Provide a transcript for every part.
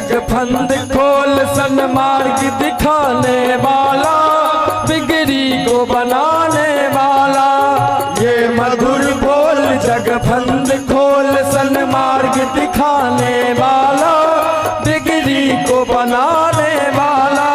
जग फंद खोल सन्मार्ग दिखाने वाला, बिगड़ी को बनाने वाला। ये मधुर बोल जग फंद खोल सन्मार्ग दिखाने वाला, बिगड़ी को बनाने वाला।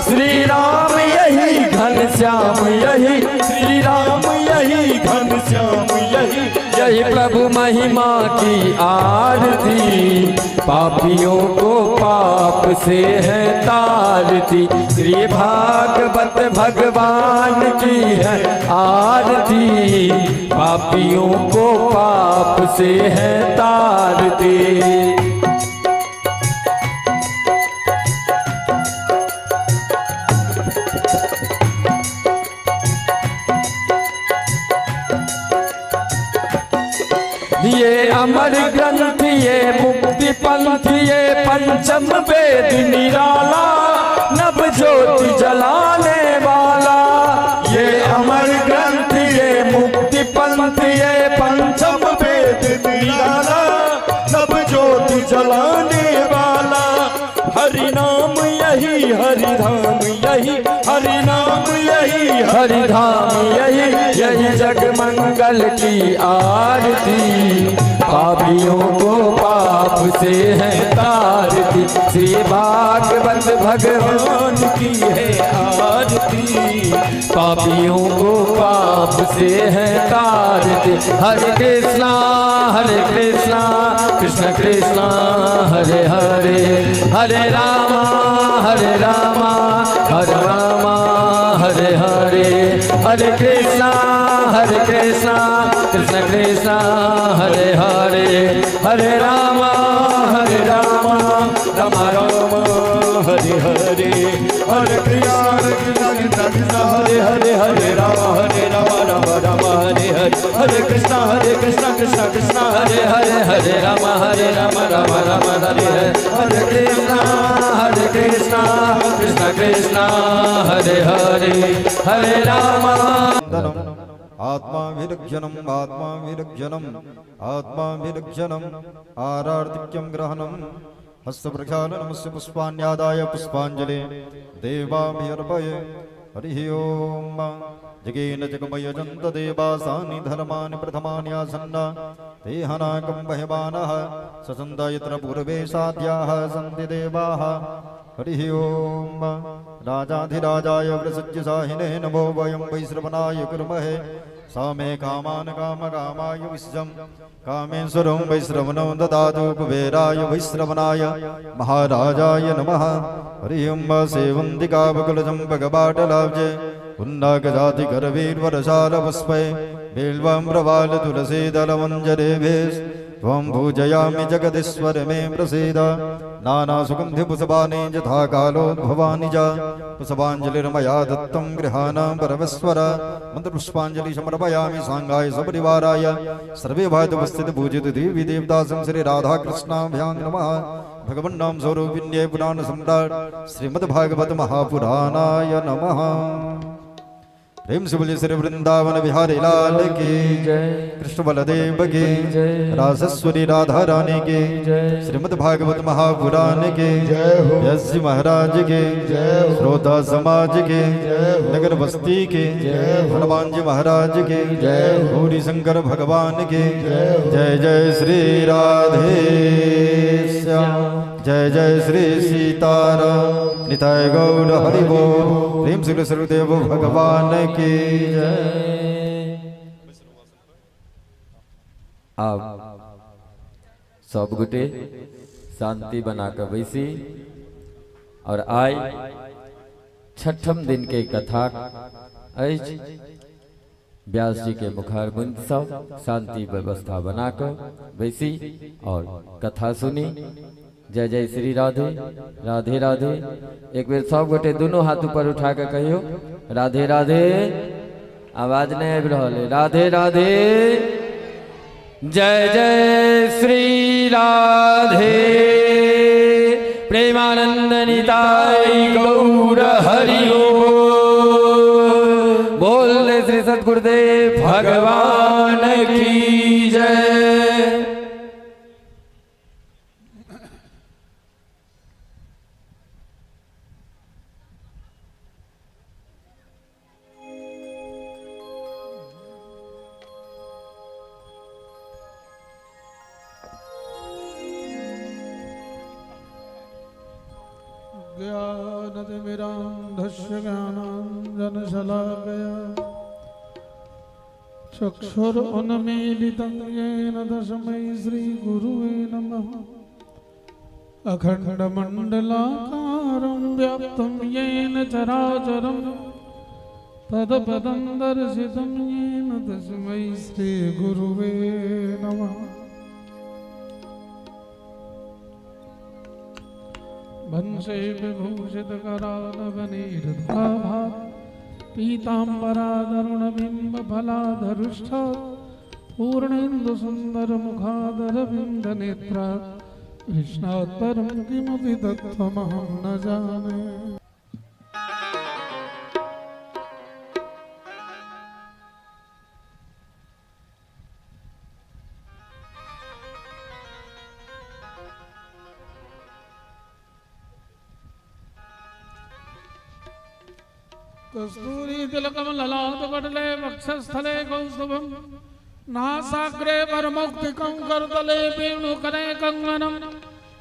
श्री राम यही घन श्याम यही, श्री राम यही घन श्याम यही, यही प्रभु महिमा की आरती, पापियों को पाप से है तारती। श्री भागवत भगवान की है आरती, पापियों को पाप से है तारती। ये अमर ग्रंथ ये मुक्ति पंथ ये पंचम वेद निराला, नव ज्योति जलाने वाला। ये अमर ग्रंथ ये मुक्ति पंथ ये पंचम वेद निराला, नव ज्योति जलाने वाला। हरि नाम यही हरि धाम यही, हरि नाम यही हरि धाम यही, यही जग मंगल की आरती, पापियों को पाप से है तारती। श्री भागवत भगवान की है आरती, पापियों को पाप से है तारती। हरे कृष्णा कृष्णा कृष्णा हरे हरे, हरे रामा हरे रामा हरे रामा हरे हरे, हरे कृष्णा कृष्णा कृष्णा हरे हरे, हरे रामा रामा रामा हरे हरे, हरे कृष्णा कृष्णा कृष्णा कृष्णा हरे हरे, हरे राम राम राम हरे हरे, हरे कृष्णा कृष्णा कृष्णा हरे हरे, हरे राम राम राम हरे हरे, हरे कृष्णा कृष्णा कृष्णा हरे हरे, हरे राम। आत्माभिरक्षणम् आत्माभिरक्षणम् आत्माभिरक्षणम् आरार्तिक्यं ग्रहणम् हस्तप्रक्षालनमस्य पुष्पाण्यादाय पुष्पाञ्जलि देवाभिर्पये। हरिः ओम्। जगेन जगमयजन्त देवासानि धर्माणि प्रथमानि आसन्न तेहनाकं बहिवानः ससन्द यत्र पूर्वे साध्याः सन्ति देवाः। हरिः ओम्। राजाधिराजाय वृसज्यसाहिने नमो वयं वैश्रवणाय कुर्महे। सा मे कामान् काम कामाय विश्वं कामेश्वरं वैश्रवणं ददातु कुबेराय वैश्रवणाय महाराजाय नमः। हरिः ओम्। सेवन्तिकावकुलजं भगवाटलाब्जे उन्नागजातिकरवीर्वरसारपुष्पै बिल्वं प्रवालतुलसीदलमञ्जरेभिस्त्वं पूजयामि जगदीश्वर मे प्रसीद। नानासुगन्धिपुष्पाणि यथा कालोद्भवानि च पुष्पाञ्जलिर्मया दत्तं गृहाणां परमेश्वर। मन्त्रपुष्पाञ्जलि समर्पयामि साङ्गाय सपरिवाराय सर्वे भातुपस्थित पूजित देवी देवतासं श्री राधाकृष्णाभ्यां नमः। भगवन्नाम स्वरूपिण्ये पुराण सम्राट श्रीमद्भागवत महापुराणाय नमः। प्रेम से बोलिए श्री वृंदावन बिहारी लाल की जय। कृष्ण बलदेव की जय। रासेश्वरी राधा रानी की जय। श्रीमद् भागवत महापुराण के जय हो। व्यास जी महाराज के जय हो। श्रोता समाज के जय हो। नगर बस्ती के जय हो। हनुमान जी महाराज के जय हो। गौरी शंकर भगवान के जय हो। जय जय श्री राधे श्याम, जय जय श्री सीताराम, निताय गौर हरि बोल। प्रेम श्री गुरुदेव भगवान की जय। आब सब गोटे शांति बना कऽ बैसी और आइ छठम दिन के कथा अछि। व्यास जी के मुखारबिंद सब शांति व्यवस्था बना कऽ बैसी और कथा सुनी। जय जय श्री राधे, राधे राधे। एक बेर सब गोटे दुनू हाथ ऊपर उठा के कहियो राधे राधे। आवाज नहीं आबि रहल है। राधे राधे, जय जय श्री राधे। प्रेमानंद निताई गौर हरि बोल। बोल श्री सतगुरुदेव भगवान की जय। अज्ञानतिमिरान्धस्य ज्ञानाञ्जनशलाकया चक्षुरुन्मीलितं येन तस्मै श्रीगुरुवे नमः। अखण्डमण्डलाकारं व्याप्तं येन चराचरं तत्पदं दर्शितं येन तस्मै श्रीगुरुवे नमः। वंशे विभूषितकरालवनिर्धाभात् पीताम्बरादरुणबिम्बफलाधरुष्ठात् पूर्णेन्दुसुन्दरमुखादरविन्दनेत्रात् कृष्णात् परं किमपि तत्त्वमहं न जाने। कस्तूरी तिलकम ललाट पटले वक्षस्थले कौस्तुभम नासाग्रे वरमौक्तिकं करतले वेणुकरे कंगनम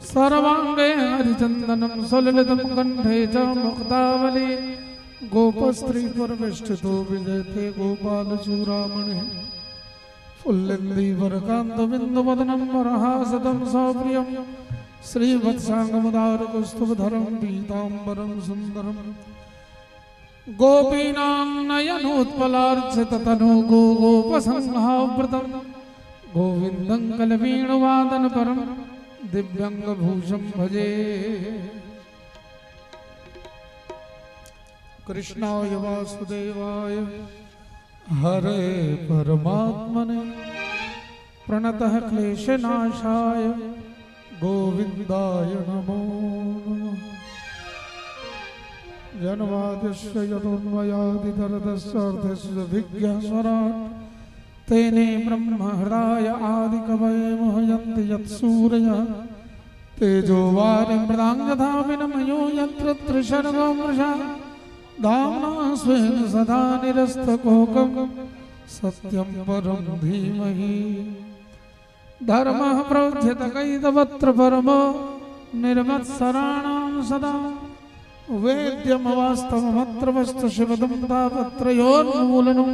सर्वांगे हरिचंदनम सुललितं कंठे च मुक्तावली गोपस्त्री परवेष्टितो विजयते गोपाल चूड़ामणि फुल्लिन्दी वरकान्त बिन्दुवदनं वरहासदं सप्रियं श्रीवत्साङ्गमुदारकौस्तुभधरं पीताम्बरं सुन्दरम् गोपीनां नयनोत्पलार्चिततनु गोपसंहावृतं गोविन्दं कलवीणुवादनपरं दिव्यङ्गभूषं भजे। कृष्णाय वासुदेवाय हरे परमात्मने प्रणतः क्लेशनाशाय गोविन्दाय नमो नमः। जन्माद्यस्य यतोऽन्वयादितरतश्चार्थस्य विज्ञास्वराट् तेने ब्रह्महृदाय आदिकवये मुह्यन्ति यत्सूरयः तेजो वारिमृदां यथा विनिमयो यत्र त्रिसर्गो मृषा धाम्ना स्वेन सदा निरस्तकोकं सत्यं परं धीमहि। धर्मः प्रोज्झितकैतवत्र परमो निर्मत्सराणां सदा वेद्यमवास्तवमत्र वस्तु शिवदं तापत्रयोन्मूलनं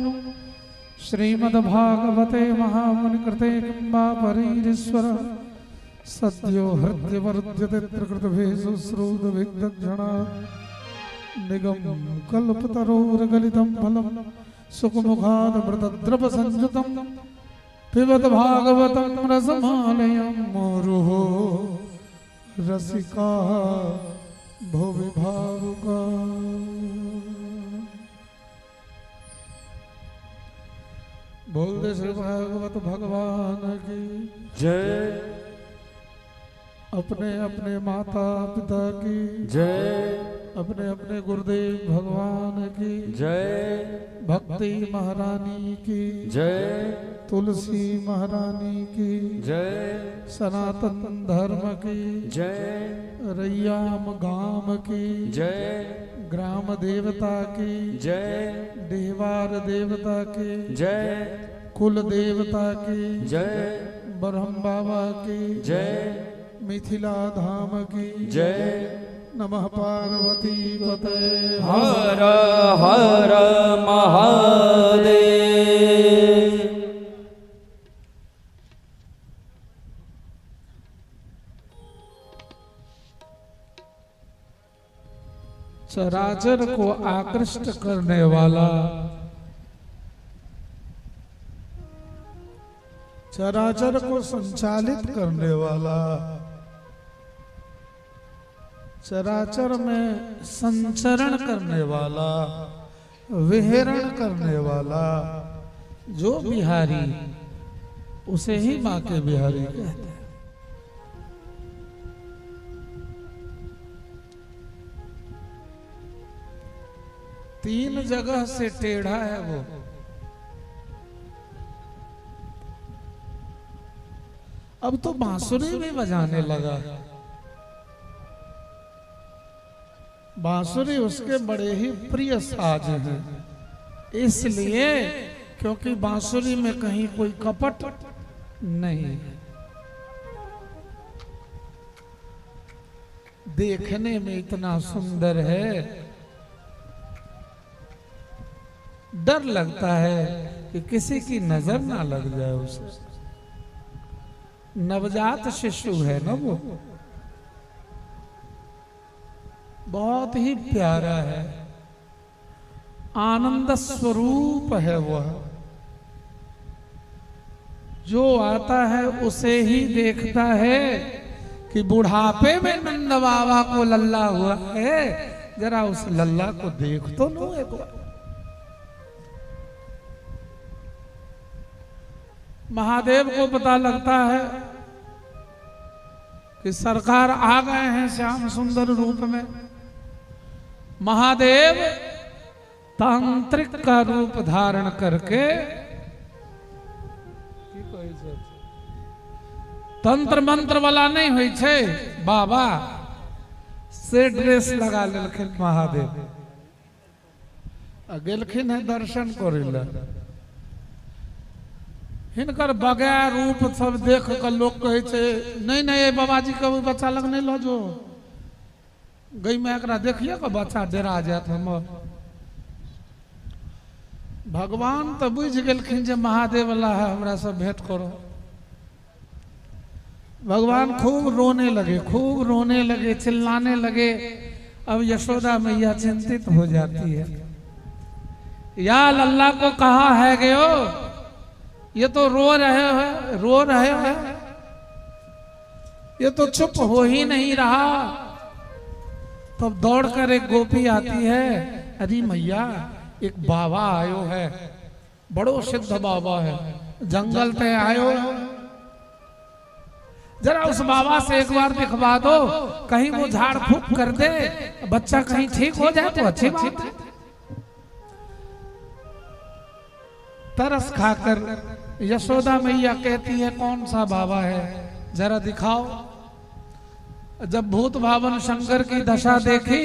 श्रीमद्भागवते महामुनिकृते किं वा परीरीश्वर सद्यो हृद्यवर्ध्यते त्रिकृतभिः शुश्रूतविग्धक्षणात् निगम कल्पतरोर्गलितं फलं सुखमुखादमृतद्रवसंयुतं पिबत भागवतं रसमालयं मुरुः रसिकाः भुवि भावुका। बोल दे श्री भागवत भगवान की जय। अपने अपने माता पिता की जय। अपने अपने गुरुदेव भगवान की जय। भक्ति महारानी की जय। तुलसी महारानी की जय। सनातन धर्म की जय। रैयाम गाम की जय। ग्राम देवता की जय। देवार देवता की जय। कुल देवता की जय। ब्रह्म बाबा की जय। मिथिला धाम की जय। नमः पार्वती पते हर हर महादेव। चराचर को आकृष्ट करने वाला, चराचर को संचालित करने वाला, चराचर में संचरण करने वाला, विहरण करने वाला जो बिहारी, उसे ही माँ के बिहारी कहते हैं। तीन जगह से टेढ़ा है वो। अब तो बांसुरी भी बजाने लगा। बांसुरी उसके बड़े ही प्रिय साज हैं, इसलिए क्योंकि बांसुरी में कहीं कोई कपट नहीं है। देखने में इतना सुंदर है, डर लगता है कि किसी की नजर ना लग जाए उसे। नवजात शिशु है ना वो, बहुत ही प्यारा है, आनंद स्वरूप है वह। जो आता है उसे ही देखता है कि बुढ़ापे में नंद बाबा को लल्ला हुआ है, जरा उस लल्ला को देख तो लो एक बार। महादेव को पता लगता है कि सरकार आ गए हैं श्याम सुंदर रूप में। महादेव तांत्रिक का रूप धारण करके तंत्र मंत्र वाला नहीं होइ छै बाबा से ड्रेस लगा लेलखिन महादेव आ गेलखिन है दर्शन करै लए। हिनकर बगैर रूप सब देख के लोग कहै छै नहीं नहीं बाबाजी के बच्चा लग नहीं लऽ जो, गई में एकरा देखिए के बच्चा डरा जायत हमर। भगवान तो बुझि गेलखिन जे महादेव वाला है, हमरा सब भेंट करो। भगवान खूब रोने लगे, खूब रोने लगे, चिल्लाने लगे। अब यशोदा मैया चिंतित हो जाती है, या लल्ला को कहा है गयो, ये तो रो रहे हैं, रो रहे हैं, ये तो चुप हो ही नहीं रहा। तब दौड़कर एक गोपी आती है, अरे मैया एक बाबा आयो है, बड़ो सिद्ध बाबा है, जंगल पे आयो, जरा उस बाबा से एक बार दिखवा दो, कहीं वो झाड़ फूक कर दे, बच्चा कहीं ठीक हो जाए तो अच्छी बात है। तरस खाकर यशोदा मैया कहती है कौन सा बाबा है, जरा दिखाओ। जब भूत भावन शंकर की दशा देखी,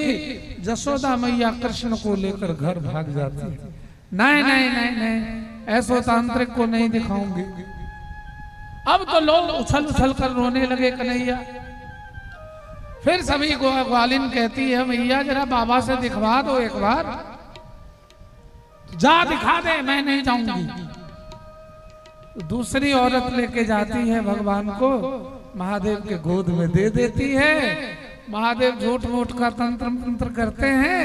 यशोदा मैया कृष्ण को लेकर घर भाग जाती है। नहीं नहीं नहीं नहीं, ऐसो तांत्रिक को नहीं दिखाऊंगी। अब तो लोग उछल उछल कर रोने लगे कन्हैया। फिर सभी ग्वालिन कहती है मैया जरा बाबा से दिखवा दो एक बार, जा दिखा दे, मैं नहीं जाऊंगी। दूसरी औरत लेके जाती है भगवान को, महादेव के गोद में दे देती है। महादेव झूठ मूठ का तंत्र मंत्र करते हैं,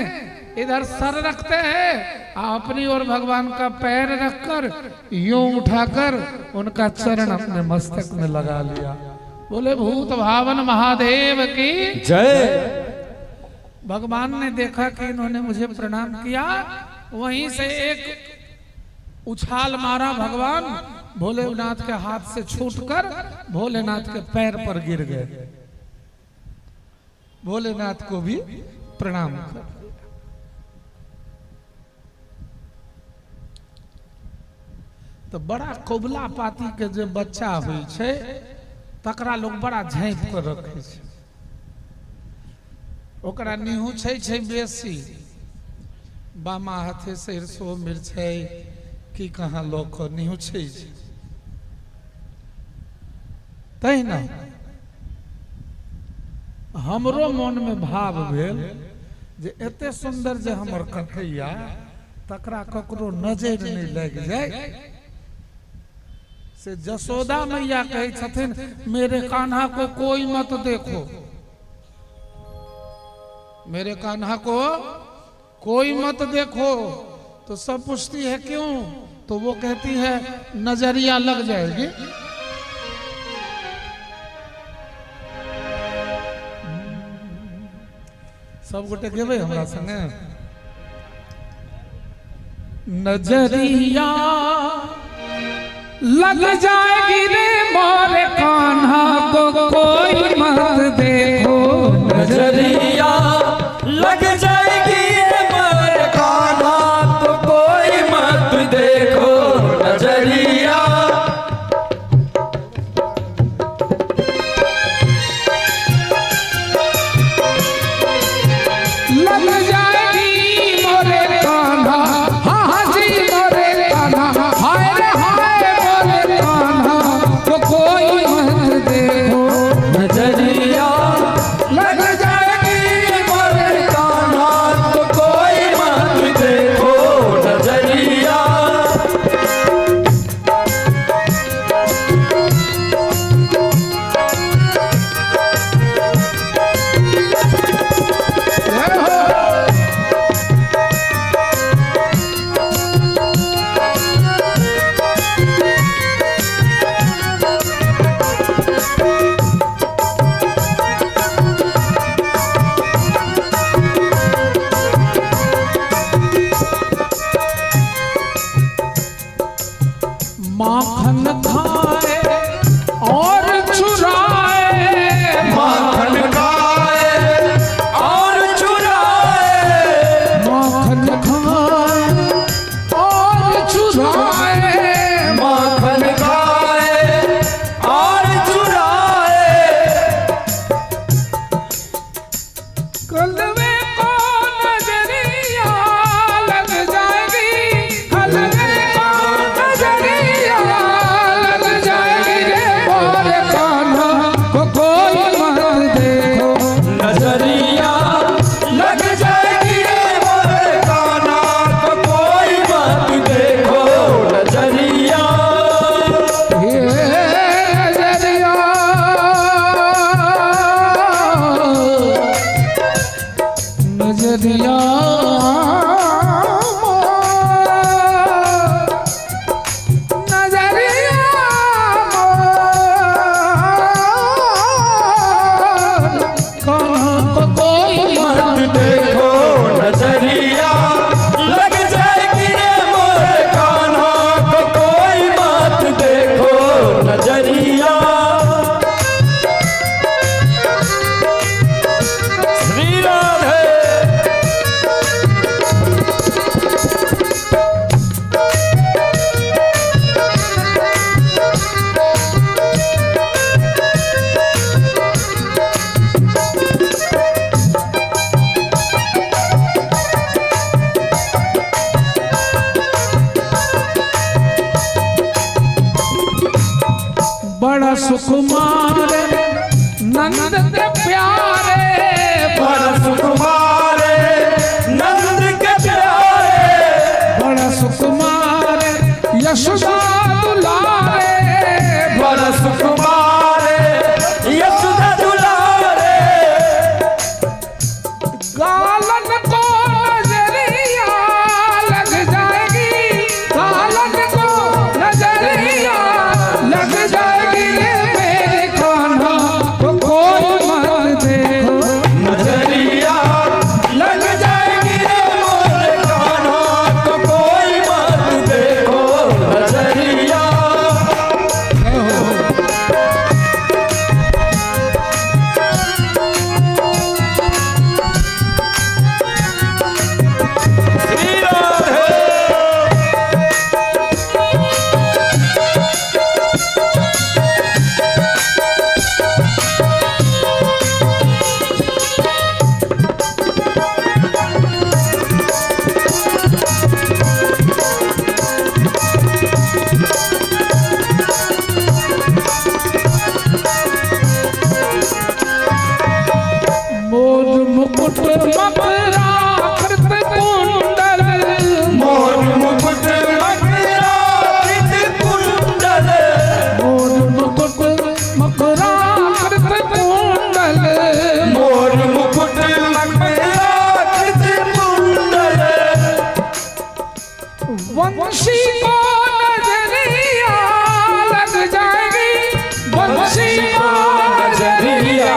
इधर सर रखते हैं, अपनी और भगवान का पैर रखकर यूं उठाकर उनका चरण अपने मस्तक में लगा लिया। बोले भूत भावन महादेव की जय। भगवान ने देखा कि इन्होंने मुझे प्रणाम किया, वहीं से एक उछाल मारा भगवान, भोलेनाथ के हाथ से छूटकर भोलेनाथ के पैर पर गिर गए। भोलेनाथ को भी प्रणाम कर। तो बड़ा कबुला पाती के जे बच्चा होइ छै तकरा लोग बड़ा झाँपि के रखै छै, ओकरा निहुँछै छै बेसी, बामा हाथे सरिसो मिरचाइ की कहाँ लऽ कऽ निहुँछै छै। तहिना हमरो मोनमे भाव भेल जे एते सुंदर जे हमर कन्हैया तकरा ककरो नजरि नहि लागि जाय। से जसोदा मैया कहै छथिन मेरे कान्हा को कोई मत देखो, मेरे कान्हा को कोई मत देखो। तो सब पूछती है क्यों, तो वो कहती है नजरिया लग जाएगी। सब गोटे गेबै हमरा संगे। नजरिया लग जाएगी रे मोरे कान्हा को कोई मत देखो, नजरिया लग जाएगी रे मोरे कान्हा को कोई मत देखो, नजरिया लग जाएगी मोरे कान्हा, हाँ जी मोरे कान्हा, हाय रे हाय मोरे कान्हा को कोई मत देखो, नजरिया लग जाएगी। हलवे को नजरिया लग जाएगी, हलवे को नजरिया लग जाएगी रे मोरे कान्हा को कोई मत देखो। नजरिया लग जाएगी रे मोरे कान्हा को कोई मत देखो। नजरिया ये नजरिया नजरिया नजरिया कान्हा को कोई मत देखो। नजरिया लग जाएगी रे मोरे कान्हा को कोई मत देखो। नजरिया श्री राधे। बड़ा सुकुमार नंद के प्यारे, बड़ा सुकुमारे नंद के प्यारे, बड़ा सुकुमार यशोदा दुलारे, बड़ा सुकुमारे यशोदा दुलारे। गालन को नजरिया लग जाएगी, गालन को नजरिया लग जाएगी रे मेरे कान्हा को कोई मत देखो। नजरिया लग जाएगी रे मोरे कान्हा को कोई मत देखो। नजरिया श्री राधे। मोर मुकुट मकराकृत कुंडल, मोर मुकुट मकराकृत कुंडल, मोर मुकुट मकराकृत कुंडल, मोर मुकुट मकराकृत कुंडल। वंशी को नजरिया लग जाएगी, वंशी को नजरिया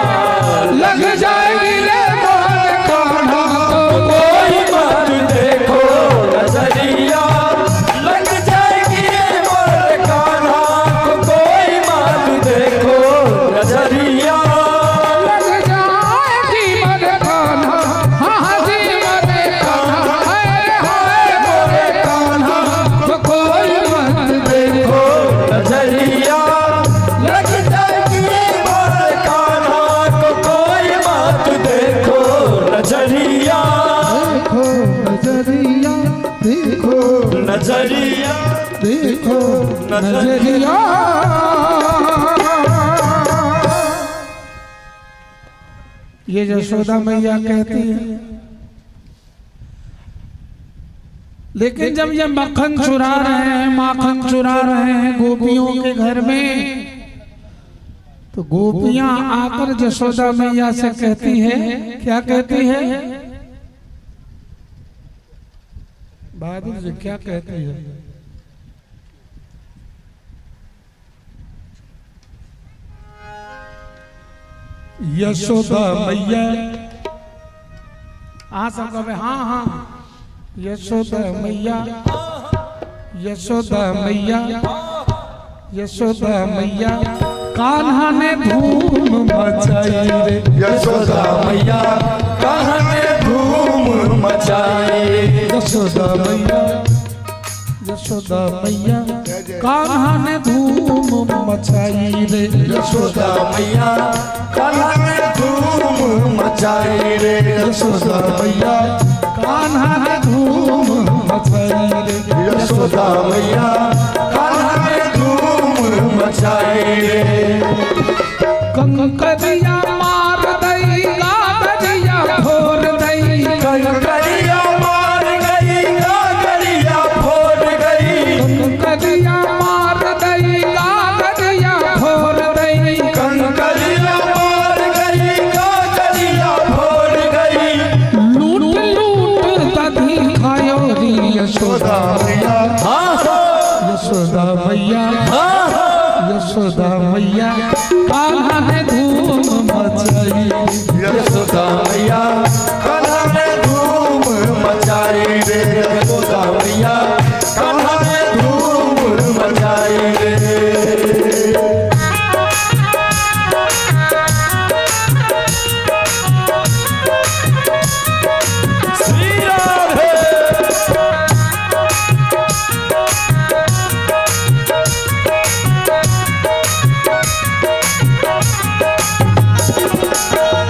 लग जाएगी रे मोर कान्हा को कोई मत देखो। नजरिया लग जाएगी रे मोर कान्हा को कोई मत देखो। नजरिया लग जाएगी मोरे कान्हा, हाँ जी मोरे कान्हा, हाय हाय मोरे कान्हा को कोई मत देखो। नजरिया लग जाएगी रे मोर कान्हा को कोई मत देखो। नजरिया देखो नजरिया, देखो नजरिया, देखो नजरिया। ये यशोदा मैया कहती है, लेकिन जब ये मक्खन चुरा रहे हैं, माखन चुरा रहे हैं गोपियों के घर में, तो गोपियां आकर यशोदा मैया से कहती है, क्या कहती है बहादुर जी, क्या कहती है? यशोदा मैया, हाँ सब कहे हाँ हाँ, यशोदा मैया, यशोदा मैया, यशोदा मैया, कान्हा ने धूम मचाई रे। यशोदा मैया कान्हा ने धूम मचाई। यशोदा मैया, यशोदा मैया, कान्हा ने धूम मचाई रे। यशोदा मैया कान्हा ने धूम मचाई रे। यशोदा मैया कान्हा ने धूम मचाई रे। यशोदा मैया कान्हा ने धूम मचाई रे। कंकरिया मार दई गागरिया फोड़ दई। कंकरिया मार गई गागरिया फोड़ गई। कंकरिया मार दई गागरिया फोड़ दई। कंकरिया मार गई गागरिया फोड़ गई। लूट लूट दधी खायो री यशोदा मैया यशोदा मैया यशोदा मैया कान्हा ने धूम मचाई। यशोदा मैया कान्हा ने धूम मचाई रे। यशोदा मैया कान्हा ने धूम मचाई रे। श्री राधे।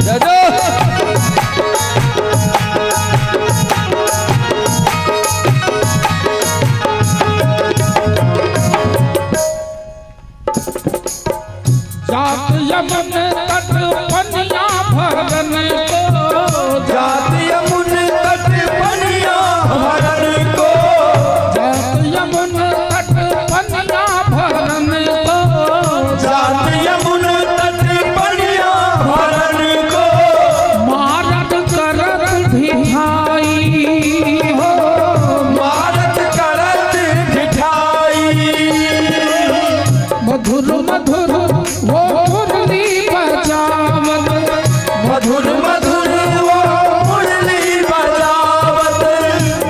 जय जय। जात यमन तट पनिया भरन को। जात यमुन तट पनिया भरन को। जात यमुन तट पनिया भरन को। जात यमुन तट पनिया भरन को। मारत करत ढिठाई हो। मारत करत ढिठाई। मधुर मधुर वो मुरली बजावत। मधुर मधुर वो मुरली बजावत।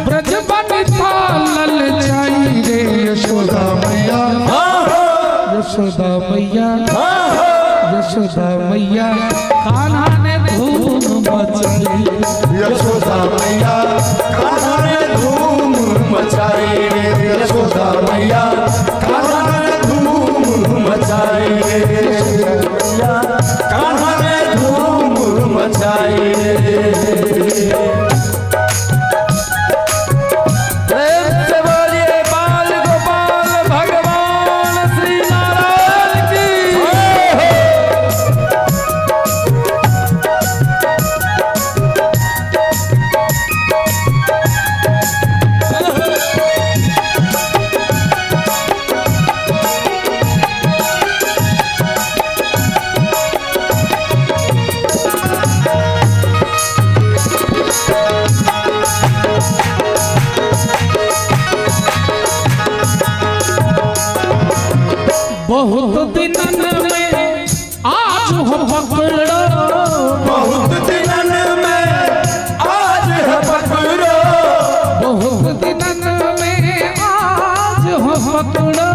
ब्रज बनिता ललचाई रे। यशोदा मैया यशोदा मैया यशोदा मैया कान्हा ने धूम मचाई। यशोदा मैया कान्हा ने धूम मचाई रे। यशोदा मैया कान्हा ने धूम मचाई रे। मैया कान्हा ने धूम मचाई रे। प्रेम से बोलिए बाल गोपाल भगवान श्री नारायण की। बहुत दिनन में आज हो पकड़ो। बहुत दिनन में आज है पकड़ो। बहुत दिनन में आज हो पकड़ो।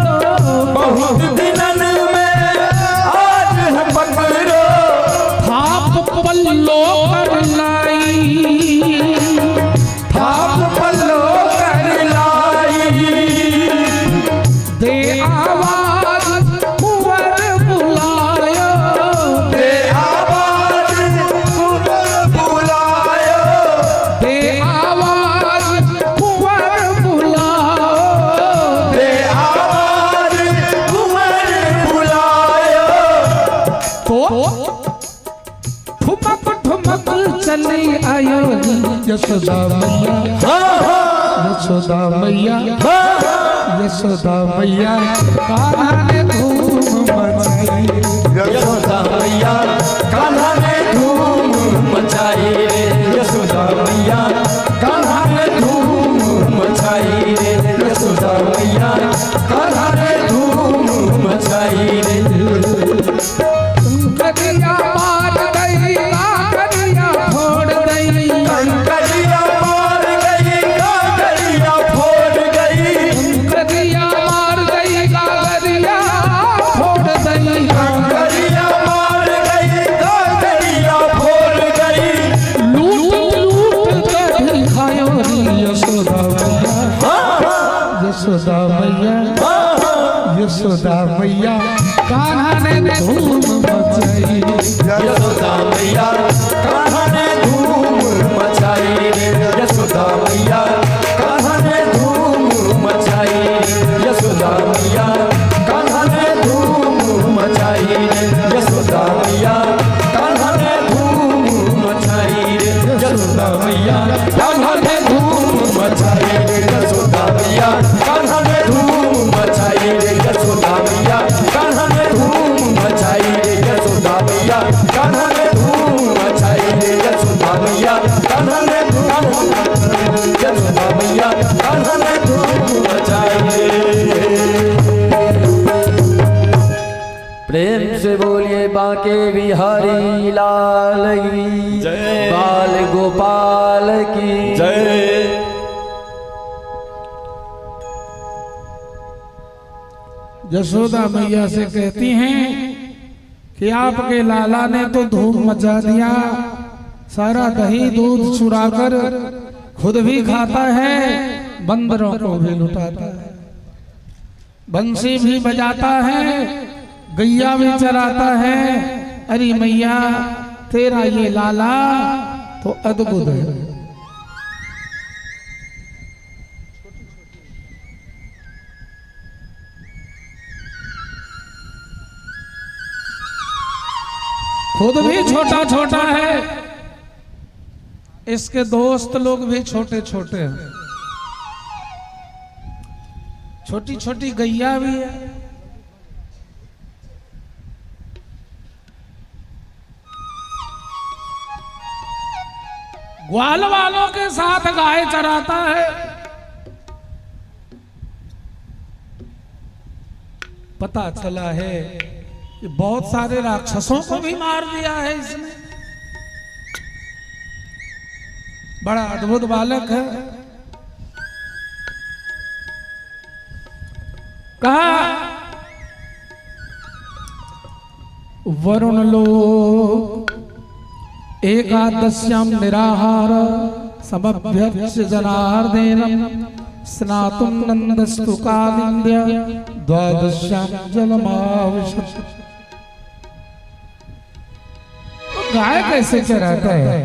बहुत दिनन में आज है पकड़ो। थाप पल्लो कर लाई। थाप पल्लो कर लाई। दे आवाज कुंवर बुलायो। दे आवाज कुंवर बुलायो। दे आवाज कुंवर बुलाओ। दे आवाज कुंवर बुलायो। तो ठुमक ठुमक चली आयो यशोदा मैया यशोदा मैया यशोदा मैया कान्हा ने धूम मचाई। यशोदा मैया कान्हा ने धूम मचाई रे। यशोदा मैया कान्हा ने धूम मचाई रे। यशोदा मैया कान्हा ने धूम मचाई रे। कंकरिया मार गई काकरिया फोड़ गई। कंकरिया मार गई काकरिया फोड़ गई। कंकरिया मार गई काकरिया फोड़ गई। कंकरिया मार गई काकरिया फोड़ गई। लूट लूट कर खायो री यशोदा मैया यशोदा मैया यशोदा मैया कान्हा ने धूम मचाई। यशोदा मैया। मैया कान्हा ने धूम मचाई रे यशोदा मैया कान्हा ने धूम मचाई रे यशोदा मैया कान्हा ने धूम मचाई रे यशोदा मैया कान्हा ने धूम मचाई रे यशोदा मैया कान्हा ने धूम यशोदा मैया कान्हा ने धूम मचाई रे। प्रेम से बोलिए बांके बिहारी लाल की जय। बाल गोपाल की जय। यशोदा मैया से कहती हैं कि आपके लाला ने तो धूम मचा दिया, सारा दही दूध चुराकर खुद भी खाता है, बंदरों को भी लुटाता है, बंसी भी बजाता है, गैया भी चराता है। अरे मैया तेरा ये लाला तो अद्भुत है। खुद भी छोटा छोटा है, इसके दोस्त लोग भी छोटे छोटे हैं, छोटी छोटी गैया भी है। ग्वाल वालों के साथ गाय चराता है। पता चला है कि बहुत सारे राक्षसों को भी मार दिया है इसने। बड़ा अद्भुत बालक है। कहा वरुण लोक एकादश्याम निराहार समभ्यर्च्य जनार्दनम स्नातुम नंदस्तु कालिंद्य द्वादश्याम जलमाविशत। तो गाय कैसे चराता है?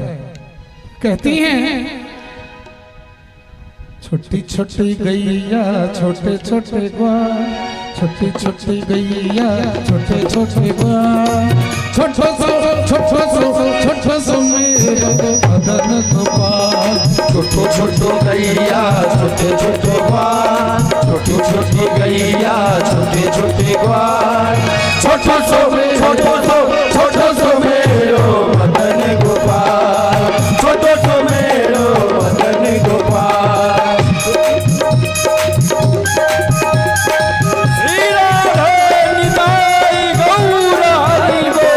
कहती हैं छोटी छोटी गैया छोटे छोटे ग्वाल, छोटी छोटी गैया छोटे छोटे ग्वाल, छोटो सो छोटो सो छोटो सो मेरो मदन गोपाल। छोटो छोटो गैया छोटे छोटे ग्वाल, छोटी छोटी गैया छोटे छोटे ग्वाल, छोटो सो छोटो सो छोटो सो मेरो मदन गोपाल, छोटो सो मेरो मदन गोपाल। श्री राधे निताई गौर हरि बोल।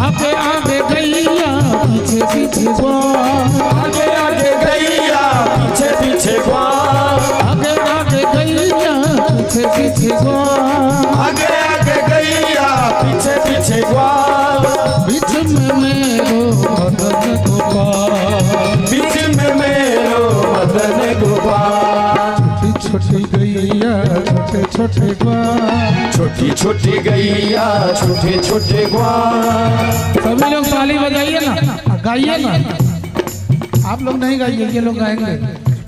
आगे आगे गैया पीछे पीछे ग्वाल, आगे आगे गैया पीछे पीछे ग्वाल, आगे आगे गैया पीछे पीछे ग्वाल, आगे आगे गैया पीछे पीछे ग्वाल, बीच में मेरो मदन गोपाल, बीच में मेरो मदन गोपाल। छोटी छोटी गैया छोटे छोटे ग्वाल, छोटी छोटी गैया छोटे छोटे ग्वाल। सभी लोग ताली बजाइए ना, गाइए ना। आप लोग नहीं गाइए, ये लोग गाएंगे।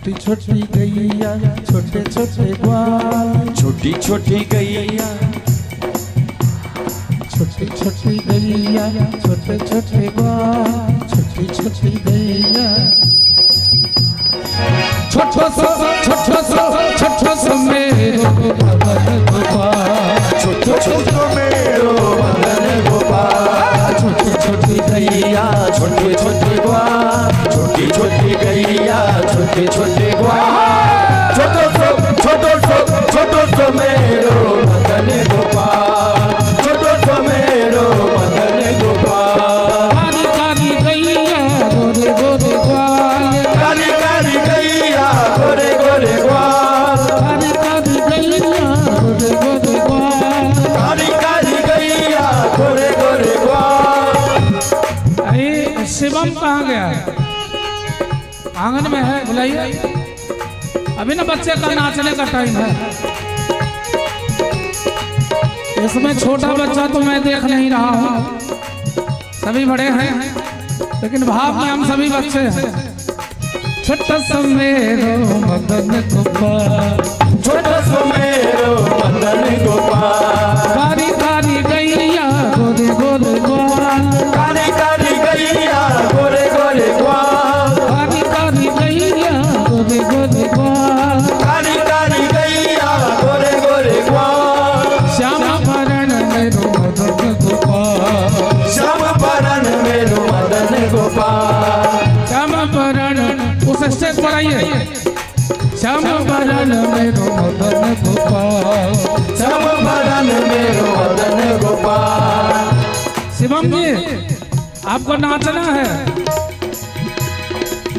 छोटी छोटी गैया छोटे छोटे ग्वाल, छोटी छोटी गैया छोटी छोटी गैया छोटे छोटे ग्वाल, छोटी छोटी गैया छोटो सो छोटो सो छोटो सो मेरो मदन गोपाल, छोटो छोटो मेरो मदन गोपाल। छोटी छोटी गैया छोटे छोटे ग्वाल, छोटी छोटी गैया छोटे छोटे ग्वाल, छोटो सो छोटो सो छोटो सो मेरो मदन गोपाल, छोटो सो मेरो मदन गोपाल। काली काली गैया गोरे गोरे ग्वाल, काली काली गैया गोरे गोरे ग्वाल, काली काली गैया गोरे गोरे ग्वाल, काली काली गैया गोरे गोरे ग्वाल। अरे शिवम कहाँ गया? आंगन में है, बुलाइए। अभी ना बच्चे का नाचने का टाइम है। इसमें छोटा बच्चा तो मैं देख नहीं रहा हूँ, सभी बड़े हैं, लेकिन भाव में हम सभी बच्चे हैं। छोटा सो मेरो मदन गोपाल। छोटो सो मेरो मदन गोपाल। कारी कारी गैया गोरे गोरे ग्वाल। काली काली गैया गोरे गोरे ग्वाल। कारी कारी गैया गोरे गोरे ग्वाल। काली काली गैया गोरे गोरे ग्वाल। श्याम भरण मेरो मदन गोपाल। श्याम भरण मेरो मदन गोपाल। श्याम भरण उस स्टेज पर आइए। श्याम भरण मेरो मदन गोपाल। श्याम भरण मेरो मदन गोपाल। शिवम जी आपको नाचना है।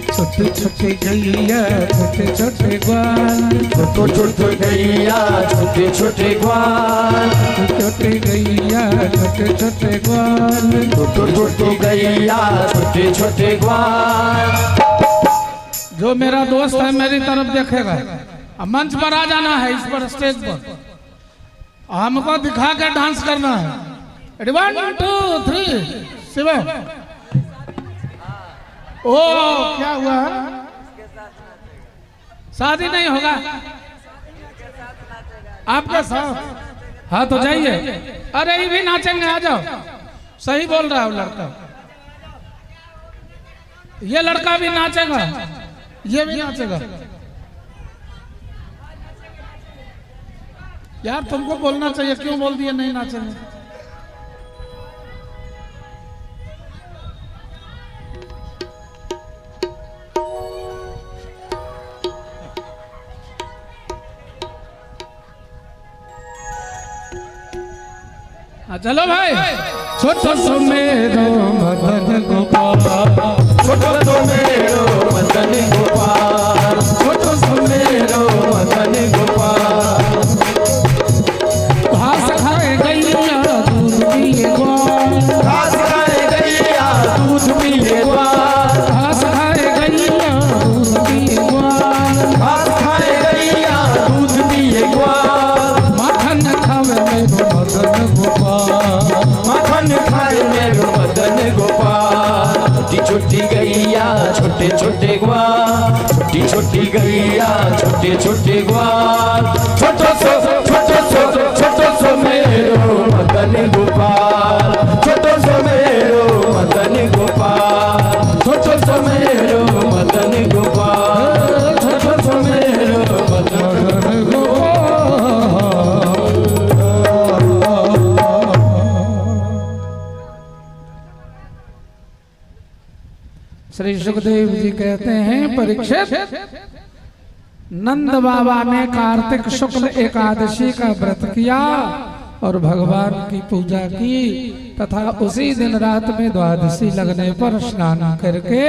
छोटे छोटे गैया छोटे छोटे ग्वाल। छोटो छोटो गैया छोटे छोटे ग्वाल। छोटे गैया छोटे छोटे ग्वाल। छोटो छोटो गैया छोटे छोटे ग्वाल। जो मेरा दोस्त है मेरी तरफ देखेगा। अब मंच पर आ जाना है, इस पर स्टेज पर हमको दिखा के डांस करना है। 1 2 3 शिवम। ओ क्या हुआ? शादी नहीं होगा आपके साथ? हाँ तो जाइए। अरे ये भी नाचेंगे, आ जाओ। सही बोल रहा है वो लड़का, ये लड़का भी नाचेगा, ये भी नाचेगा। यार तुमको बोलना चाहिए, क्यों बोल दिए नहीं नाचेंगे? हाँ, चलो भाई। छोटो सो मेरो मदन गोपाल। छोटो सो मेरो मदन गोपाल। छोटो सो मेरो मदन गोपाल। घास खाए गैया दूध पिए ग्वाल। घास खाए गैया दूध पिए ग्वाल। घास खाए गैया दूध पिए ग्वाल। घास खाए गैया दूध पिए ग्वाल। माखन खावे मेरो मदन गोपाल। माखन खाए मेरो मदन गोपाल। छोटी छोटी गैया छोटे छोटे ग्वाल। छोटी छोटी गैया छोटे छोटे ग्वाल। छोटो सो छोटो सो छोटो सो मेरो मदन गोपाल। छोटो सो मेरो मदन गोपाल। छोटो सो मेरो मदन गोपाल। छोटो सो मेरो मदन गोपाल। श्री सुखदेव जी कहते हैं परीक्षित, नंद बाबा ने कार्तिक शुक्ल एकादशी का व्रत किया और भगवान की पूजा की तथा उसी दिन रात में द्वादशी लगने पर स्नान करके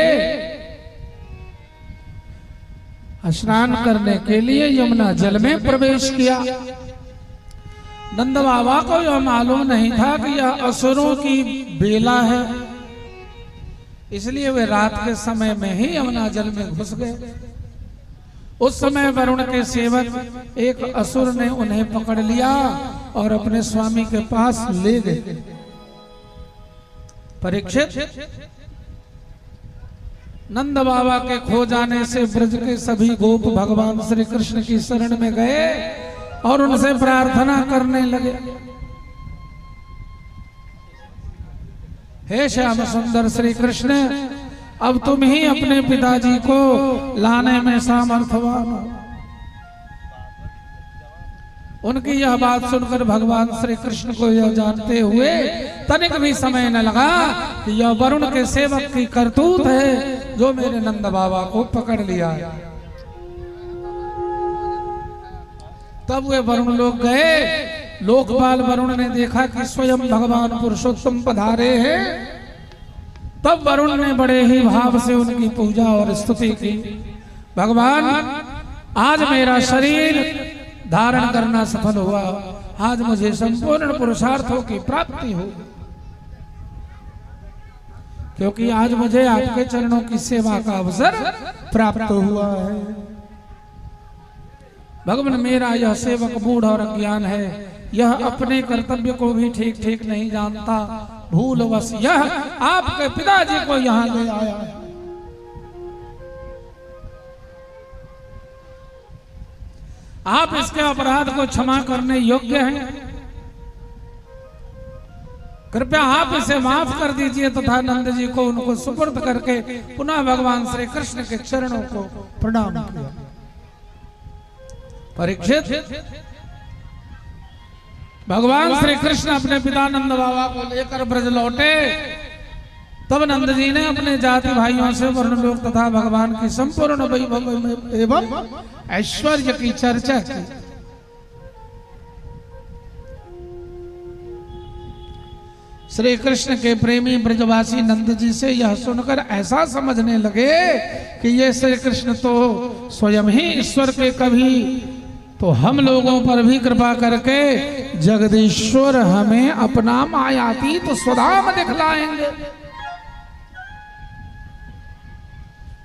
स्नान करने के लिए यमुना जल में प्रवेश किया। नंद बाबा को यह मालूम नहीं था कि यह असुरों की बेला है, इसलिए वे रात के समय में ही यमुना जल में घुस गए। उस समय वरुण के सेवक एक असुर ने उन्हें पकड़ लिया और अपने स्वामी के पास ले गए। परीक्षित, नंद बाबा के खो जाने से ब्रज के सभी गोप भगवान श्री कृष्ण की शरण में गए और उनसे प्रार्थना करने लगे। हे श्याम सुंदर श्री कृष्ण, अब तुम ही अपने पिताजी को लाने में सामर्थ्यवान हो। उनकी यह बात सुनकर भगवान श्री कृष्ण को यह जानते हुए तनिक भी समय न लगा कि यह वरुण के सेवक की करतूत है जो मेरे नंद बाबा को पकड़ लिया है। तब वे वरुण लोग गए। लोकपाल वरुण ने देखा कि स्वयं भगवान पुरुषोत्तम पधारे हैं। तब वरुण ने बड़े ही भाव से उनकी पूजा और स्तुति की। भगवान, आज मेरा शरीर धारण करना सफल हुआ, आज मुझे संपूर्ण पुरुषार्थों की प्राप्ति हो, क्योंकि आज मुझे आपके चरणों की सेवा का अवसर प्राप्त हुआ है। भगवान, मेरा यह सेवक मूढ़ और अज्ञान है, यह अपने कर्तव्य को भी ठीक ठीक नहीं जानता, भूलवश यह आपके पिताजी को यहाँ ले आया है। आप इसके अपराध को क्षमा करने योग्य हैं, कृपया आप इसे माफ कर दीजिए। तथा नंद जी को उनको सुपुर्द करके पुनः भगवान श्री कृष्ण के चरणों को प्रणाम किया। परीक्षित, भगवान श्री कृष्ण अपने पिता नंद बाबा को लेकर ब्रज लौटे। तब नंद जी ने अपने जाति भाइयों से वर्णलोक तथा भगवान की संपूर्ण वैभव एवं ऐश्वर्य की चर्चा की। श्री कृष्ण के प्रेमी ब्रजवासी नंद जी से यह सुनकर ऐसा समझने लगे कि ये श्री कृष्ण तो स्वयं ही ईश्वर के कभी तो हम लोगों पर भी कृपा करके जगदीश्वर हमें अपना मायातीत तो स्वधाम दिखलाएंगे।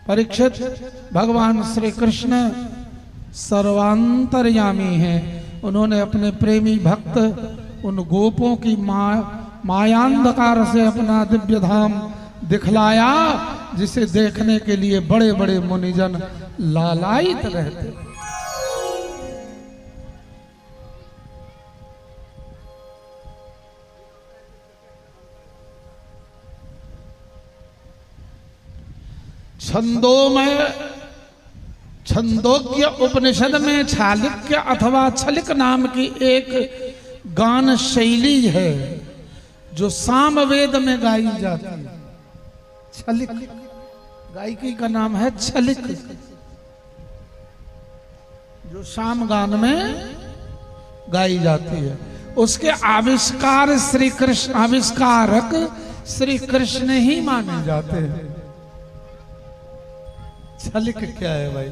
परीक्षित, भगवान श्री कृष्ण सर्वांतर्यामी हैं। उन्होंने अपने प्रेमी भक्त उन गोपों की मायांधकार से अपना दिव्य धाम दिखलाया, जिसे देखने के लिए बड़े बड़े मुनिजन लालायित रहते। छंदों में छंदोग्य उपनिषद में छालिक्य अथवा छलिक नाम की एक गान शैली है जो सामवेद में गाई जाती है। छलिक गायकी का नाम है छलिक, जो साम गान में गाई जाती है। उसके आविष्कार श्री कृष्ण, आविष्कारक श्री कृष्ण ही माने जाते हैं। छलिक क्या है भाई?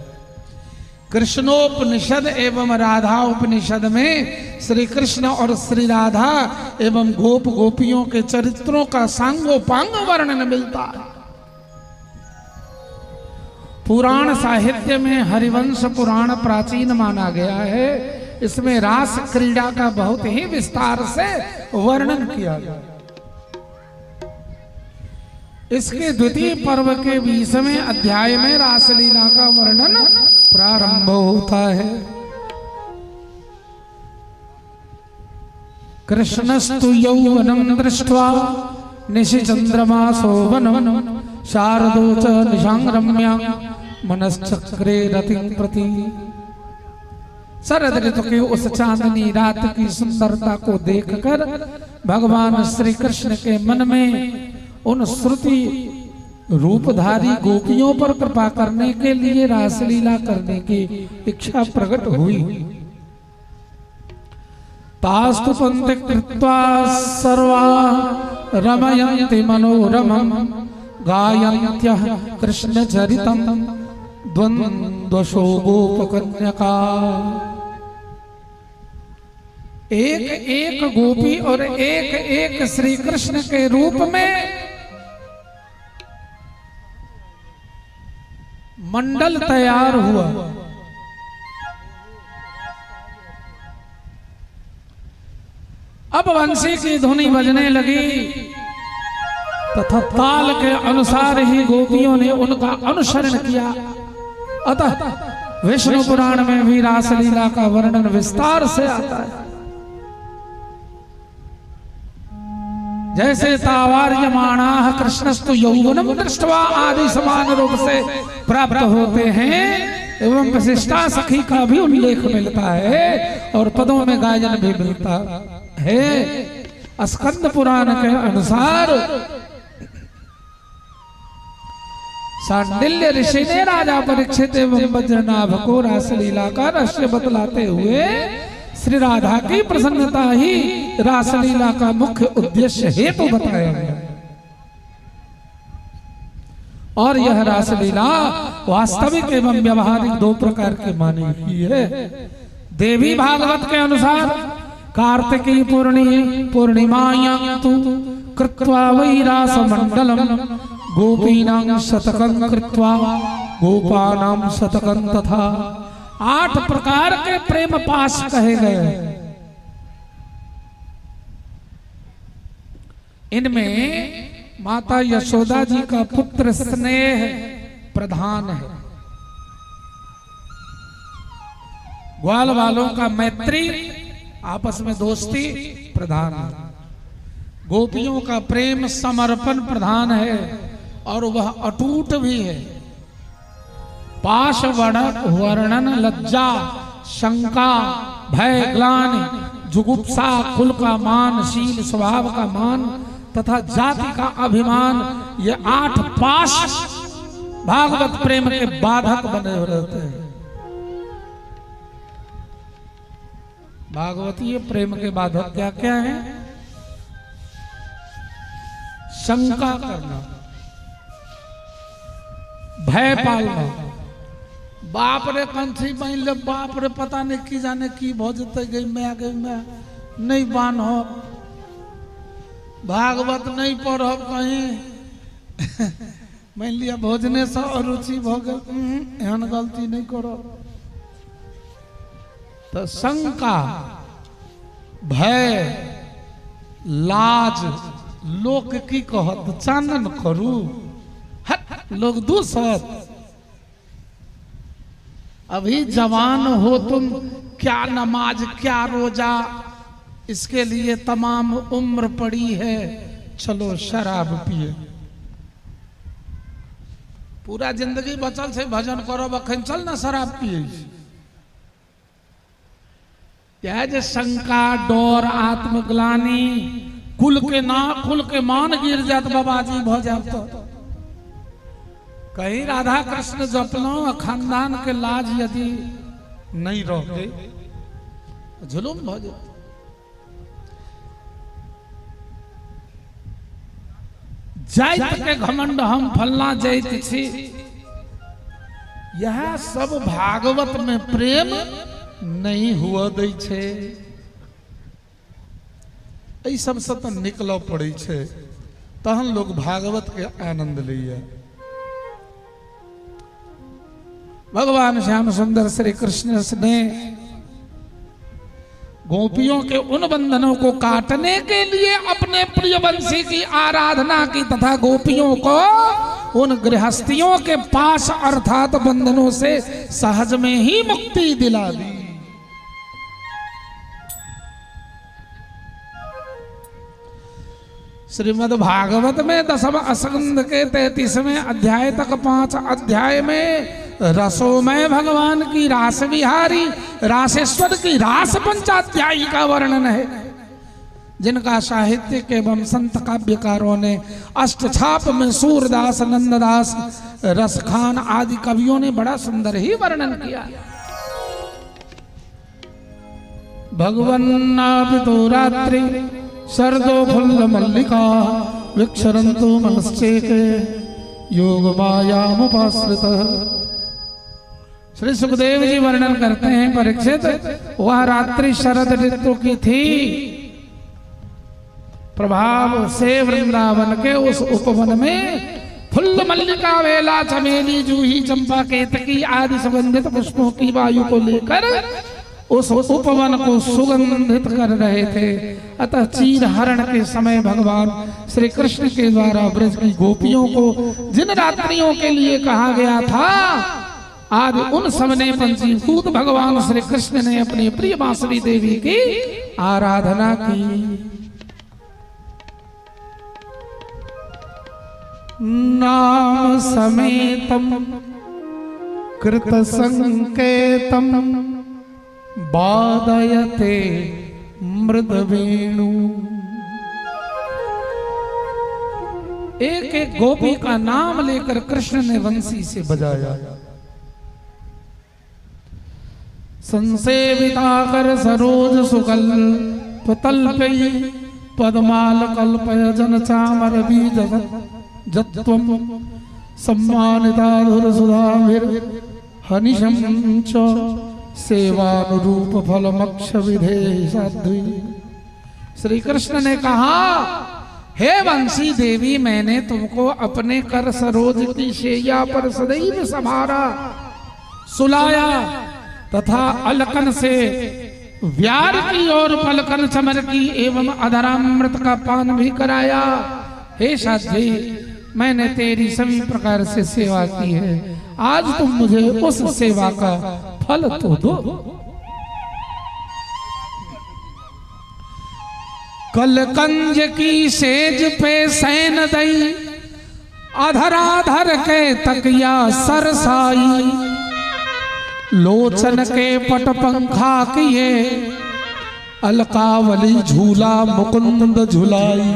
कृष्णोपनिषद एवं राधा उपनिषद में श्री कृष्ण और श्री राधा एवं गोप गोपियों के चरित्रों का सांगोपांग वर्णन मिलता है। पुराण साहित्य में हरिवंश पुराण प्राचीन माना गया है। इसमें रास क्रीड़ा का बहुत ही विस्तार से वर्णन किया गया। इसके द्वितीय पर्व के 20वें अध्याय में रासलीला का वर्णन प्रारंभ होता है। कृष्णस्तु यौवनं दृष्ट्वा निशिचंद्रमा शोभनं शारदो च निशां रम्यां मनश्चक्रे रतिं प्रति। शरद ऋतु की उस चांदनी रात की सुंदरता को देखकर भगवान श्री कृष्ण के मन में उन श्रुति रूपधारी गोपियों पर कृपा करने के लिए रासलीला करने की इच्छा प्रकट हुई। तास्तु पंक्ति कृत्वा सर्वा रमयन्ति मनोरमं गायन्त्यः कृष्ण चरितं द्वंद्वशो गोपकन्यका। एक एक गोपी और एक एक श्री कृष्ण के रूप में मंडल तैयार हुआ। अब वंशी की धुनी बजने लगी तथा ताल के अनुसार ही गोपियों ने उनका अनुसरण किया। अतः विष्णु पुराण में भी रासलीला का वर्णन विस्तार से आता है। जैसे तावार्यमाणाः कृष्णस्तु यौवनम दृष्ट्वा आदि समान रूप से प्राप्त होते हैं, एवं विशिष्टा सखी का भी उल्लेख मिलता है और पदों में गायन भी मिलता है। स्कंद पुराण के अनुसार शांडिल्य ऋषि ने राजा परीक्षित एवं वज्रनाभ को रासलीला का रहस्य बतलाते हुए श्री राधा की प्रसन्नता ही रासलीला का मुख्य उद्देश्य हेतु बताया गया। और यह रासलीला वास्तविक एवं व्यवहारिक दो प्रकार की मानी हुई है। देवी भागवत के अनुसार कार्तिकी पूर्णिमायां तु कृत्वा वै रासमंडलम गोपीनां शतकं कृत्वा गोपानां शतकं तथा। 8 प्रकार के प्रेम पाश कहे गए हैं। इनमें माता यशोदा जी का पुत्र स्नेह प्रधान है। ग्वाल वालों का मैत्री, आपस में दोस्ती प्रधान है। गोपियों का प्रेम समर्पण प्रधान है और वह अटूट भी है। पाश वर्णन लज्जा शंका भय ग्लानि जुगुप्सा कुल का मान शील स्वभाव का मान तथा जाति का अभिमान, ये 8 पाश भागवत प्रेम के बाधक बने रहते हैं। भागवतीय प्रेम के बाधक क्या क्या है? शंका करना, भय पालना, बाप रे कंठी बान्हि ले, बाप रे पता नहीं की जाने की भऽ जेतै, गई मैं गई मैं नहीं बान्हब, भागवत नहीं पढ़ब, कहीं मानि लिअ भोजने से अरुचि भऽ गेल, एहन गलती नहीं करब। तऽ शंका, भय, लाज, लोक की कहत, चानन करू, हट लोग दूसत, अभी जवान हो तुम, क्या नमाज क्या रोजा, इसके लिए तमाम उम्र पड़ी है, चलो शराब पिए। पूरा जिंदगी बचल छै भजन करब, अखन चल ना शराब पिए। यह जे शंका, डर, आत्मग्लानि, कुल के ना कुल के मान गिर जात, बाबाजी भ जात। तो कहीं राधा कृष्ण जपलौं, खानदान के लाज यदि नहीं रह गई, जुलुम भ जात। जाइत के घमंड, हम फलना जाइत छी, यह सब भागवत में प्रेम नहीं हुआ दै छै। एहि सबसँ तऽ निकलऽ पड़ै छै, तहन लोग भागवत के आनंद लैया। भगवान श्याम सुंदर श्री कृष्ण ने गोपियों के उन बंधनों को काटने के लिए अपने प्रियवंशी की आराधना की तथा गोपियों को उन गृहस्थियों के पास अर्थात बंधनों से सहज में ही मुक्ति दिला दी। श्रीमद् भागवत में दसम स्कंध के 33वें अध्याय तक 5 अध्याय में रसोमय भगवान की रास विहारी रासेश्वर की रास पंचाध्यायी का वर्णन है, जिनका साहित्य एवं संत काव्यकारों ने अष्टछाप में सूरदास, नंददास, रसखान आदि कवियों ने बड़ा सुंदर ही वर्णन किया। भगवन्नापितो रात्रि शरदो फुल्ल मल्लिका विक्षरन्तु मनश्चेके योग मायामुपाश्रितः। श्री सुखदेव जी वर्णन करते हैं, परीक्षित, वह रात्रि शरद ऋतु की थी। प्रभाव से वृंदावन के उस उपवन में फुल्ल मल्लिका, वेला, चमेली, जूही, चंपा, केतकी आदि सुगंधित पुष्पों की वायु को लेकर उस उपवन को सुगंधित कर रहे थे। अतः चीर हरण के समय भगवान श्री कृष्ण के द्वारा ब्रज की गोपियों को जिन रात्रियों के लिए कहा गया था, आज उन सबने पंचीभूत भगवान श्री कृष्ण ने अपनी प्रिय बांसुरी देवी की आराधना की। नाम समेतम कृत संकेतम बादयते मृदवेणु। एक एक गोपी का नाम लेकर कृष्ण ने वंशी से बजाया। संसेविता कर सरोज सुकल्प तल्पै पद्माल कल्पय जन चामर बीज जत्वम सम्मानिता धुर सुधाभिर हनिशम च सेवानुरूप फलमक्ष विधे साध्वी। श्री कृष्ण ने कहा, हे वंशी देवी, मैंने तुमको अपने कर सरोज की शैया पर सदैव संभारा, सुलाया तथा अलकन से व्यार की और पलकन चमर की एवं अधरामृत का पान भी कराया। हे साध्वी, मैंने तेरी सभी प्रकार से सेवा की है, आज तुम मुझे उस सेवा का फल तो दो। कलकंज की सेज पे सैन दई, अधराधर के तकिया सरसाई, लोचन के पट पंखा किए, अलकावली झूला मुकुंद झुलाई।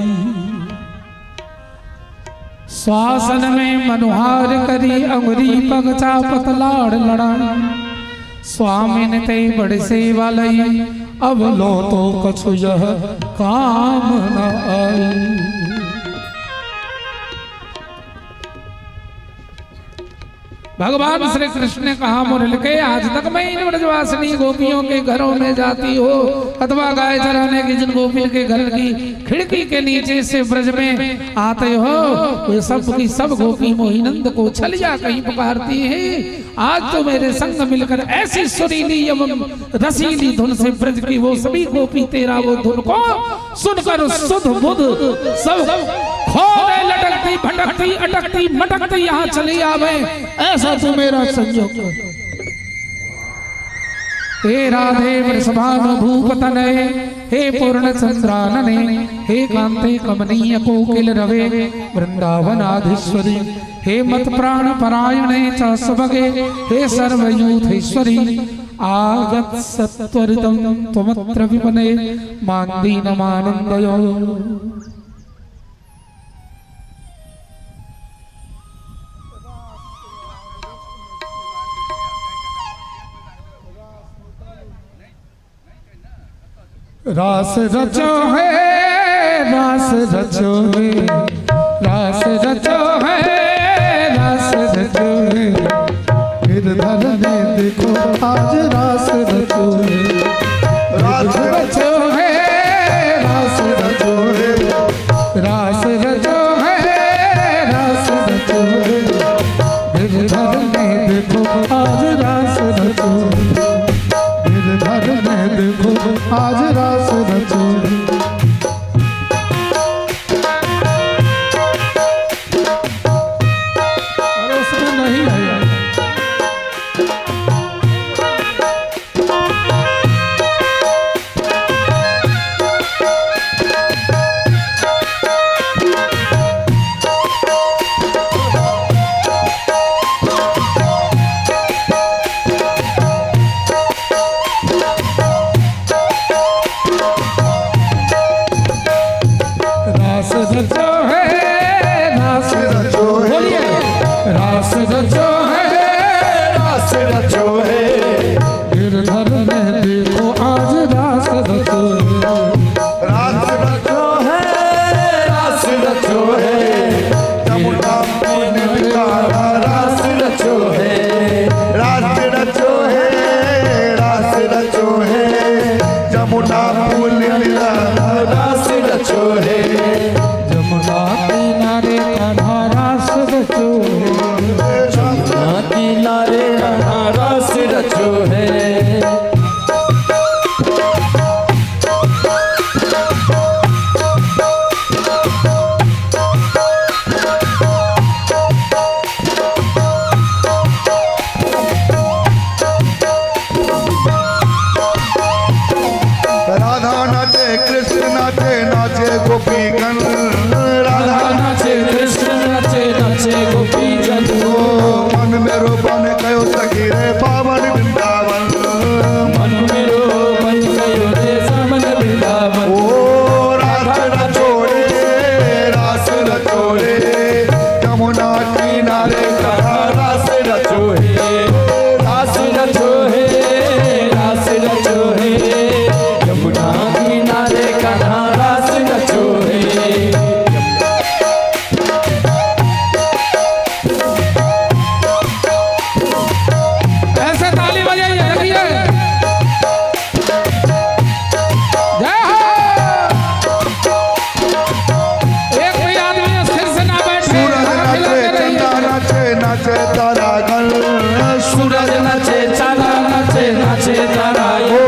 श्वासन में मनुहार करी, अंगुरी पगचा पतलाड़ लड़ाई, स्वामिन ते बड़ सेवा लई, अब लो तो कछु यह काम न आई। भगवान श्री कृष्ण ने कहा मुरल के, आज तक मैं इन ब्रजवासिनी गोपियों के घरों में जाती हो अथवा गाय चराने की जिन गोपियों के घर की खिड़की के नीचे से ब्रज में आते हो, वे सब की सब गोपी मोहिनंद को छलिया कहीं पुकारती है। आज तो मेरे संग मिलकर ऐसी सुरीली एवं रसीली धुन से ब्रज की वो सभी गोपी तेरा वो धुन को सुनकर सुध बुध सब खो दे, लटकती भटकती अटकती मटकती यहाँ चली आवे, ऐसा तू मेरा संयोग कर। हे राधे वृषभानु भूपतनये, हे पूर्ण चंद्रानने, हे कांते कमनीय कोकिल रवे वृंदावनाधीश्वरी, हे मत प्राण परायणे च सुभगे, हे सर्वयूथेश्वरी, आगत सत्वरितम त्वमत्र विपने मांदीनमानंदयो। रास रचो है, रास रचो है, रास रचो है, रास रचो है, गिरधर ने देखो आज रास रचो है, रास रचो है, रास रचो है, रास रचो है, रास रचो है, गिरधर ने देखो आज रास रचो है, गिरधर ने देखो आज रास रचो है। अरे उसमें नहीं है। रास रचो है, रास रचो है, बोलिए, रास रचो है, रास रचो है, गिरधर ने देखो आज रास रचो है, रास रचो है, रास रचो है, जमुना पुण्य रास रचो है, रास रचो है, रास रचो है, जमुना पुण्य रास रचो है, जमुना किनारे कान्हा रास रचो है, जमुना किनारे कान्हा रास रचो है। राधा नाचे कृष्ण नाचे नाचे गोपीगण, राधा नाचे कृष्ण नाचे नाचे गोपीजन, ओ मन मेरो बन गयो सखी रे पावन वृंदावन, मन मेरो बन गयो रे सावन वृंदावन, ओ रास रचो रे, रास रचो रे, जमुना किनारे कान्हा रास रचो है, रास रचो है, रास रचो है, यमुना किनारे कान्हा रास रचो है। ऐसे ताली बजाइए, देखिए, जय हो। एक भी आदमी स्थिर से ना बैठे, सूरज हाथ नाचे हिलाते चंदा रहिए। नाचे नाचे तारागण, सूरज नाचे चांदा नाचे नाचे तारा, ओ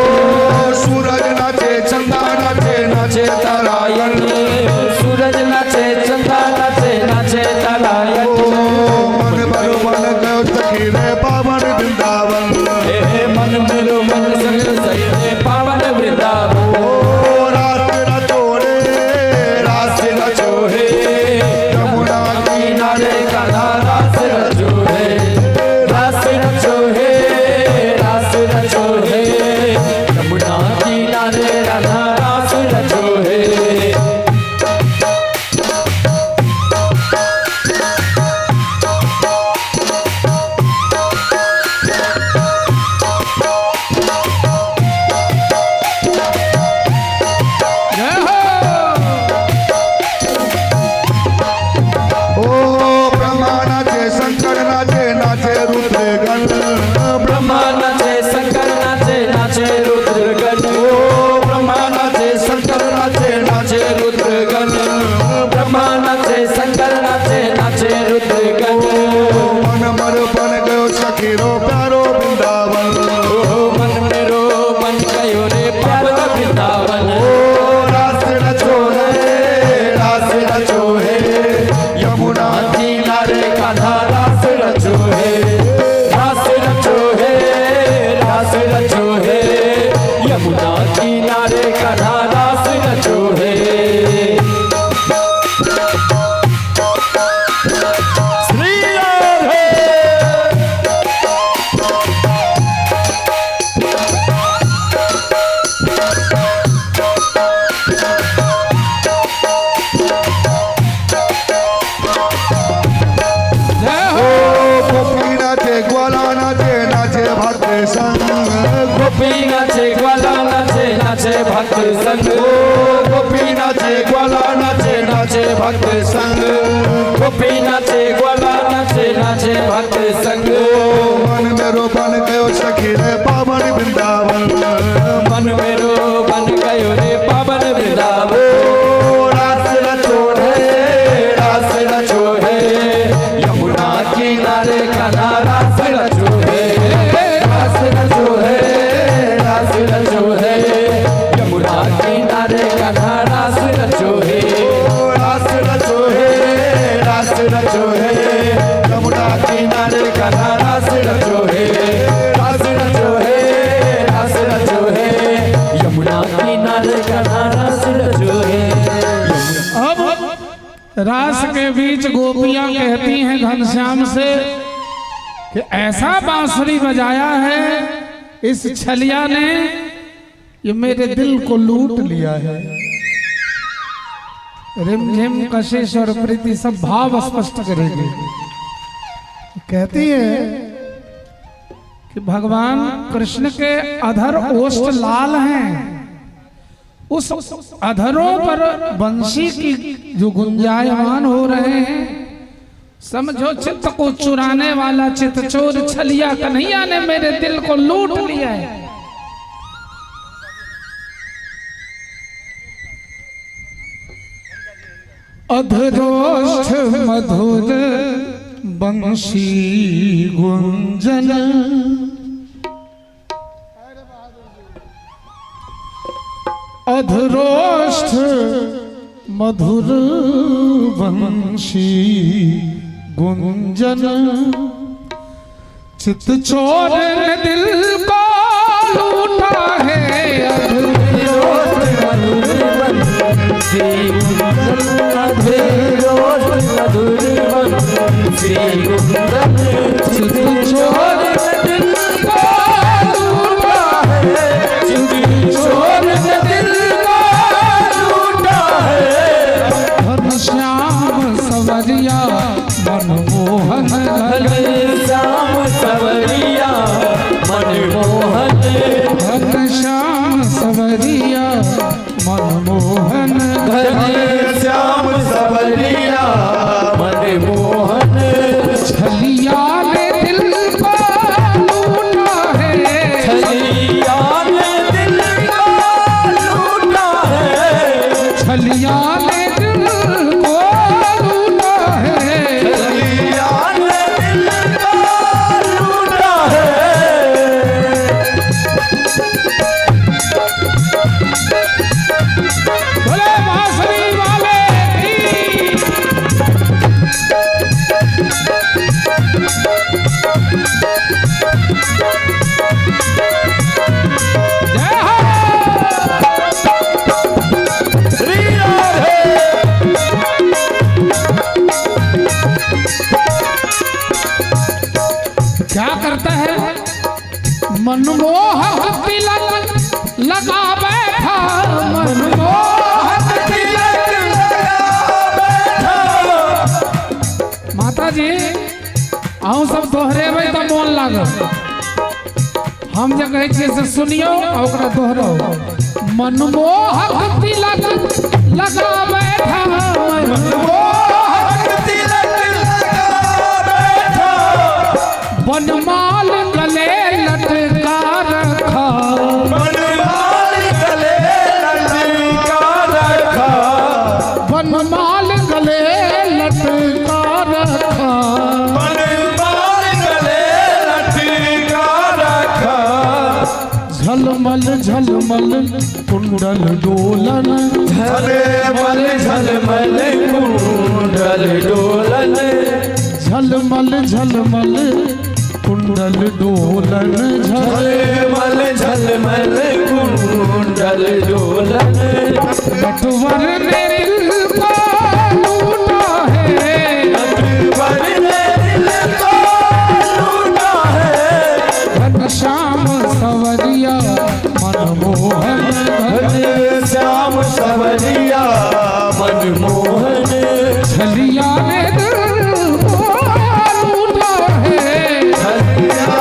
सूरज नाचे चंदा नाचे नाचे तारागण, सूरज नाचे चंदा नाचे नाचे तारा, ओ मन भरो मन गयो सखी रे पावन वृंदावन, हे मन मेरो मन संग सही रे पावन वृंदावन, ओ रास रचो रे, नाचे नाचे भक्त संग। गोपी नाचे ग्वाला नाचे नाचे भक्त संग। गोपी नाचे ग्वाला नाचे नाचे भक्त संग। गोपी नाचे ग्वाला नाचे नाचे भक्त संग। मन मेरो बन गयो सखी रे पावन वृंदावन। मन मेरो बन गयो रे पावन वृंदावन। रास रचो रे रास रचो है यमुना किनारे कान्हा रास रचो है। रास रचो है रास रचो है यमुना किनारे कान्हा रास रचो है। रास रचो है रास रचो है यमुना किनारे कान्हा रास रचो है। रास रचो है रास रचो है यमुना किनारे कान्हा रास रचो है। अब रास के बीच गोपियां कहती हैं घनश्याम से कि ऐसा बांसुरी बजाया है इस छलिया ने, ये मेरे दिल को लूट लिया है। रिमझिम कशिश और प्रीति सब भाव स्पष्ट करेगी। कहती है कि भगवान कृष्ण के अधर ओष्ठ लाल हैं, उस अधरों पर बंशी की जो गुंजायमान हो रहे हैं, समझो चित्त को चुराने वाला चित्त चोर छलिया कन्हैया ने मेरे दिल को लूट लिया है। अधरोष्ठ मधुर बंशी गुंजन, अधरोष्ठ मधुर बंशी गुंजन, चित चोर ने दिल को लूटा है। अधरोष्ठ मधुर बंशी गुंजन, अधरोष्ठ मधुर बंशी गुंजन, चित चोर ने दिल को लूटा है। चित चोर ने दिल को लूटा है। घनश्याम सवरिया मनमोहन घनश्याम सवरिया मनमोहन, घनश्याम सवरिया मनमोहन, घनश्याम सवरिया मनमोहन। छलिया ने दिल को लूटा है। छलिया ने दिल को लूटा है। छलिया ने दिल को लूटा है। छलिया ने दिल को लूटा है। बोले बांसुरी वाले की। जय हो। श्री राधे। क्या करता है? मनमोहक तिलक लगा बैठा, मनमोहक तिलक लगा बैठा। माता जी अहूँ सब दोहरेबै तऽ मोन लागत। हम जे कहै छियै से सुनियौ आ ओकरा दोहराउ। मनमोहक तिलक लगा बैठा, मनमोहक तिलक लगा बैठा। बनमाल गले लटका रखा, बनमाल गले लटका रखा। बनमाल गले लटका रखा। बनमाल गले लटका रखा। झलमल झलमल कुंडल डोलन, झलमल झलमल कुंडल डोलन, झलमल झलमल कुंडल डोलन, झलमल झलमल कुंडल डोलन। नटवर ने दिल को लूटा है। नटवर ने दिल को लूटा है। घनश्याम सवरिया मनमोहन, घनश्याम सवरिया मनमोहन। छलिया ने दिल को लूटा है। छलिया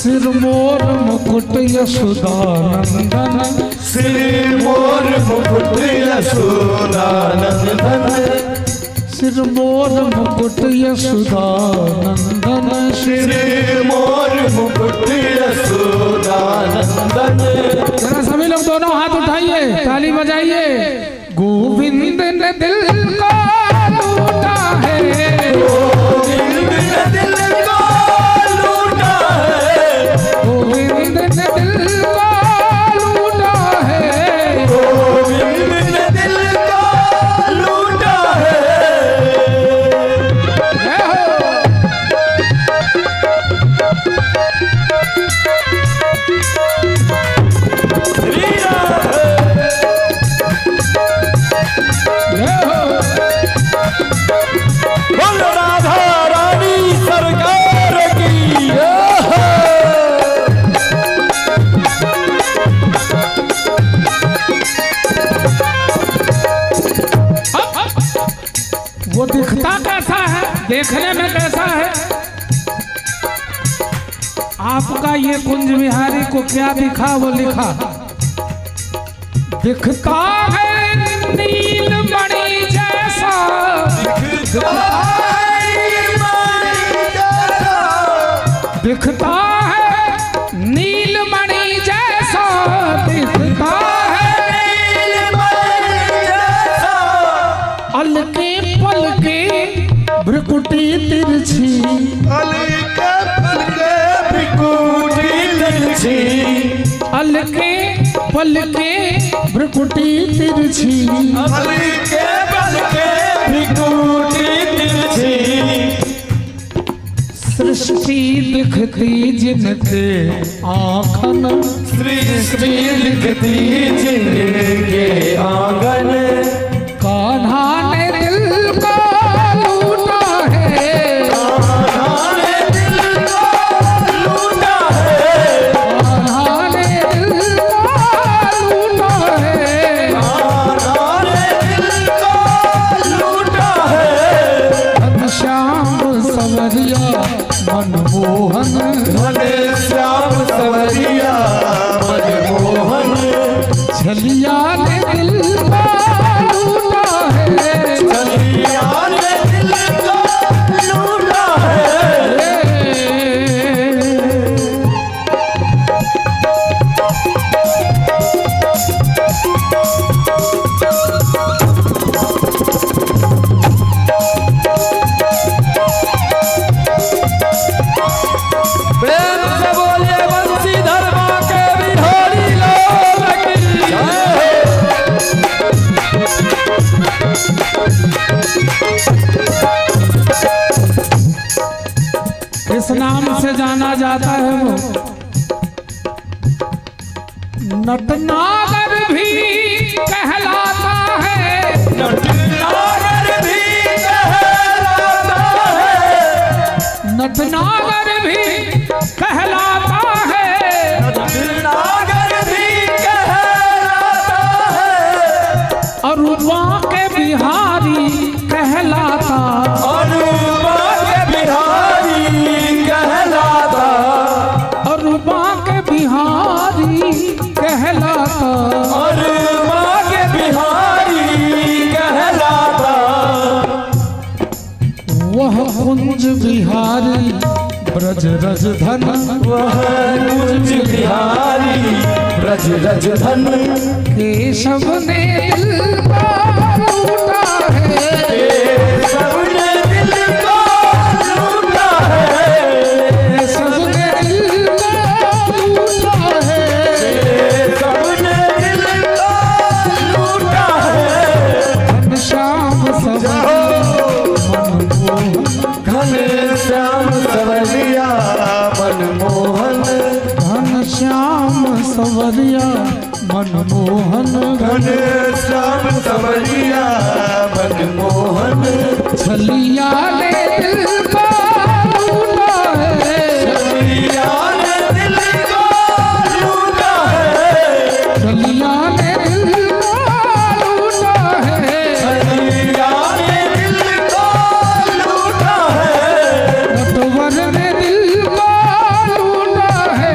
सिर मोर मुकुट यशोदानंदन। श्री मोर मुकुट यशोदानंदन। सिर मोर मुकुट यशोदानंदन। श्री मोर मुकुट यशोदानंदन। जरा सभी लोग दोनों हाथ उठाइए, ताली बजाइए। गोविंद ने दिल को लूटा है, गोविंद ने दिल को लूटा है, गोविंद ने दिल को लूटा है, गोविंद ने दिल को लूटा है। जय हो। श्री राम जय हो। बोल राधा रानी सरकार की जय। वो दिखता कैसा है, देखने में कैसा है? आपका ये कुंज बिहारी को क्या दिखा वो लिखा। दिखता है नीलमणि जैसा, दिखता है नीलमणि जैसा, दिखता है अलके पलके भ्रकुटी तिरछी, अलके पलके भ्रकुटी तिरछी, अलके पलके भ्रकुटी तिरछी, अलके पलके भ्रकुटी तिरछी। सृष्टि दिखती जिनके आंखन, सृष्टि दिखती जिनके आंगन। कान्हा ने दिल को लूटा है, कान्हा ने दिल को लूटा है, कान्हा ने दिल को लूटा है। कान्हा ने दिल को लूटा है। घनश्याम सवरिया मनमोहन, घनश्याम सवरिया मनमोहन। छलिया ने दिल को लूटा है, छलिया ने दिल को लूटा है। प्रेम से बोलिए बंसीधर बांके बिहारी लाल की जय हो। किस नाम से जाना जाता है वो? नटनागर भी कहलाता है, नटनागर भी कहलाता है, नटनागर भी कहलाता है, नटनागर भी कहलाता है, और के बिहारी कहलाता, और बांके बिहारी कहलाता, और के बिहारी कहलाता, और बांके बिहारी कहलाता। वह कुंज बिहारी ब्रज रज धन, वह कुंज बिहारी ब्रज रज धन। केशव ने दिल को लूटा है, केशव ने दिल को लूटा है, केशव ने दिल को लूटा है। केशव ने दिल को लूटा है। घनश्याम सवरिया मनमोहन, घनश्याम सवरिया मनमोहन, घनश्याम सवरिया मनमोहन। घनश्याम सवरिया मनमोहन। छलिया ने दिल को लूटा है, छलिया ने दिल को लूटा है, छलिया ने दिल को लूटा है, छलिया ने दिल को लूटा है, नटवर ने दिल को लूटा है।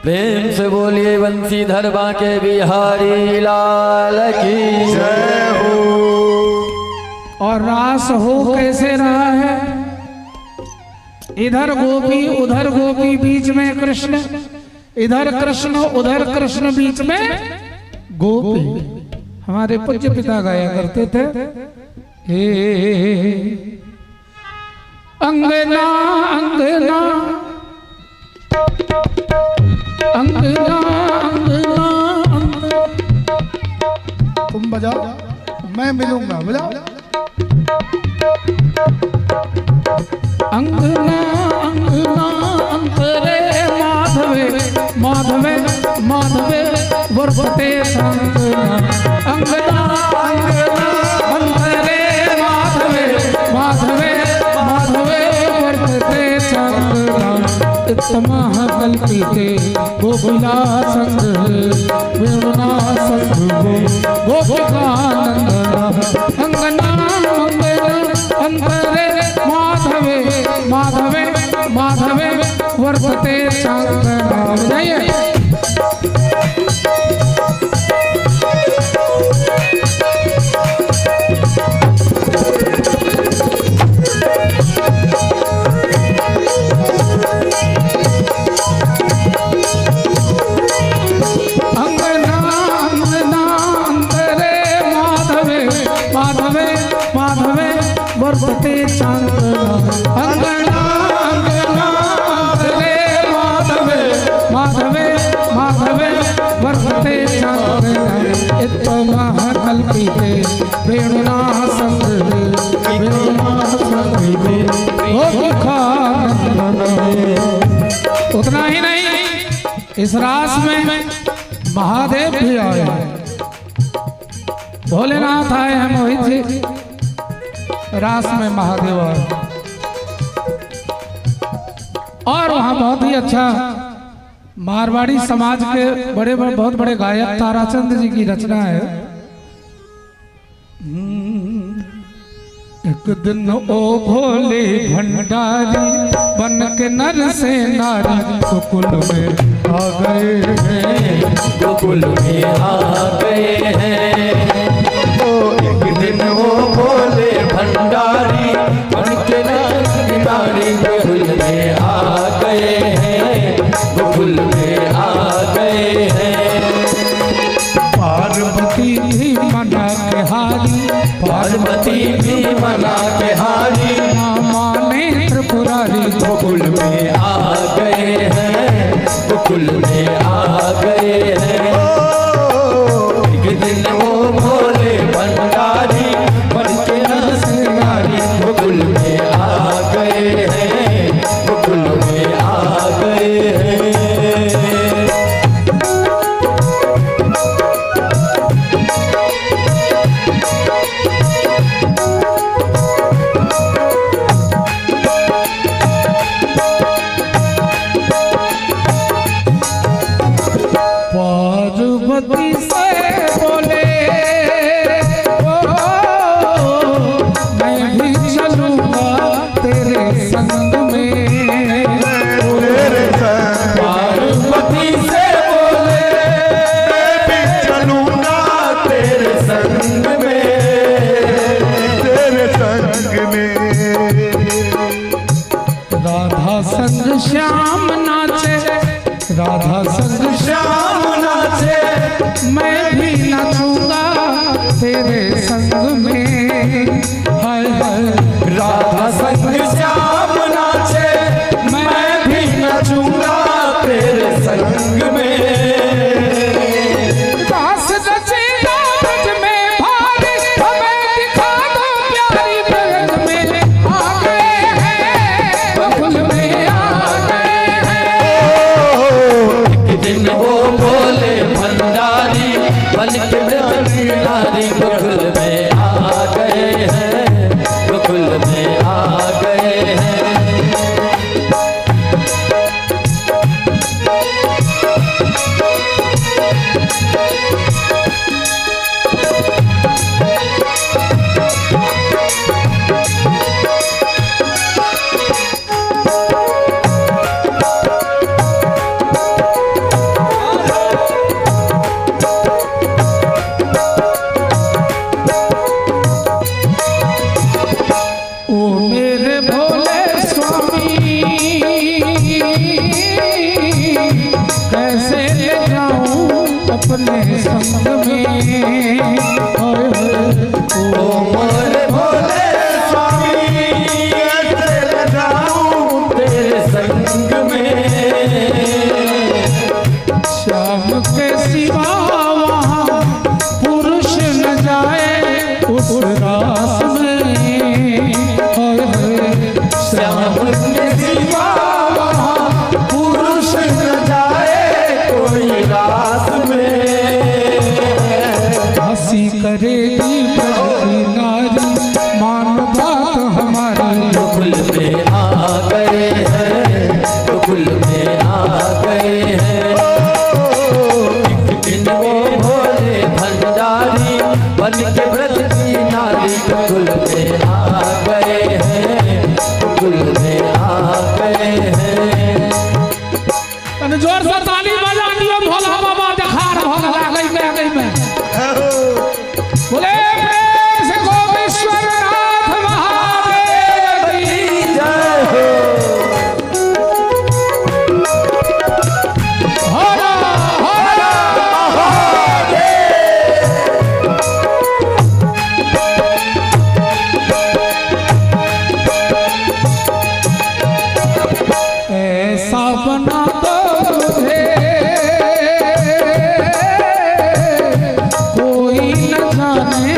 प्रेम से बोलिए बंसीधर बांके बिहारी लाल की जय हो। और रास हो कैसे रहा है? इधर गोपी उधर गोपी, बीच में कृष्ण, इधर कृष्ण उधर कृष्ण, बीच में गोपी। हमारे पूज्य पिता गाया करते थे, हे अंगना अंगना अंगना अंगना अंगना। तुम बजाओ, मैं मिलूंगा, बजाओ। अंगना अंगना अंतरे माधवे माधवे माधवे वर्तते संगना। अंगना अंगना अंतरे माधवे माधवे माधवे वर्तते संगना। इतमः कल्पिते गोकुला संग वेणुना संग गोपिकानंदना। अंगना अंगना अंतरे माधवे माधवे माधवे वर्तते संगना। बजाइए। अंगना अंगना अंतरे माधवे माधवे माधवे वर्तते चांदना। अंगना अंगना अंतरे माधवे माधवे माधवे वर्तते चांदना। इतमः कल्पिते वेणुना संग वेणुना संग गोपिकानंदना। उतना ही नहीं, इस रास में महादेव भी आए हैं, भोलेनाथ आए हैं मोहित जी, रास में महादेव आए। और वहां बहुत ही अच्छा मारवाड़ी समाज के बड़े बड़े बहुत बड़े गायक ताराचंद जी की रचना है। एक दिन ओ भोले भंडारी बन के नर से नारी गोकुल में आ गए हैं। गोकुल में आ गए हैं। ओ एक दिन वो भोले भंडारी बनके नारी गोकुल में आ गए हैं। गोकुल में आ गए हैं। पार्वती भी मना के हारी, पार्वती भी मना के हारी, ना माने त्रिपुरारी गोकुल में आ गए हैं। गोकुल में आ गए हैं। एक दिन वो भोले भंडारी बनके नारी गोकुल में आ गए हैं। गोकुल में आ गए हैं। पार्वती से बोले ओ मैं भी चलूंगा तेरे संग में। तेरे संग पार्वती से बोले मैं भी चलूंगा तेरे संग में। तेरे संग में। राधा संग श्याम नाचे, राधा संग श्याम नाचे, मैं भी नाचूंगा तेरे संग में। हाय हाय राधा संग श्याम नाचे, मैं भी नाचूंगा तेरे संग में। दास रचे ब्रज में भारी, हमें दिखा दो प्यारी ब्रज में आ गए हैं, गोकुल में आ गए हैं। एक दिन वो भोले भंडारी बन के नारी गोकुल में आ गए हैं। गोकुल में आ गए हैं। ओ अपने संग में। हाय हाय। ओ मोरे भोले स्वामी कैसे ले जाऊं तेरे संग में। श्याम के सिवा वहाँ पुरुष न जाए उस रास में। हाय हाय। श्याम के सिवा वहाँ पुरुष न जाए कोई रास में। हंसी करेगी ब्रज की नारी, मान बात हमारी। गोकुल में आ गए हैं, गोकुल में आ गए हैं। एक दिन वो भोले भंडारी बन के ब्रज की नारी गोकुल में आ गए हैं, गोकुल में आ गए हैं। तने जोर से ताली बजा दियो, भोला बाबा देखार भोग लागै में गई में। बोले प्रेम से गोपेश्वर नाथ महादेव की जय हो। हर हर। ऐसा बना दो मुझे कोई न जाने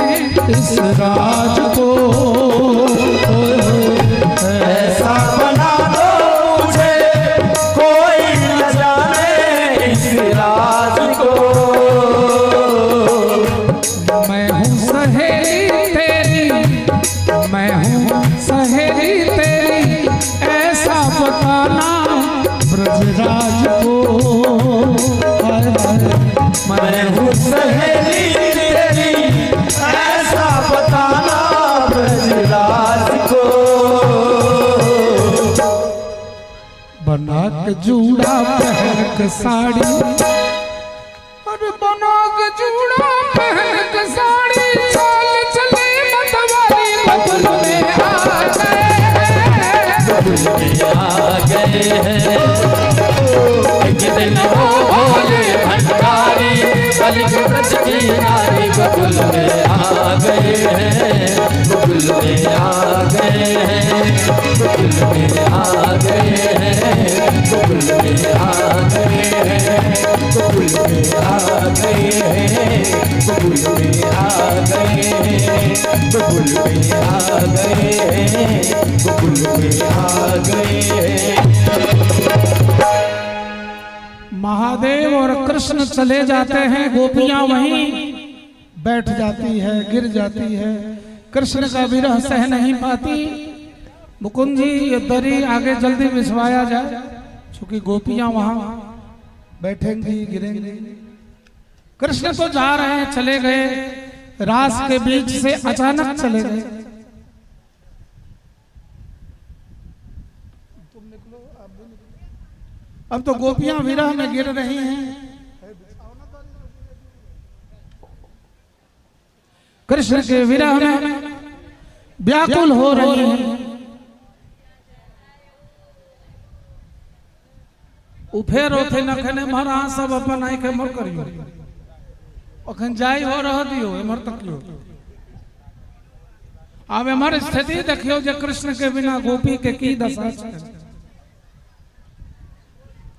इस राज को। ऐसा बना दो मुझे कोई न जाने इस राज को। मैं हूँ सहेली तेरी, मैं हूँ सहेली तेरी, ऐसा बताना ब्रजराज को। हाय हाय। मैं हूँ सहेली तेरी, ऐसा बताना ब्रजराज को। बना के जूड़ा पहन के साड़ी, और बना के जूड़ा पहन के साड़ी, चाल चले मतवाली गोकुल में आ गए। गोकुल में आ गए हैं। एक दिन वो भोले भंडारी बन के ब्रज की नारी गोकुल में आ गए हैं, गोकुल में आ गए हैं, गोकुल में आ गए हैं, गोकुल में आ गए हैं, गोकुल में आ गए हैं, गोकुल में आ गए हैं, गोकुल में आ गए हैं, गोकुल में आ गए हैं। महादेव और कृष्ण चले जाते हैं, गोपियां वहीं बैठ जाती है, गिर जाती है। कृष्ण का विरह सह नहीं पाती। मुकुंद जी ये दरी आगे जल्दी बिछवाया जाए, क्योंकि गोपियां वहां बैठेंगी, गिरेंगी। कृष्ण तो जा रहे हैं, चले गए, रास के बीच से अचानक चले गए। अब तो गोपियां विरह में गिर रही हैं। कृष्ण के विरह में व्याकुल हो रही हैं। उ फेर होते नखन एम्हर अहाँ सब अपन आँखि एम्हर करियौ, अखन जाय हो रह दियौ, एम्हर तकियौ। आब एम्हर स्थिति देखियौ जे कृष्ण के बिना गोपी के की दशा छै।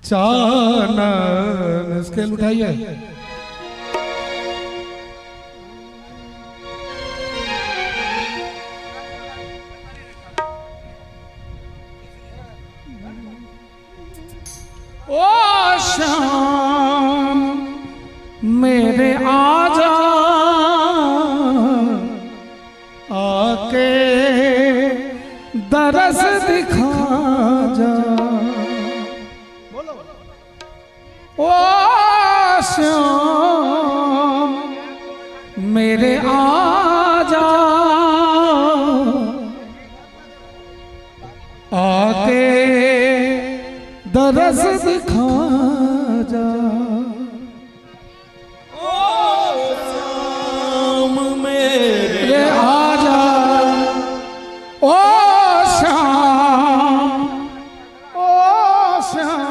चानन स्केल उठाइए। ओ श्याम मेरे आजा, आके दरस दिखा जा। ओ श्याम मेरे आजा, आके दरस दिखा जा। श्याम मेरे रे आजा, ओ श्याम, ओ श्याम।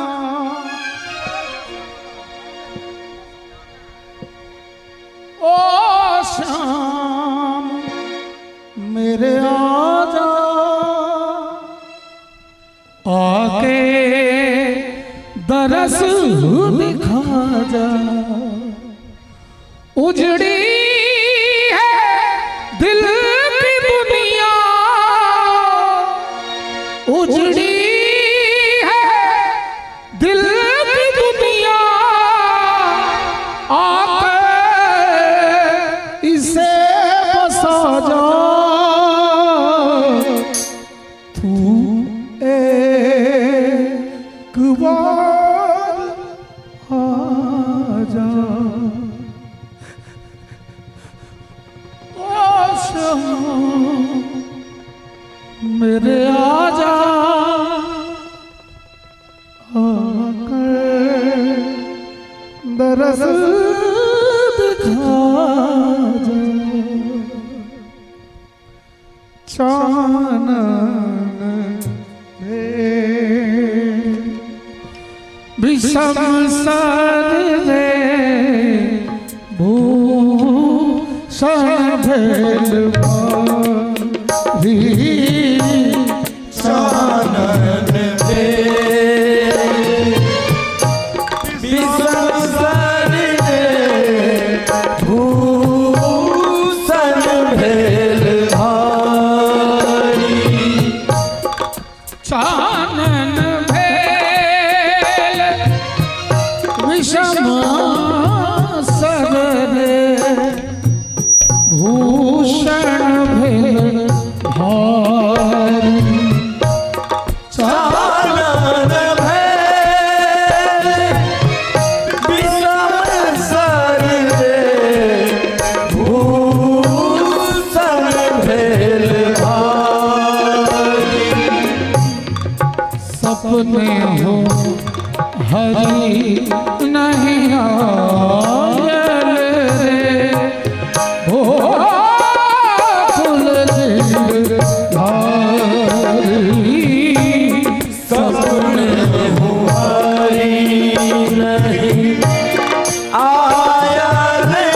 उजड़ी है दिल की दुनिया, उजड़ी है दिल की दुनिया, आकर इसे बसा जा। तू एक बार आ जा। ओ श्याम मेरे आजा, आकर दरस दिखा जा। चानन भेल विषम सर रे, भूषण भेल भारी। चानन भेल विषम सर रे, भूषण भेल भारी। चानन भेल विषम सर रे, भूषण भेल भारी। चानन भेल विषम सर रे, भूषण भेल भारी। सपने हो हरि नहीं आयल रे, हो कुल गिरधारी। सपने हो हरि नहीं आयल रे,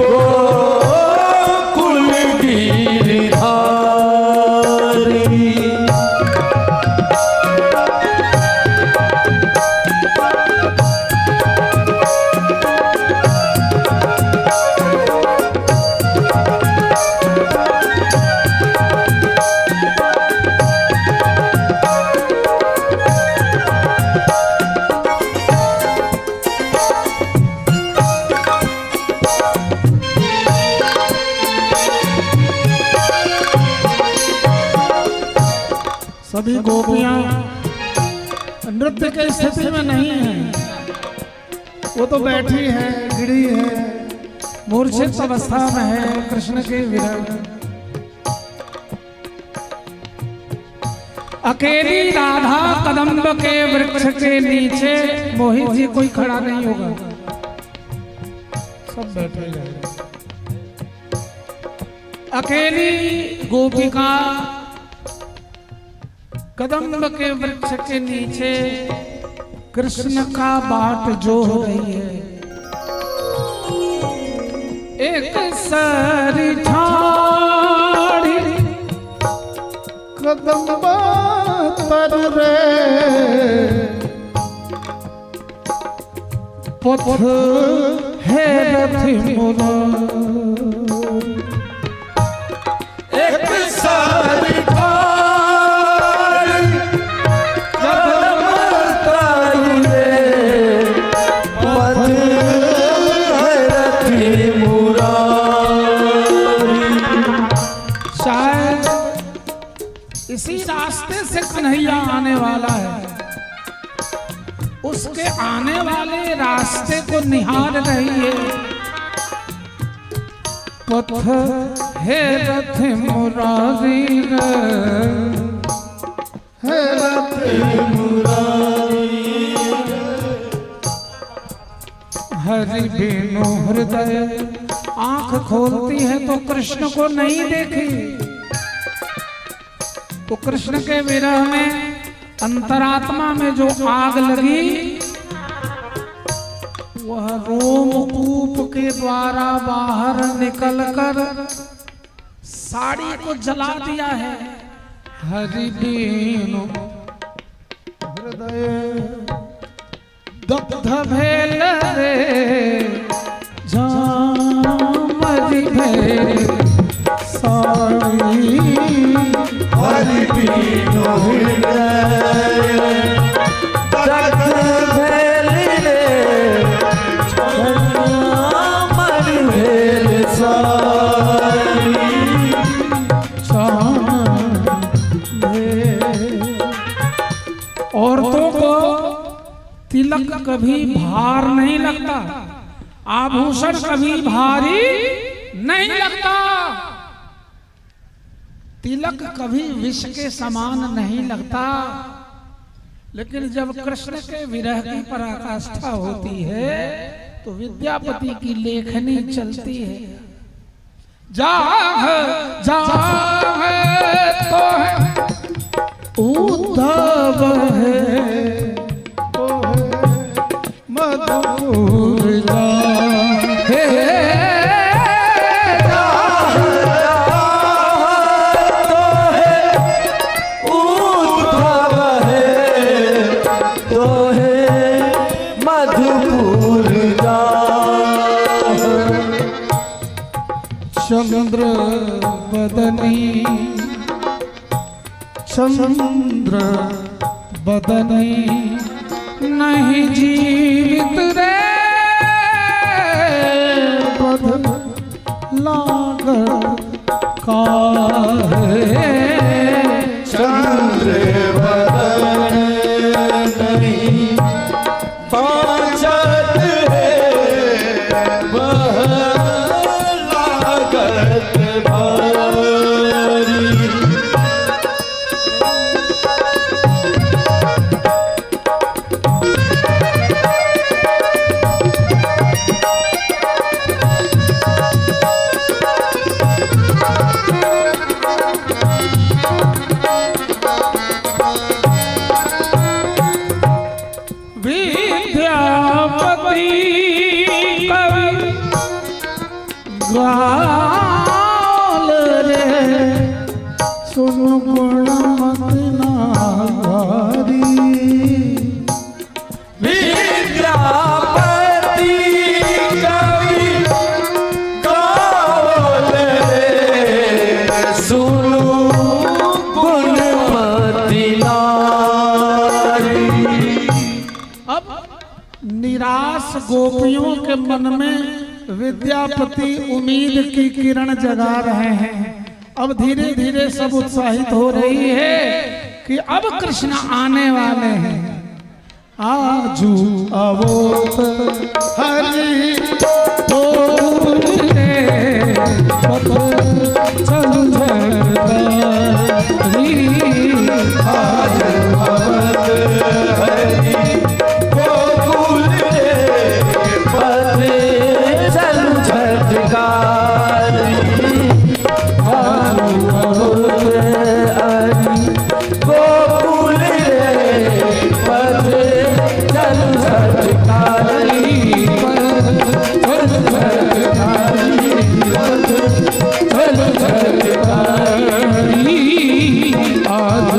गोकुल गिरधारी। सभी गोपियां नृत्य के स्थिति में नहीं है, वो तो बैठी है, गिरी है, मूर्छित अवस्था में है कृष्ण के विरह में। अकेली राधा कदम्ब के वृक्ष के नीचे, मोहित जी कोई खड़ा नहीं होगा, सब बैठे हैं। अकेली गोपिका कदम्ब के वृक्ष के नीचे कृष्ण का बाट जो हो रही है। एक सरी ठाड़ी कदम तर रे, पथ है रथ मुरारी। एक सारी ठाड़ी कदम तर रे, पथ है रथी मुरारी। शायद इसी रास्ते से कन्हैया आने वाला है, उसके आने वाले रास्ते को निहार रही है। पथ है रथ मुरारी रे, हे रथ हरि बिनु हृदय। आंख खोलती है तो कृष्ण को नहीं देखी, तो कृष्ण के विरह में अंतरात्मा में जो आग लगी, वह रोमकूप के द्वारा बाहर निकलकर साड़ी को जला दिया है। हरि बिनु हृदय दग्ध भेल रे हरि बिनु हृदय दग्ध भेल रे मर भेल सारी। औरतों को तिलक कभी भार नहीं लगता, आभूषण कभी भारी नहीं लगता, तिलक कभी विष के समान नहीं लगता। लेकिन जब कृष्ण के विरह की पराकाष्ठा होती है तो विद्यापति की लेखनी चलती है। जाह जाह तो है उद्धव है तो है मधुर हे उद्धव है तो है मधुपुर जाह। चंद्र बदनी चंद्र बदनी नहीं जीवित रे बदन लागत काहे। चंद्र बदन नहीं बाँचत है वह लागत भारी। विद्यापति कवि गाल रे सुन गुण मत नारी। विद्यापति कवि गावल रे सुनु गुणमति नारी। अब निराश गोपियों के मन में विद्यापति उम्मीद की किरण जगा रहे हैं। अब धीरे धीरे सब उत्साहित हो रही है कि अब कृष्ण आने वाले हैं। आजू अवोत हरि गोकुल रे पथ चल झटकारी। आज भवत हरि गोकुल रे पथ चल झटकारी। आज भवत हरि गोकुल रे पथ चल झटकारी। चल झटकारी चल झटकारी। आज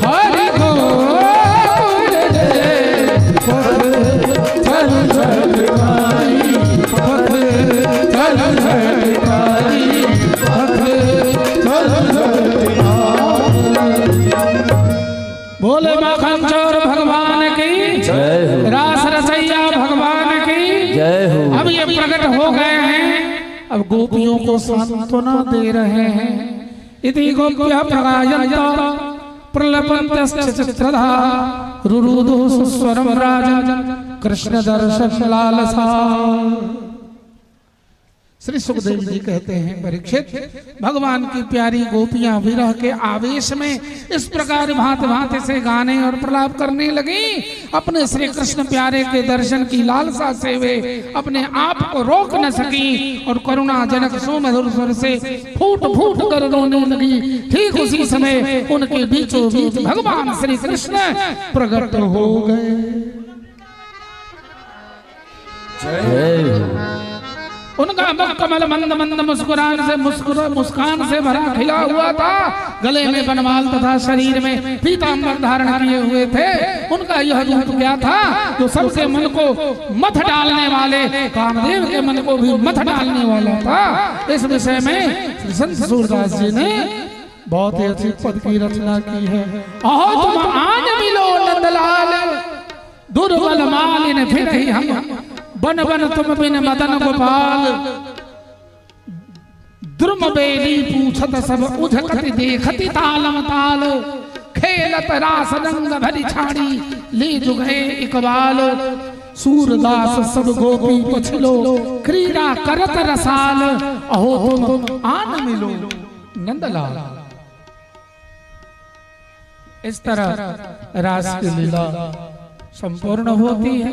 हरि गोकुल रे पथ चल झटकारी पथ चल झटकारी पथ चल झटकारी। बोले माखन चोर भगवान की जय हो। रास रचैया भगवान की जय हो। अब ये प्रकट हो गए हैं, अब गोपियों को सांत्वना दे रहे हैं। इति गोप्यः प्रगायन्त प्रलपन्तश्च चित्रधा रुरुदुः सुस्वरं राजन् कृष्ण दर्शन लालसा। श्री सुखदेव जी कहते हैं, परीक्षित, भगवान की प्यारी गोपियां विरह के आवेश में इस प्रकार भांति भांति से गाने और प्रलाप करने लगी। अपने श्री कृष्ण प्यारे के दर्शन की लालसा से वे अपने आप को रोक न सकी और करुणाजनक सुमधुर स्वर से फूट फूट कर रोने लगी। ठीक उसी समय उनके बीचों बीच भगवान श्री कृष्ण प्रकट हो गए। जय हो। उनका मुख कमल मंद मंद मुस्कुरान से मुस्कान से भरा खिला हुआ था। गले में बनमाल तथा शरीर में पीताम्बर धारण किए हुए थे। उनका यह रूप क्या था जो सबके मन को मथ डालने वाले, कामदेव के मन को भी मथ डालने वाला था। इस विषय में संत सूरदास जी ने बहुत ही अच्छी पद की रचना की है। अहो तुम आन मिलो नंदलाल, दुर्बल मालिन फिर ही हम, बन बन तुम बिन मदन गोपाल। द्रुम बेली पूछत सब उझकत देखति तालम ताल, खेलत रास रंग भरी छाड़ी ले जुगए इकबाल। सूरदास सब गोपी पछलो क्रीड़ा करत रसाल, अहो तुम आन मिलो नंदलाल। इस तरह रास की लीला संपूर्ण होती है।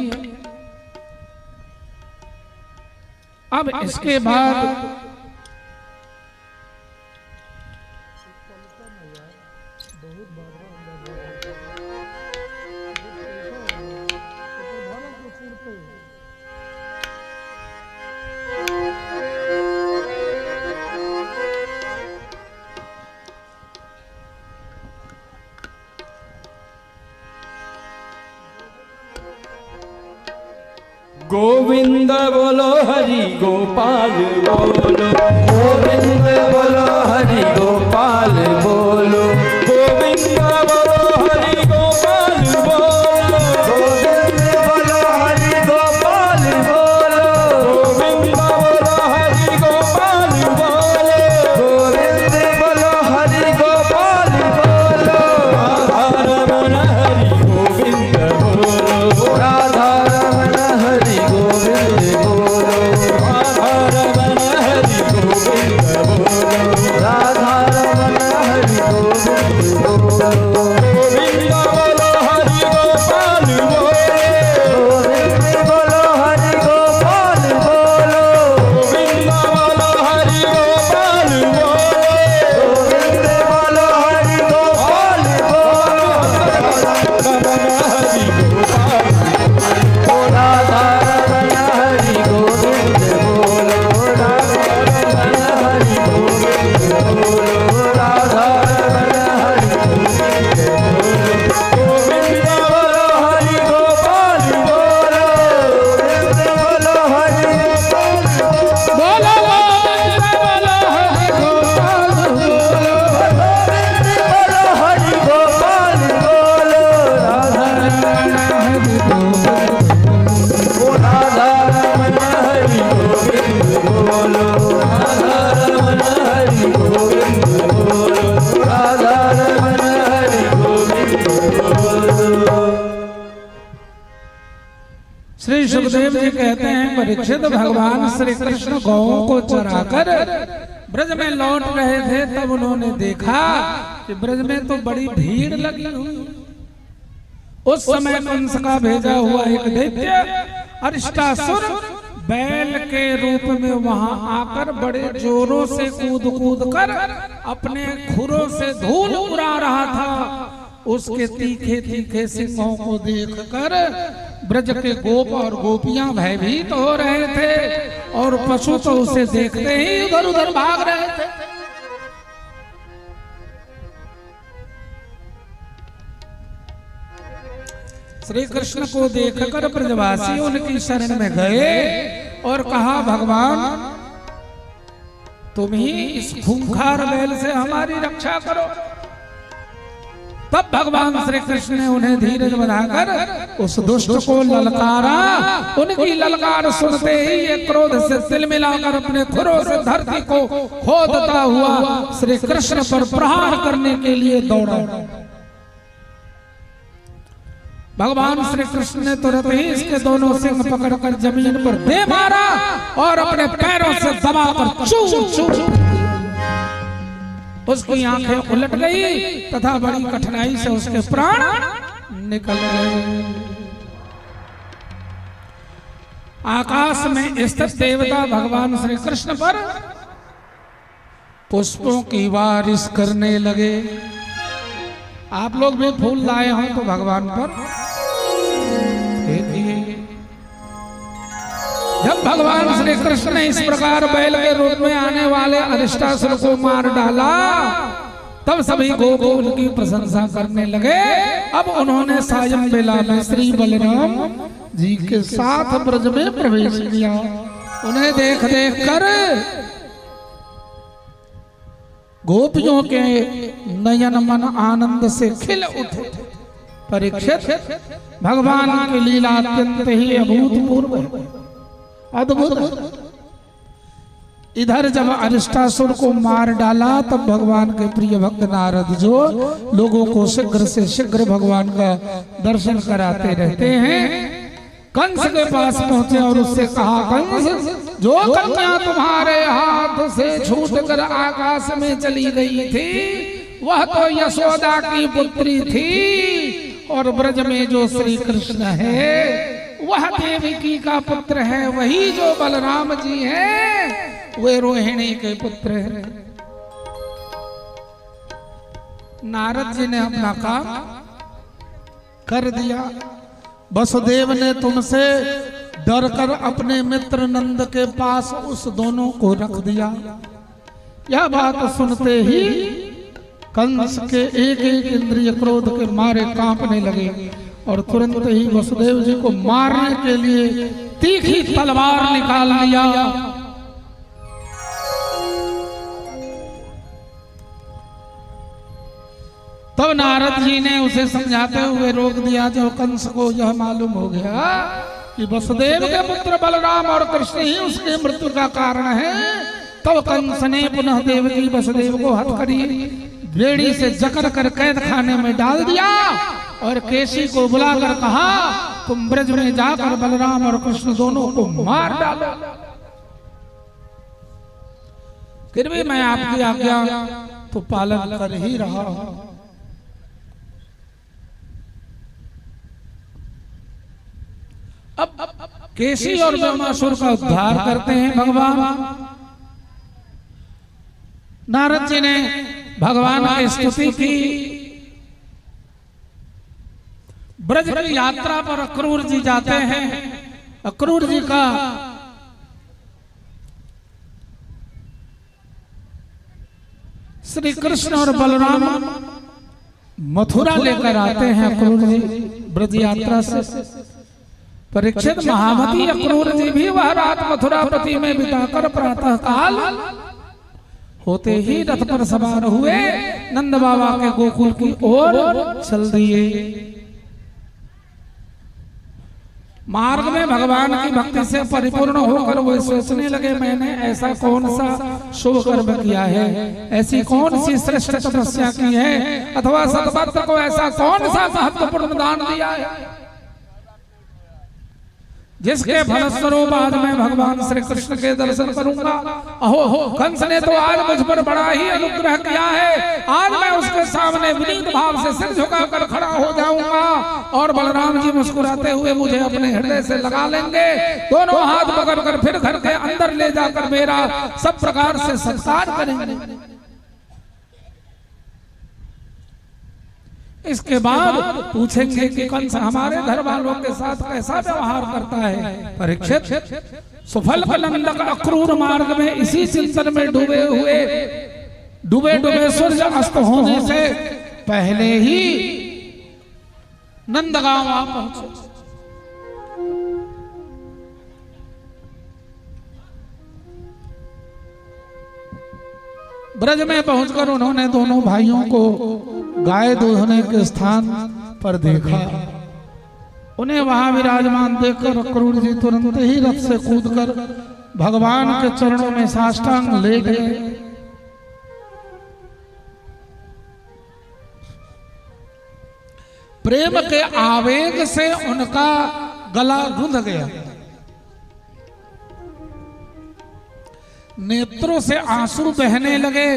अब इसके बाद गोविंद बोलो हरि गोपाल बोलो, गोविंद बोलो हरि गोपाल बोलो, गोविंद बोलो हरि गोपाल बोलो, गोविंद बोलो हरि गोपाल बोलो, गोविंद बोलो हरि गोपाल बोलो, गोविंद बोलो हरि गोपाल बोलो, राधा रमण हरि गोविंद बोलो, राधा रमण हरि गोविंद बोलो, राधा रमण हरि गोविंद बोलो, राधा रमण हरि गोविंद बोलो, गोविंद बोलो हरि गोपाल बोलो, गोविंद बोलो हरि गोपाल बोलो, गोविंद बोलो हरि गोपाल बोलो, गोविंद बोलो हरि गोपाल बोलो, रमण हरि गोपाल, राधा रमण हरि गोविंद बोलो, राधा रमण हरि गोविंद बोलो, राधा रमण हरि गोविंद बोलो, गोविंद बोलो हरि गोपाल बोलो, गोविंद बोलो हरि बोलो गोविंद बोलो हरि गोपाल बोलो, गोविंद बोलो हरि गोपाल बोलो, राधा रमण हरि गोविंद, राधा रमण हरि गोविंद बोलो, राधा रमण हरि गोविंद बोलो, राधा रमण हरि गोविंद बोलो। श्री सुखदेव जी कहते हैं परीक्षित, भगवान श्री कृष्ण गौओं को चराकर ब्रज में लौट रहे थे, तब उन्होंने देखा कि ब्रज में तो बड़ी भीड़ लगी हुई। उस समय कंस का भेजा हुआ एक दैत्य अरिष्टासुर बैल के रूप में वहां आकर बड़े जोरों से कूद कूद कर अपने खुरों से धूल उड़ा रहा था। उसके तीखे तीखे सिंहों को देखकर ब्रज के गोप और गोपियां भयभीत हो रहे थे और पशु तो उसे देखते ही उधर उधर भाग रहे थे। श्री कृष्ण को देखकर ब्रजवासी उनकी शरण में गए और कहा, भगवान तुम ही इस खूंखार बैल से हमारी रक्षा करो। तब भगवान श्री कृष्ण ने उन्हें धीरज बनाकर उस दुष्ट को ललकारा। उनकी ललकार सुनते ही ये क्रोध से तिलमिलाकर अपने खुरों से धरती को खोदता हुआ श्री कृष्ण पर प्रहार करने के लिए दौड़ा। भगवान श्री कृष्ण ने तुरंत ही इसके दोनों सिंह पकड़कर जमीन पर दे मारा और अपने पैरों से दबाकर चूर चूर, उसकी आंखें उलट गई तथा बड़ी कठिनाई से उसके प्राण निकल गए। आकाश में स्थित देवता भगवान श्री कृष्ण पर पुष्पों की बारिश करने लगे। आप लोग भी फूल लाए हो तो भगवान पर फेंकिए। जब भगवान श्री कृष्ण ने इस प्रकार बैल के रूप में आने वाले अरिष्टासुर को मार डाला, तब सभी गोप उनकी प्रशंसा करने लगे। अब उन्होंने सायं बेला में श्री बलराम जी के साथ ब्रज में प्रवेश किया। उन्हें देख देख कर गोपियों के नयन मन आनंद से खिल उठे। परीक्षित, भगवान की लीला अत्यंत ही अभूतपूर्व है, अद्भुत है। इधर जब अरिष्टासुर को मार डाला तब भगवान के प्रिय भक्त नारद जो लोगों को शीघ्र से शीघ्र भगवान का दर्शन कराते रहते हैं, कंस के पास पहुंचे और उससे कहा, कंस, जो कन्या तुम्हारे हाथ से छूट कर आकाश में चली गई थी वह तो यशोदा की पुत्री थी, और ब्रज में जो श्री कृष्ण है वह देवकी का पुत्र है, वही जो बलराम जी हैं वे रोहिणी के पुत्र हैं। नारद जी ने अपना काम कर दिया। वसुदेव ने तुमसे डर कर अपने मित्र नंद के पास उस दोनों को रख दिया। यह बात सुनते ही कंस के एक एक इंद्रिय क्रोध के मारे कांपने लगे और तुरंत ही वसुदेव जी को मारने के लिए तीखी तलवार निकाल लिया। तब नारद जी ने उसे समझाते हुए रोक दिया। जब कंस को यह मालूम हो गया कि वसुदेव के पुत्र बलराम और कृष्ण ही उसके मृत्यु का कारण है, तब कंस ने पुनः देवकी वसुदेव को हथकड़ी बेड़ी से जकड़ कर कैद खाने में डाल दिया और केशी को बुलाकर कहा, तुम ब्रज में जाकर बलराम और कृष्ण दोनों को मार डालो। फिर भी मैं आपकी आज्ञा तो पालन कर ही रहा हूं। अब केशी और ब्रह्मासुर का उद्धार करते हैं भगवान। नारद जी ने भगवान की स्तुति की। ब्रज की यात्रा पर अक्रूर जी जाते हैं। अक्रूर जी का श्री कृष्ण और बलराम मथुरा लेकर आते हैं अक्रूर जी ब्रज यात्रा से। परीक्षित, महामती अक्रूर जी भी वह रात मथुरापति में बिताकर प्रातः काल होते ही रथ पर सवार हुए, नंद बाबा के गोकुल की ओर चल दिए। मार्ग में भगवान की भक्ति से परिपूर्ण होकर वो सोचने लगे, मैंने ऐसा कौन सा शुभ कर्म किया है, ऐसी कौन सी श्रेष्ठ तपस्या की है, अथवा सतपत्र को ऐसा कौन सा महत्वपूर्ण दान दिया है जिसके फलस्वरूप आज मैं भगवान श्री कृष्ण के दर्शन करूंगा। अहो, कंस ने तो आज मुझ पर बड़ा ही अनुग्रह किया है। आज मैं उसके सामने विनीत भाव से सिर झुकाकर खड़ा हो जाऊंगा और बलराम जी मुस्कुराते हुए मुझे अपने हृदय से लगा लेंगे, दोनों हाथ पकड़कर फिर घर के अंदर ले जाकर मेरा सब प्रकार से सत्कार करेंगे। इसके बाद पूछेंगे कि कंस हमारे घर वालों के साथ कैसा व्यवहार करता है। परीक्षित, सुफल नंदक अक्रूर मार्ग में इसी चिंतन में डूबे हुए डूबे डूबे सूर्य अस्त होने से पहले ही नंदगांव आ पहुंचे। ब्रज में पहुंचकर उन्होंने दोनों भाइयों को गाय दूधने के स्थान पर देखा। उन्हें वहां विराजमान देखकर अक्रूर जी तुरंत ही रथ से कूदकर भगवान के चरणों में साष्टांग ले गए। प्रेम के आवेग से उनका गला रुंध गया, नेत्रों से आंसू बहने लगे।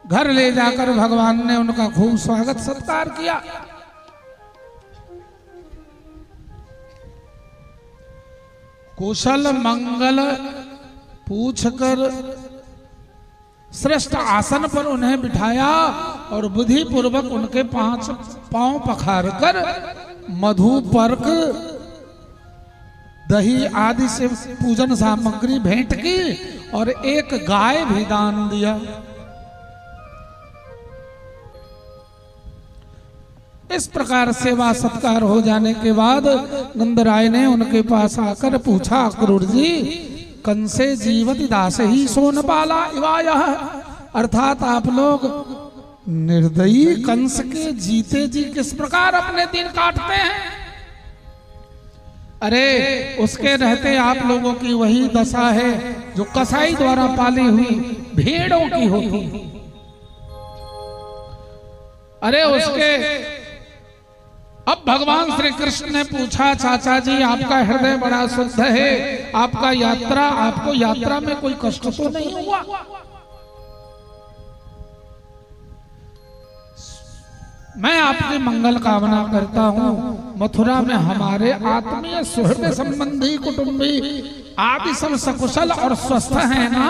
घर ले जाकर भगवान ने उनका खूब स्वागत सत्कार किया। कुशल मंगल पूछकर श्रेष्ठ आसन पर उन्हें बिठाया और बुद्धि पूर्वक उनके 5 पांव पखार कर मधुपर्क दही आदि से पूजन सामग्री भेंट की और एक गाय भी दान दिया। इस प्रकार सेवा सत्कार हो जाने के बाद नंदराय ने उनके पास आकर पूछा, अक्रूर जी, कंसे जीवति दास ही सोनपाला इवायः। अर्थात आप लोग निर्दयी कंस के जीते जी किस प्रकार अपने दिन काटते हैं। अरे उसके रहते आप लोगों की वही दशा है जो कसाई द्वारा पाली हुई भेड़ों की होती है। अरे उसके अब भगवान श्री कृष्ण ने पूछा, चाचा जी आपका हृदय बड़ा शुद्ध है, आपका यात्रा, आपको यात्रा में कोई कष्ट तो नहीं हुआ? मैं आपकी मंगल कामना करता हूं। मथुरा में हमारे आत्मीय सुहृद संबंधी कुटुंबी आदि सब सकुशल और स्वस्थ हैं ना?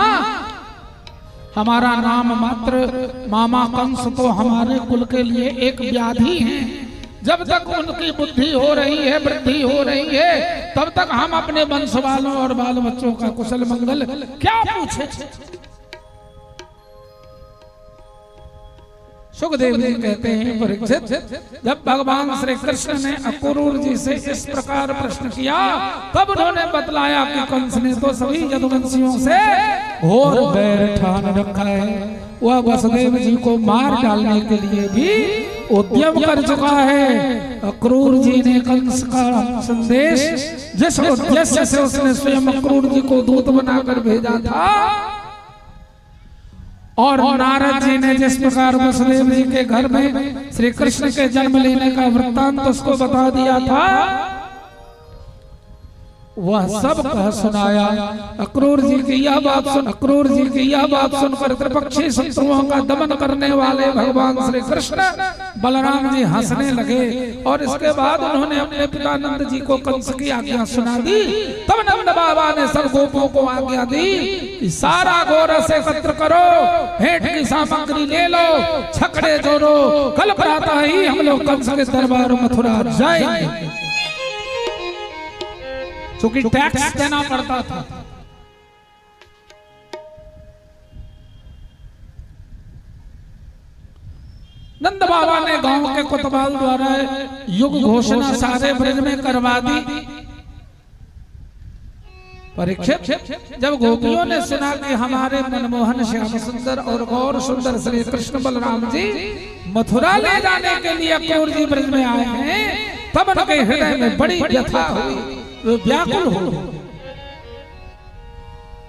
हमारा नाम मात्र मामा कंस तो हमारे कुल के लिए एक व्याधि है। जब तक उनकी बुद्धि हो रही है, वृद्धि हो रही है, तब तक हम अपने वंश वालों और बाल बच्चों का कुशल मंगल क्या पूछे। सुखदेव जी कहते हैं, परीक्षित, जब भगवान श्री कृष्ण ने अक्रूर जी से इस प्रकार प्रश्न किया, तब उन्होंने बतलाया कि कंस ने तो सभी यदुवंशियों से घोर बैर ठान रखा है। वह वसुदेव जी को मार डालने के लिए भी उद्यम कर चुका है। अक्रूर जी ने कंस का संदेश जिस उद्देश्य से उसने स्वयं अक्रूर जी को दूत बनाकर भेजा था, और नारद जी ने जिस प्रकार वसुदेव जी के घर में श्री कृष्ण के जन्म लेने का वृत्तांत उसको बता दिया था, वह सब कह सुनाया। अक्रूर जी की यह बात सुन, अक्रूर जी की यह बात सुनकर त्रिपक्षी शत्रुओं का दमन करने वाले भगवान श्री कृष्ण बलराम जी हंसने लगे और इसके बाद उन्होंने अपने पिता नंद जी को कंस की आज्ञा सुना दी। तब नंद बाबा ने सब गोपों को आज्ञा दी कि सारा गोरस एकत्र करो, भेंट की सामग्री ले लो, छकड़े जोड़ो, कल प्रातः ही हम लोग कंस के दरबार मथुरा जाएंगे। क्योंकि टैक्स देना पड़ता था। नंद बाबा ने गांव के कोतवाल द्वारा युग घोषणा सारे ब्रज में करवा दी। परीक्षित, जब गोपियों ने सुना कि हमारे मनमोहन श्याम सुंदर और गौर सुंदर श्री कृष्ण बलराम जी मथुरा ले जाने के लिए अक्रूर जी ब्रज में आए हैं, तब उनके हृदय में बड़ी व्यथा हुई, वे व्याकुल हो गए।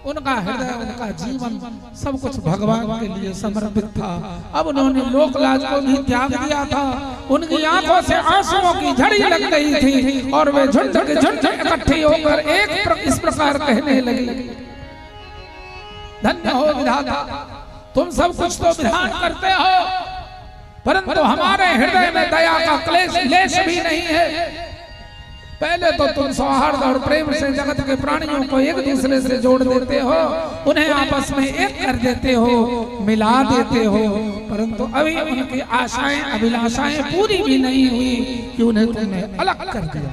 उनका हृदय, उनका जीवन सब कुछ भगवान के लिए समर्पित था। अब उन्होंने लोकलाज को भी त्याग दिया था। उनकी आंखों से आंसुओं की झड़ी लग गई थी और वे झुंड के झुंड इकट्ठी होकर एक इस प्रकार कहने लगी, धन्य हो विधाता, तुम सब कुछ तो विधान करते हो, परंतु हमारे हृदय में दया का क्लेश लेश भी नहीं है। पहले तो तुम सौहार्द और प्रेम से जगत के प्राणियों को एक दूसरे से जोड़ देते हो, उन्हें आपस में एक कर देते हो, मिला देते हो, परंतु अभी उनकी आशाएं अभिलाषाएं पूरी भी नहीं हुई कि उन्हें तुमने अलग कर दिया।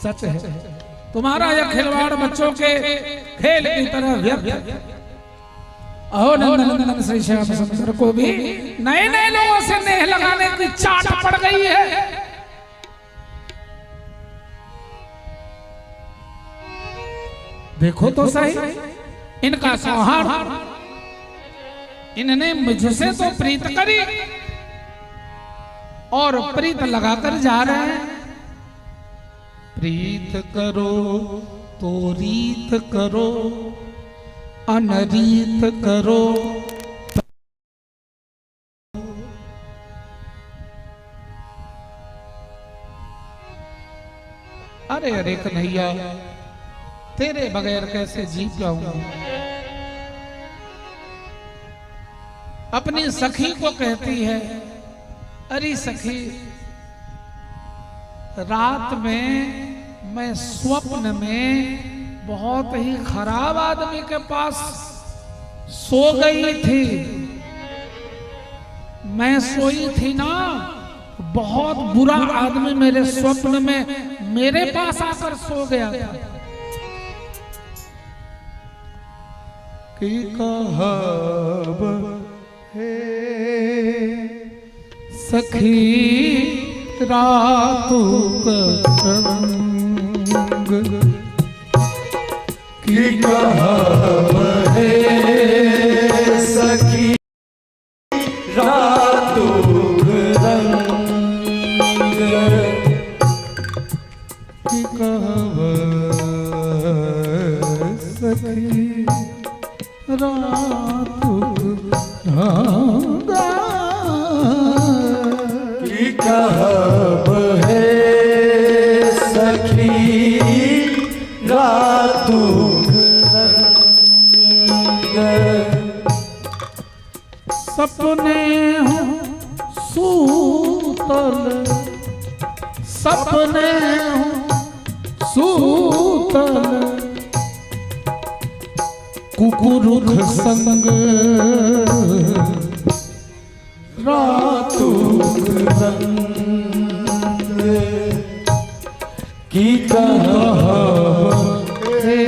सच है, तुम्हारा यह खिलवाड़ बच्चों के खेल की तरह व्यर्थ है। अहो नंदनंदन श्री श्याम सुंदर को भी नए नए लोगों से नेह लगाने की चाट पड़ गई है। देखो तो सही इनका सौहार्द, इन्होंने मुझसे तो प्रीत करी और प्रीत लगाकर जा रहे हैं। प्रीत करो तो रीत करो, अनरीत करो। अरे अरे कन्हैया, तेरे बगैर कैसे जी पाऊंगा। अपनी सखी को कहती है, अरे सखी, रात में मैं स्वप्न में बहुत ही खराब आदमी के पास सो गई थी। मैं सोई थी ना, बहुत बुरा आदमी मेरे स्वप्न में मेरे पास आकर सो गया था। की कहब हे सखी रातुक रंग। की कहब हे सखी रातुक रंग। की कहब सखी रातुक रंग। की कहब हे सखी रातुक रंग। सपने हूँ सूतल, सपने हूँ सूतल, कुकुरुख संग रातुक रंग। की कहब हे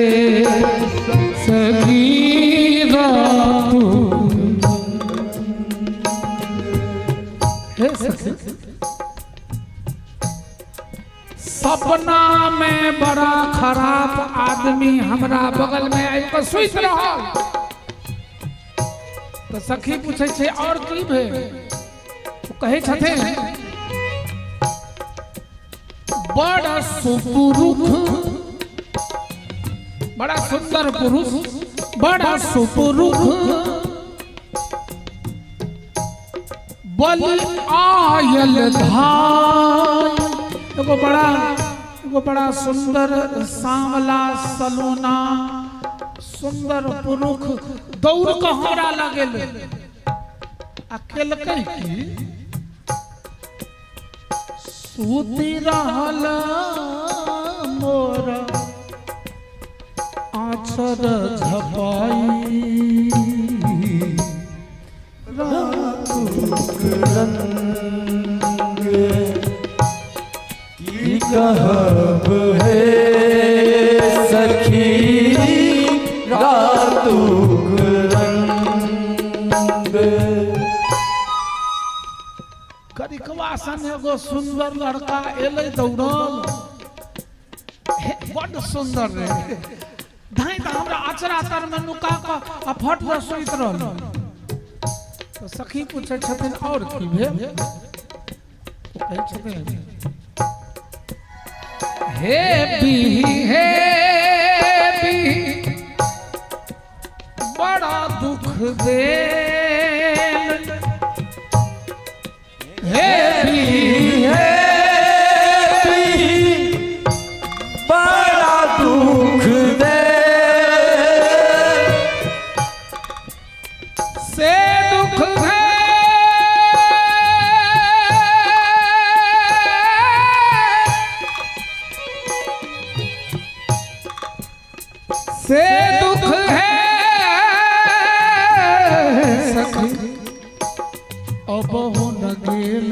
सखी रातुक। हे सखी, सपना में बड़ा खराब आदमी हमरा बगल में आबि कऽ सुति रहल। तऽ सखी पूछै छै और की भेल? ओ कहै छथिन बड़ा सुपुरुख, बड़ा सुंदर पुरुष, बड़ा सुपुरुख बलि आयल धाय। एगो बड़ा सुंदर सांवला सलोना सुंदर पुरुख दौड़ कऽ हमरा लगेल आ केलकै की, सूति रहल मोर आँचर झपाई। रातुक रंग। की कहब हे सखी रातुक रंग। करिकवा सन एगो सुंदर लड़का एलै दौड़ल, हे, बड्ड सुंदर रे धाइ, तऽ हमरा अचरा तर में नुका कऽ आ फट दऽ सुति रहल। तऽ सखी पूछै छथिन और की भेल? ओ कहै छथिन हे बी, हे बी, बड़ा दुख देल। हे बी, हे बी, बड़ा दुख दे। से दुख है से दुख है सखी अब हो न गेल।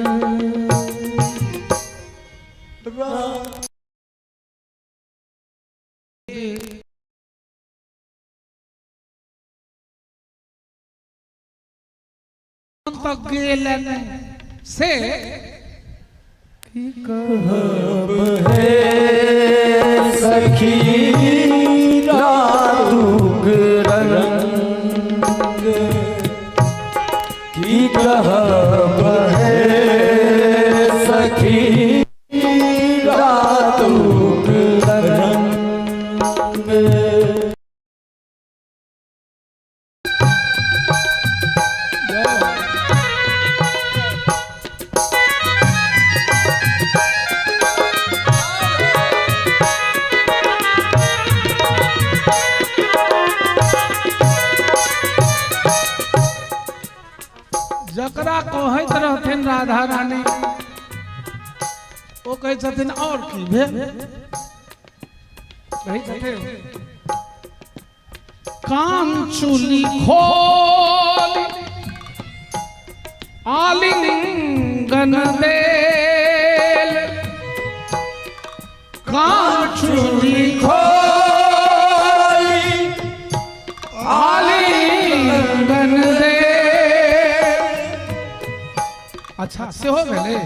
तक गेल नहि से की कहब हे सखी रातुक रंग। की कहब हे सखी रातुक रंग। जकरा कहैत रहथिन राधा रानी, ओ कहै छथिन और की भेल? कहै छथिन कान चुली खोल आलिंगन देल, कान चुली खोली आलिंगन देल आ अच्छा सेहो भेलै।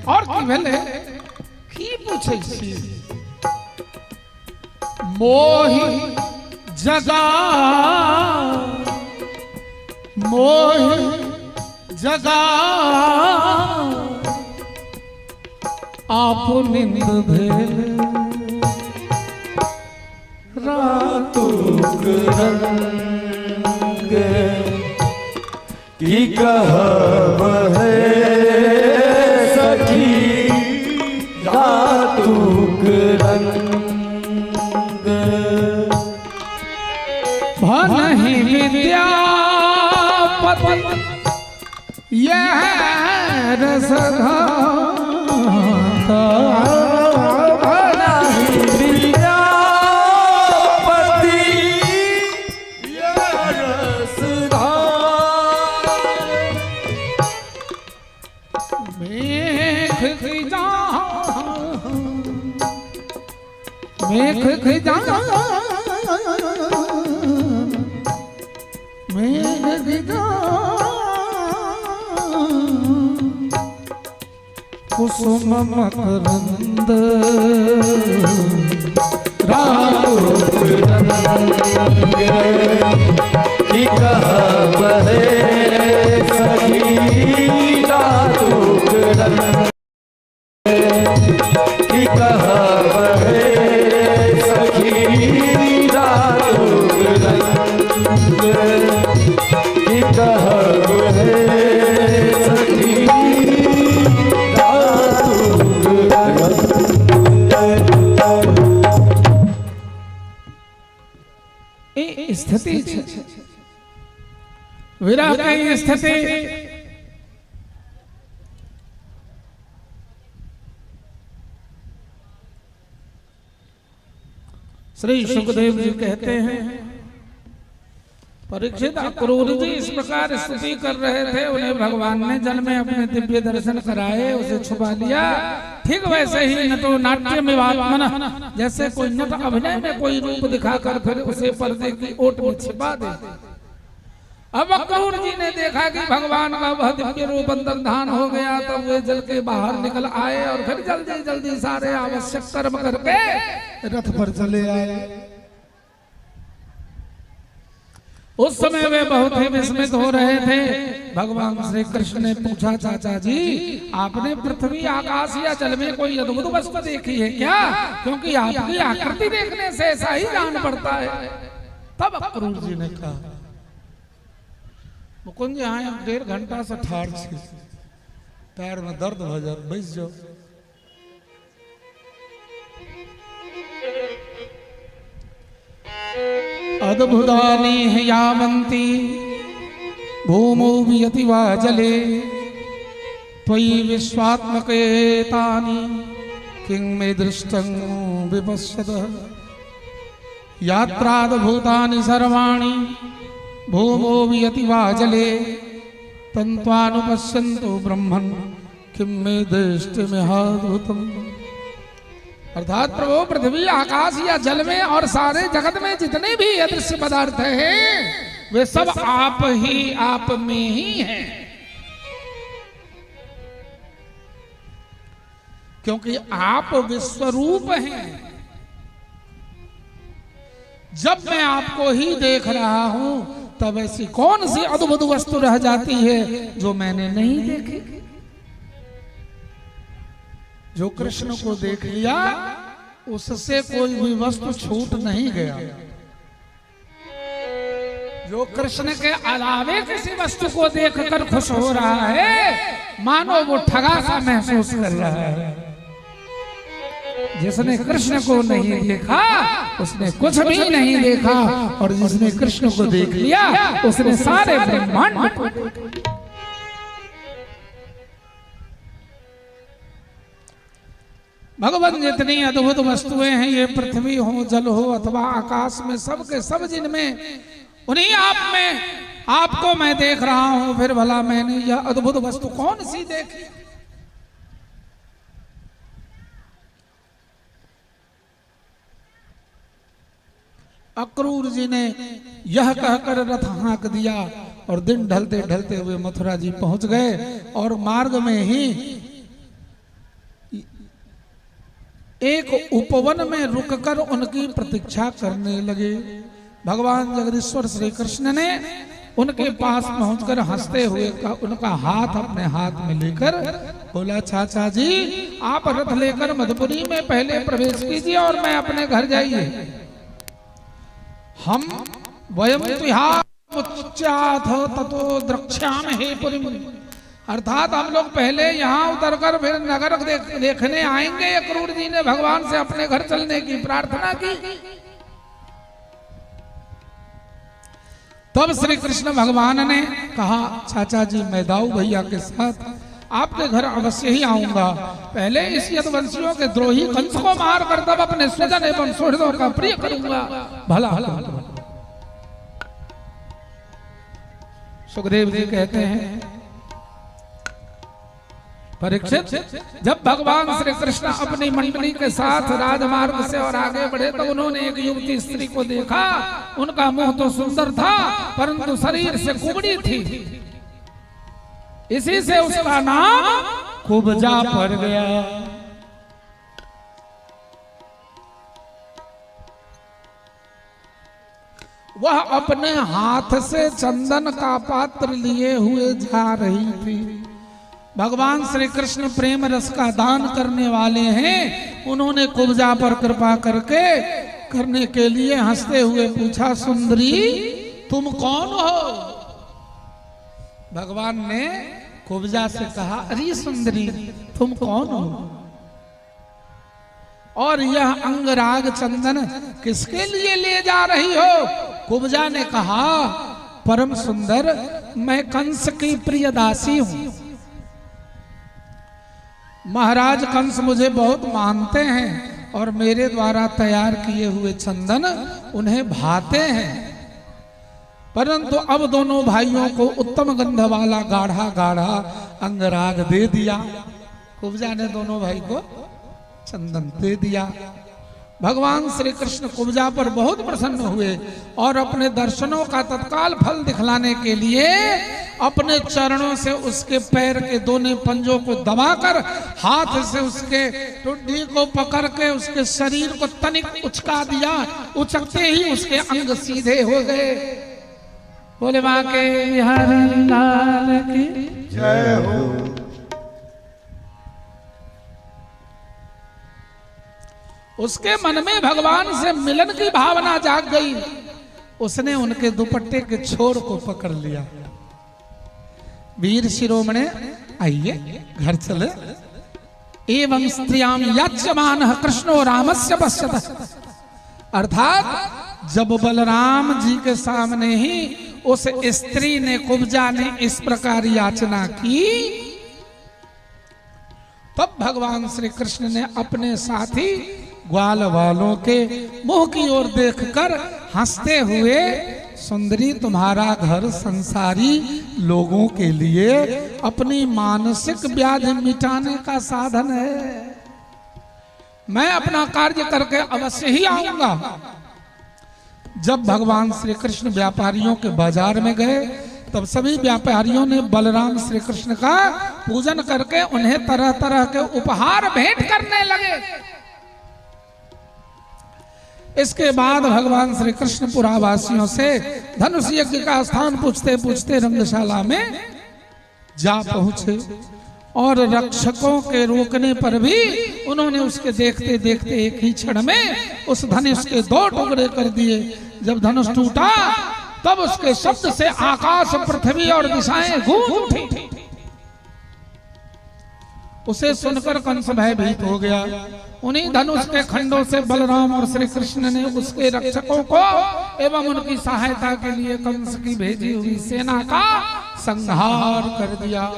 और की भेलै? की पूछै छी? मोहि जगा, मोहि जगा आप निंद भेल रातुक रंग की कहब है सखी, रातुक रंग। भनहि विद्यापति यह रसधाता, भनहि विद्यापति यह रसधार। मेघ खिजा, मेघ खिजा, मेघ खिजा कुसुम मकरंद रातुक रंग की कहब है सखी, रातुक रंग की कहब है सखी, रातुक रंग की कहब है सखी, रातुक रंग। ई स्थिति छै विरह के ई स्थिति। श्री सुखदेव जी कहते हैं, परीक्षित अक्रूर जी इस प्रकार स्तुति कर रहे थे, उन्हें भगवान ने जल में अपने दिव्य दर्शन कराए, उसे छुपा लिया। ठीक वैसे ही नटो नाट्य में आत्मन, जैसे कोई नट अभिनय में कोई रूप दिखाकर फिर उसे पर्दे की ओट में छिपा दे। अब अक्रूर जी ने देखा कि भगवान का वह दिव्य रूप अंतर्धान हो गया, तब वे जल के बाहर निकल आए और फिर जल्दी जल्दी सारे आवश्यक कर्म करके रथ पर चले आए। उस समय वे बहुत ही विस्मित हो रहे थे। भगवान श्री कृष्ण ने पूछा, चाचा जी आपने पृथ्वी आकाश या जल में कोई अद्भुत वस्तु देखी है क्या? क्योंकि आपकी आकृति देखने से ऐसा ही जान पड़ता है। तब अक्रूर जी ने कहा, मुकुंद जी आए 1.5 घंटा से ठाड़ छी, पैर में दर्द हो जाए, बैस जाओ। अद्भुतानि यावन्ति भूमौ वियति वा जले त्वयि विश्वात्मके तानि किं मे दृष्टं विपश्यत। यात्राद्भूतानि सर्वाणि भूमौ वियति वा जले तन्त्वानुपश्यन्तु ब्रह्मन् किं मे दृष्टिमिहाद्भुतम्। अर्थात प्रभु पृथ्वी आकाश या जल में और सारे जगत में जितने भी अदृश्य पदार्थ हैं वे सब आप ही आप में ही हैं, क्योंकि आप विश्वरूप हैं। जब मैं आपको ही देख रहा हूं तब ऐसी कौन सी अद्भुत वस्तु रह जाती है जो मैंने नहीं देखी? जो कृष्ण को देख लिया उससे कोई भी वस्तु छूट नहीं गया। जो कृष्ण के अलावे किसी वस्तु को देखकर खुश हो रहा है, मानो वो ठगा सा महसूस कर रहा है। जिसने कृष्ण को नहीं देखा उसने कुछ भी नहीं देखा, और जिसने कृष्ण को देख लिया उसने सारे ब्रह्मांड को देख लिया। भगवान जितनी अद्भुत वस्तुएं हैं, ये पृथ्वी हो, जल हो अथवा आकाश में, सब के सब जिनमें उन्हीं आप में आपको मैं देख रहा हूं, फिर भला मैंने यह अद्भुत वस्तु कौन सी देखी? अक्रूर जी ने यह कहकर रथ हाँक दिया और दिन ढलते ढलते हुए मथुरा जी पहुंच गए। और मार्ग में ही एक उपवन में रुककर उनकी प्रतीक्षा करने लगे। भगवान जगदीश्वर श्री कृष्ण ने उनके पास पहुंचकर हंसते हुए उनका हाथ अपने हाथ में लेकर बोला, चाचा जी आप रथ लेकर मधुपुरी में पहले प्रवेश कीजिए और मैं अपने घर जाइए। हम वयम तुहाथ ततो द्रक्ष्याम हे पुरीम, अर्थात हम लोग पहले यहाँ उतरकर फिर नगर देखने आएंगे। अक्रूर जी ने भगवान से अपने घर चलने की प्रार्थना की। तब श्री कृष्ण भगवान ने कहा, चाचा जी मैं दाऊ भैया के साथ आपके घर अवश्य ही आऊंगा। पहले इस यदुवंशियों के द्रोही कंस को मार कर तब अपने स्वजन एवं सुहृदों का प्रिय करूंगा। भला भला। सुखदेव जी कहते हैं, परीक्षित, जब भगवान श्री कृष्ण अपनी मंडली के साथ राजमार्ग से और आगे बढ़े तो उन्होंने एक युवती स्त्री को देखा। उनका मुंह तो सुंदर था परंतु शरीर से कुबड़ी थी, इसी से उसका नाम कुब्जा पड़ गया। वह अपने हाथ से चंदन का पात्र लिए हुए जा रही थी। भगवान श्री कृष्ण प्रेम रस का दान करने वाले हैं। उन्होंने कुब्जा पर कृपा करके करने के लिए हंसते हुए पूछा, सुंदरी तुम कौन हो? भगवान ने कुब्जा से कहा, अरे सुंदरी तुम कौन हो और यह अंगराग चंदन किसके लिए ले जा रही हो? कुब्जा ने कहा, परम सुंदर मैं कंस की प्रिय दासी हूं। महाराज कंस मुझे बहुत मानते हैं और मेरे द्वारा तैयार किए हुए चंदन उन्हें भाते हैं, परंतु अब दोनों भाइयों को उत्तम गंध वाला गाढ़ा गाढ़ा अंगराग दे दिया। कुब्जा ने दोनों भाई को चंदन दे दिया। भगवान श्री कृष्ण कुब्जा पर बहुत प्रसन्न हुए और अपने दर्शनों का तत्काल फल दिखलाने के लिए अपने चरणों से उसके पैर के दोनों पंजों को दबाकर हाथ से उसके टुड्डी को पकड़ के उसके शरीर को तनिक उचका दिया। उचकते ही उसके अंग सीधे हो गए। बोले बांके बिहारी लाल की जय हो। उसके मन में भगवान से मिलन की भावना जाग गई। उसने उनके दुपट्टे के छोर को पकड़ लिया। वीर शिरोमणि आइए घर चले। एवं स्त्रियां याच्यमान कृष्णो रामस्य पश्यत। अर्थात जब बलराम जी के सामने ही उस स्त्री ने, कुब्जा ने इस प्रकार याचना की, तब भगवान श्री कृष्ण ने अपने साथी ग्वाल वालों के मुंह की ओर देखकर हंसते हुए, सुंदरी तुम्हारा घर संसारी लोगों के लिए अपनी मानसिक व्याधि मिटाने का साधन है। मैं अपना कार्य करके अवश्य ही आऊंगा। जब भगवान श्री कृष्ण व्यापारियों के बाजार में गए तब सभी व्यापारियों ने बलराम श्री कृष्ण का पूजन करके उन्हें तरह तरह के उपहार भेंट करने लगे। इसके बाद भगवान श्री कृष्ण पुरावासियों से धनुष यज्ञ का स्थान पूछते पूछते रंगशाला में जा पहुंचे और रक्षकों के रोकने पर भी उन्होंने उसके देखते देखते एक ही क्षण में उस धनुष के दो टुकड़े कर दिए। जब धनुष टूटा तब उसके शब्द से आकाश, पृथ्वी और दिशाएं गूंज उठी। उसे सुनकर कंस भयभीत हो गया। उन्हीं धनुष के खंडों से बलराम और श्री कृष्ण ने उसके रक्षकों को एवं उनकी सहायता के लिए कंस की भेजी हुई सेना का संहार कर दिया।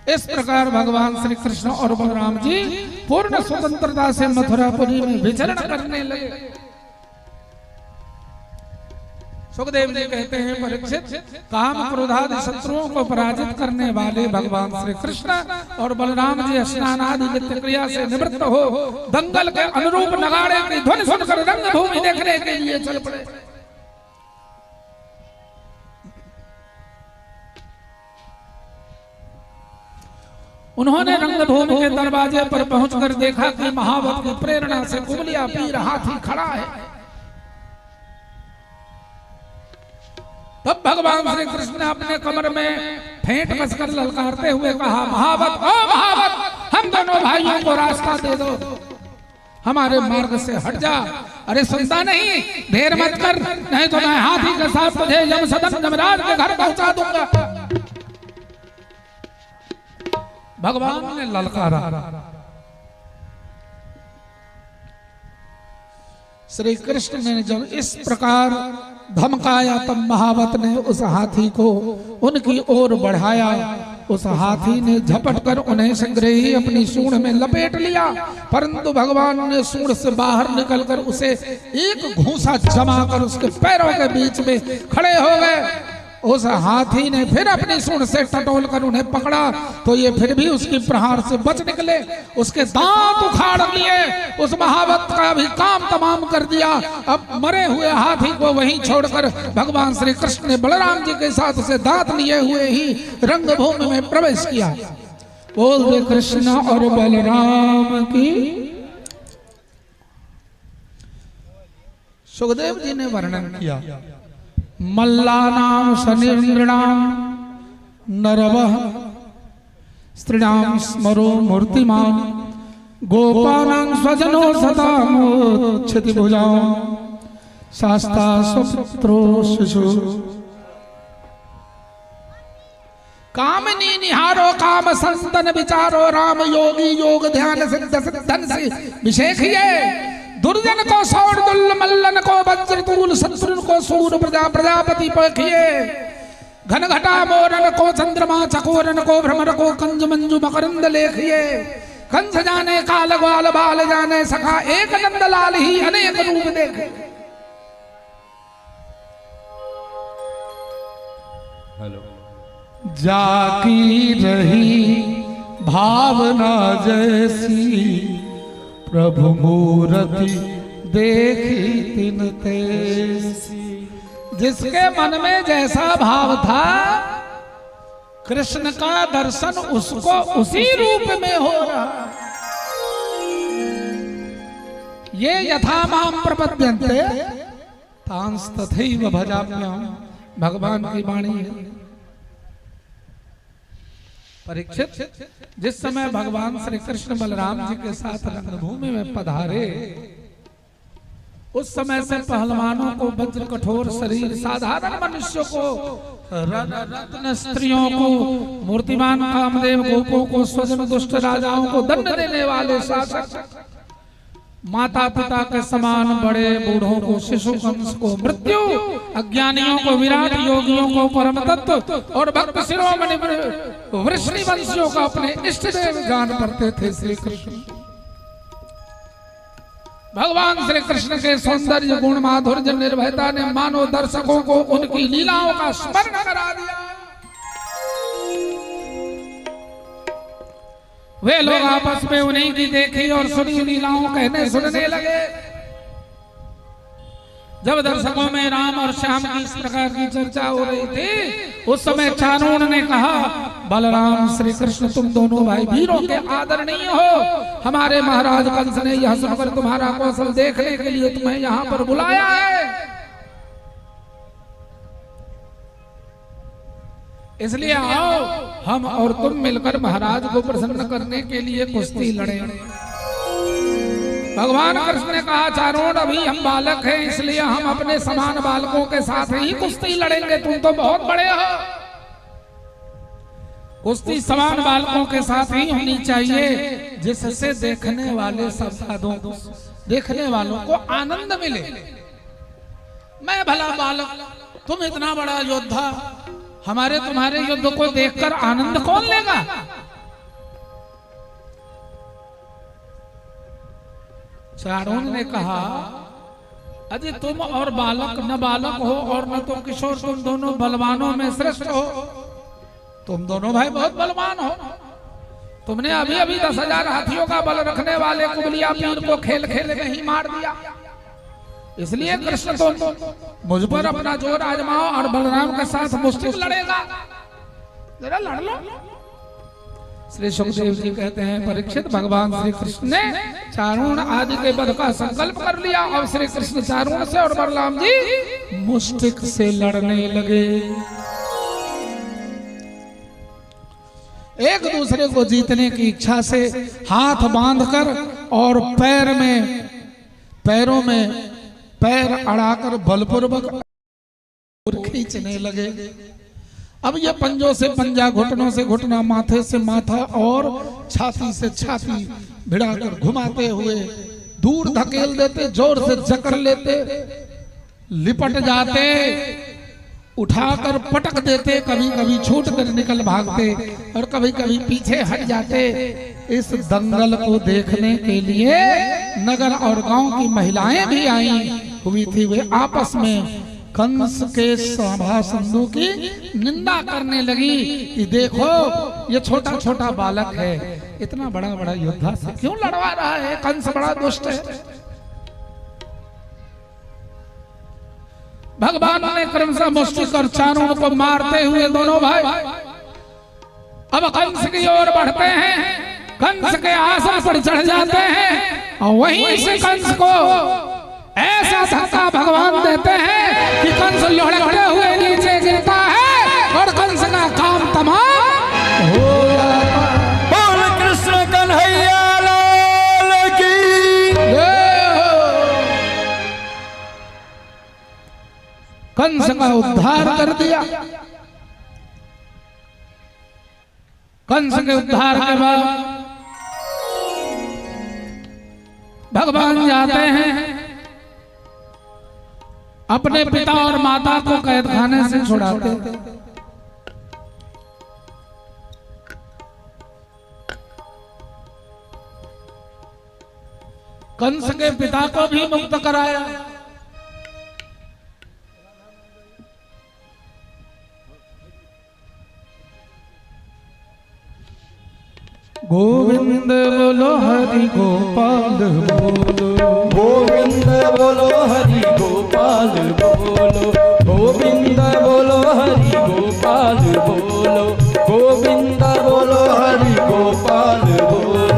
इस प्रकार भगवान श्री कृष्ण और बलराम जी पूर्ण स्वतंत्रता से मथुरापुरी में विचरण करने लगे। सुखदेव जी कहते हैं, परीक्षित, काम क्रोधादि शत्रुओं को पराजित करने वाले भगवान श्री कृष्ण और बलराम जी स्नान आदि नित्य क्रिया से निवृत्त हो दंगल के अनुरूप नगाड़े की ध्वनि सुनकर रंग भूमि देखने के लिए चल पड़े। उन्होंने रंगभूमि के दरवाजे पर पहुंचकर देखा कि महावत की प्रेरणा से कुबलिया पीर हाथी खड़ा है। तब भगवान श्री कृष्ण ने अपने कमर में फेंट कसकर ललकारते हुए कहा, महावत, ओ महावत, हम दोनों भाइयों को रास्ता दे दो, हमारे मार्ग से हट जा। अरे सुनता नहीं, देर मत कर, नहीं तो मैं हाथी के साथ तुझे यम सदन यमराज के घर पहुंचा दूंगा। भगवान ने ललकारा। श्री कृष्ण ने जब इस प्रकार धमकाया तब महावत ने उस हाथी को उनकी ओर बढ़ाया। उस हाथी ने झपट कर उन्हें शीघ्र ही अपनी सूंड में लपेट लिया, परंतु भगवान ने सूंड से बाहर निकलकर उसे एक घूंसा जमा कर उसके पैरों के बीच में खड़े हो गए। उस हाथी ने फिर अपनी सूंड से टटोल कर उन्हें पकड़ा तो ये फिर भी उसकी प्रहार से बच निकले। उसके दांत उखाड़ लिए, उस महावत का भी काम तमाम कर दिया। अब मरे हुए हाथी को वहीं छोड़कर भगवान श्री कृष्ण ने बलराम जी के साथ उसे दांत लिए हुए ही रंगभूमि में प्रवेश किया। बोल दे कृष्ण और बलराम की। सुखदेव जी ने वर्णन किया, मल्लानाम शनिर्नृणाम नरवः स्त्रीणाम स्मरो मूर्तिमान गोपानां स्वजनो सतामोच्छति भुजां शास्ता स्वपुत्रो शिशु। कामनी निहारो काम संतन विचारो राम योगी योग ध्यान सिद्ध सिद्धन से विशेषिए। दुर्जन को सौर दुल्ल मल्लन को वज्रतूल शत्रु को सूर प्रजा प्रजापति पखिए। घन घटा मोरन को चंद्रमा चकोरन को भ्रमर को कंज मंजू मकरंद लेखिए। कंस जाने काल ग्वाल बाल जाने सखा एक नंद लाल ही अनेक रूप देखे। हेलो। जाकी रही भावना जैसी प्रभु मूर्ति देखी तिन तैसी। जिसके मन में जैसा भाव था कृष्ण का दर्शन उसको उसी रूप में हो रहा। ये यथा माम प्रपद्यन्ते तांस तथैव भजाम्यहम्, भगवान की वाणी है। परीक्षित, जिस समय भगवान श्री कृष्ण बलराम जी के साथ रंगभूमि में पधारे, उस समय से पहलवानों को वज्र कठोर शरीर, साधारण मनुष्यों को रत्न स्त्रियों को, मूर्तिमान कामदेव गोपों को, स्वजन दुष्ट राजाओं को दंड देने वाले शासक, माता पिता के समान बड़े बूढ़ों को, शिशु कंस को मृत्यु, अज्ञानियों को विराट, योगियों को परम तत्व और भक्त शिरोमणि वृष्णि वंशियों का अपने इष्ट देव जान पड़ते थे श्री कृष्ण। भगवान श्री कृष्ण के सौंदर्य, गुण, माधुर्य, निर्भयता ने मानव दर्शकों को उनकी लीलाओं का स्मरण करा दिया। वे लोग आपस में उन्हीं की देखी और सुनी लीलाओं कहने सुनने लगे। जब दर्शकों में राम और श्याम की इस प्रकार की चर्चा हो रही थी, उस समय चाणूर ने कहा, बलराम श्री कृष्ण तुम दोनों भाई वीरों के आदरणीय हो। हमारे महाराज कंस ने यह सुनकर तुम्हारा कौशल देखने के लिए तुम्हें यहाँ पर बुलाया है, इसलिए आओ हम और तुम मिलकर महाराज को प्रसन्न करने के लिए कुश्ती लड़ें। भगवान कृष्ण ने कहा, चारों अभी हम बालक हैं, इसलिए हम अपने समान बालकों के साथ ही कुश्ती लड़ेंगे, तुम तो बहुत बड़े हो। कुश्ती समान बालकों के साथ ही होनी चाहिए, जिससे देखने वाले सब देखने वालों को आनंद मिले। मैं भला बालक, तुम इतना बड़ा योद्धा, हमारे तुम्हारे युद्ध को देखकर आनंद कौन लेगा? चारों ने कहा, अजय तुम और बालक न बालक हो और न तुम किशोर, तुम दोनों बलवानों में श्रेष्ठ हो। तुम दोनों भाई बहुत बलवान हो। तुमने अभी अभी 10,000 हाथियों का बल रखने वाले कुबलिया पीर को खेल खेल में ही मार दिया, इसलिए कृष्ण तुम मुझ पर अपना जोर आजमाओ और बलराम के साथ मुश्किल लड़ेगा, जरा लड़ लो। श्री सुखदेव जी कहते हैं, परीक्षित, भगवान श्री कृष्ण ने चारूण आदि के वध का संकल्प कर लिया। अब श्री कृष्ण चारूण से और बलराम जी मुष्टिक से लड़ने लगे। एक दूसरे को जीतने की इच्छा से हाथ बांधकर और पैरों में पैर अड़ाकर बलपूर्वक खींचने लगे। अब ये पंजों से पंजा, घुटनों से घुटना, माथे से माथा और छाती से छाती भिड़ाकर घुमाते हुए दूर धकेल देते, जोर से जकड़ लेते, लिपट जाते, उठाकर पटक देते, कभी कभी छूट कर निकल भागते और कभी कभी पीछे हट जाते। इस दंगल को देखने के लिए नगर और गांव की महिलाएं भी आई हुई थी। वे आपस में कंस के सभासदों की निंदा करने लगी कि देखो ये छोटा छोटा बालक है, इतना बड़ा बड़ा योद्धा से क्यों लड़वा रहा है, कंस बड़ा दुष्ट है। भगवान ने क्रमशः मुष्टिक और चारूण को मारते हुए दोनों भाई अब कंस की ओर बढ़ते हैं, कंस के आसन पर चढ़ जाते हैं और वहीं से कंस को ऐसा धक्का भगवान देते हैं कि कंस लुढ़कते हुए नीचे गिरता है और कंस का काम तमाम हो जाता है। बोल कृष्ण कन्हैया लाल की। जय हो। कंस का उद्धार कर दिया। कंस के उद्धार के बाद भगवान जाते हैं अपने पिता और माता को कैद खाने से छुड़ाते। कंस के पिता को भी मुक्त कराया। गोविंद बोलो हरि गोपाल बोलो, गोविंद बोलो हरि गोपाल बोलो, गोविंद बोलो हरि गोपाल बोलो, गोविंद बोलो हरि गोपाल बोलो,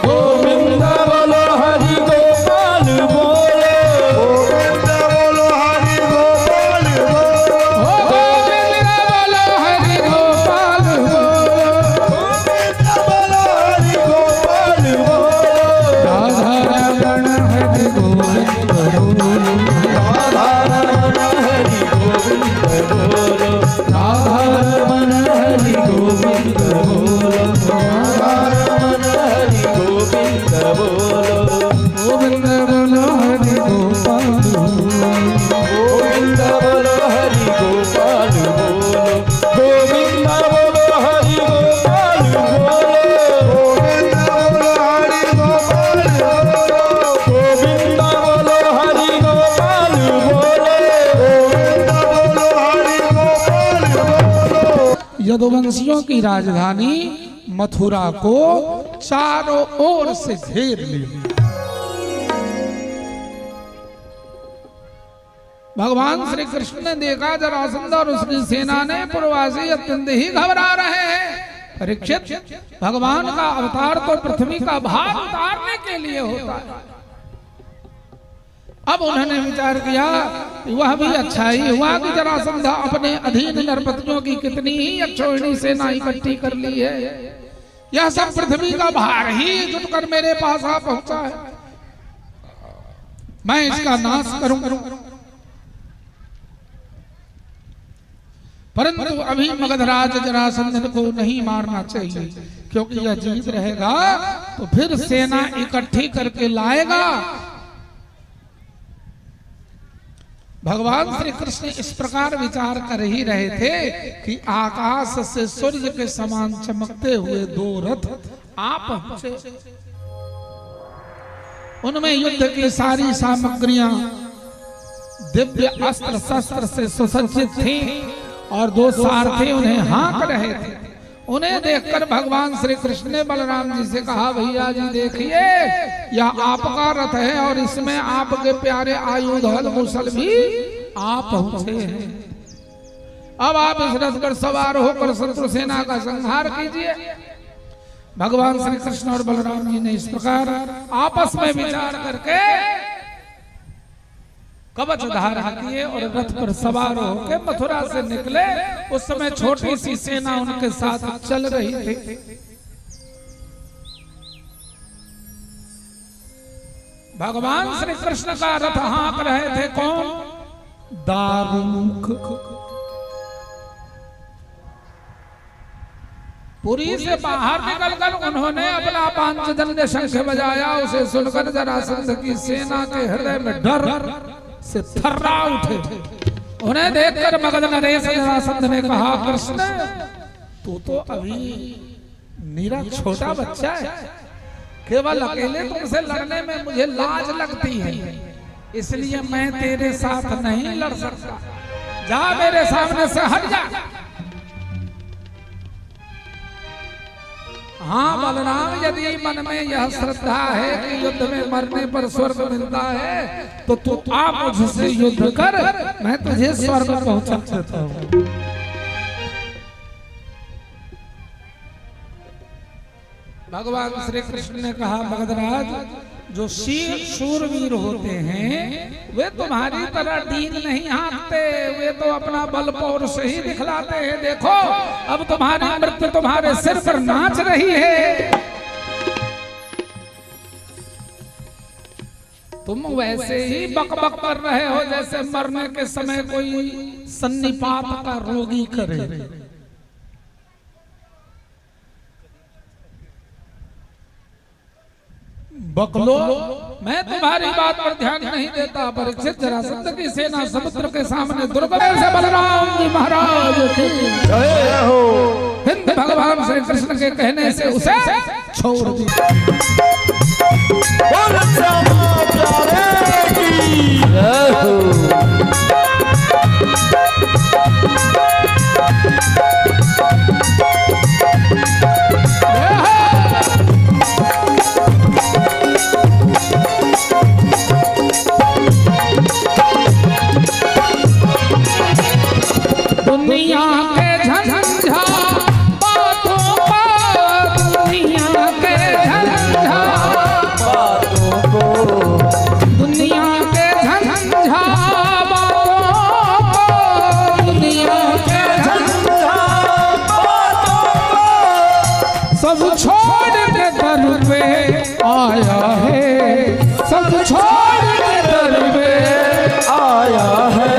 गोविंद बोलो हरि गोपाल बोलो, गोविंद बोलो हरि गोपाल बोलो, गोविंद बोलो हरि गोपाल बोलो, गोविंद बोलो हरि गोपाल बोलो, राधा रमण हरि गोविंद बोलो, राधा रमण हरि गोविंद बोलो, राधा रमण हरि गोविंद बोलो, राधा रमण हरि गोविंद बोलो, गोविंद बोलो हरि गोपाल बोलो, गोविंद बोलो हरि गोपाल बोलो, गोविंद बोलो हरि गोपाल बोलो, गोविंद बोलो हरि गोपाल बोलो, गोविंद बोलो हरि गोपाल बोलो, गोविंद बोलो हरि गोपाल बोलो। यदुवंशियों की राजधानी मथुरा को चारों ओर से घेर लिया। भगवान श्री कृष्ण ने देखा जरासंध और उसकी सेना ने पुरवासी अत्यंत ही घबरा रहे हैं। परीक्षित, भगवान का अवतार तो पृथ्वी का भार उतारने के लिए होता है। अब उन्होंने विचार किया कि वह भी अच्छा ही हुआ कि जरासंध अपने अधीन नरपतियों की कितनी ही अक्षौहिणी सेना इकट्ठी कर ली है। यह सब पृथ्वी का भार ही जुटकर मेरे पास आ पहुंचा है, मैं इसका नाश करूं। परंतु अभी मगधराज जरासंध को नहीं मारना चाहिए, क्योंकि यह जीवित रहेगा तो फिर सेना इकट्ठी करके लाएगा। भगवान श्री कृष्ण इस प्रकार विचार कर ही रहे थे कि आकाश से सूर्य के समान चमकते हुए दो रथ आ पहुंचे। उनमें युद्ध की सारी सामग्रियां दिव्य अस्त्र शस्त्र से सुसज्जित थी और दो सारथी उन्हें हाँक रहे थे। उन्हें देखकर भगवान श्री कृष्ण ने बलराम जी से कहा, भैया जी देखिए, यह आपका रथ है और इसमें आपके प्यारे आयुध हल मुसल भी आ पहुंचे हैं। अब आप इस रथ पर सवार होकर शत्रु सेना का संहार कीजिए। भगवान श्री कृष्ण और बलराम जी ने इस प्रकार आपस में विचार करके कवच धारण किए और रथ पर सवार होकर मथुरा से निकले। उस समय छोटी सी सेना उनके साथ चल रही थी। भगवान श्री कृष्ण का रथ हाँक रहे थे कौन? दारूक। पुरी से बाहर निकलकर उन्होंने अपना पांचजन्य शंख बजाया। उसे सुनकर जरासंध की सेना के हृदय में डर से थर्रा उठे। उन्हें देखकर मगध नरेश जरासंध ने कहा, कृष्ण तू तो अभी मेरा छोटा बच्चा है, केवल अकेले तुमसे लड़ने में मुझे लाज लगती है, इसलिए मैं तेरे साथ नहीं लड़ सकता। जा मेरे सामने से हट जा। हाँ बलराम, यदि मन में यह श्रद्धा है कि युद्ध में मरने पर स्वर्ग मिलता है तो तू आ मुझसे युद्ध कर, मैं तुझे स्वर्ग पहुंचा देता हूं। भगवान श्री कृष्ण ने कहा, मगधराज जो शूरवीर होते हैं वे तुम्हारी तरह डींग नहीं हाँकते, वे तो अपना बल पौरुष ही दिखलाते हैं। देखो अब तुम्हारी मृत्यु तुम्हारे सिर पर नाच रही है। तुम वैसे ही बकबक कर रहे हो जैसे मरने के समय कोई सन्निपात का रोगी करे। बकलो, मैं तुम्हारी बात पर ध्यान नहीं देता। परीक्षित जरासंध की सेना समुद्र के सामने दुर्बल से बलराम जी महाराज की जय हो। हिंद भगवान श्री कृष्ण के कहने से उसे छोड़ दिया। बोल श्यामा प्यारे की जय हो। दुनिया के झंझा बातों पर, दुनिया के झंझा बातों को, दुनिया के झंझा बातों को, दुनिया के झंझा बातों को सब छोड़ के दर पे आया है, सब छोड़ के दर पे आया है।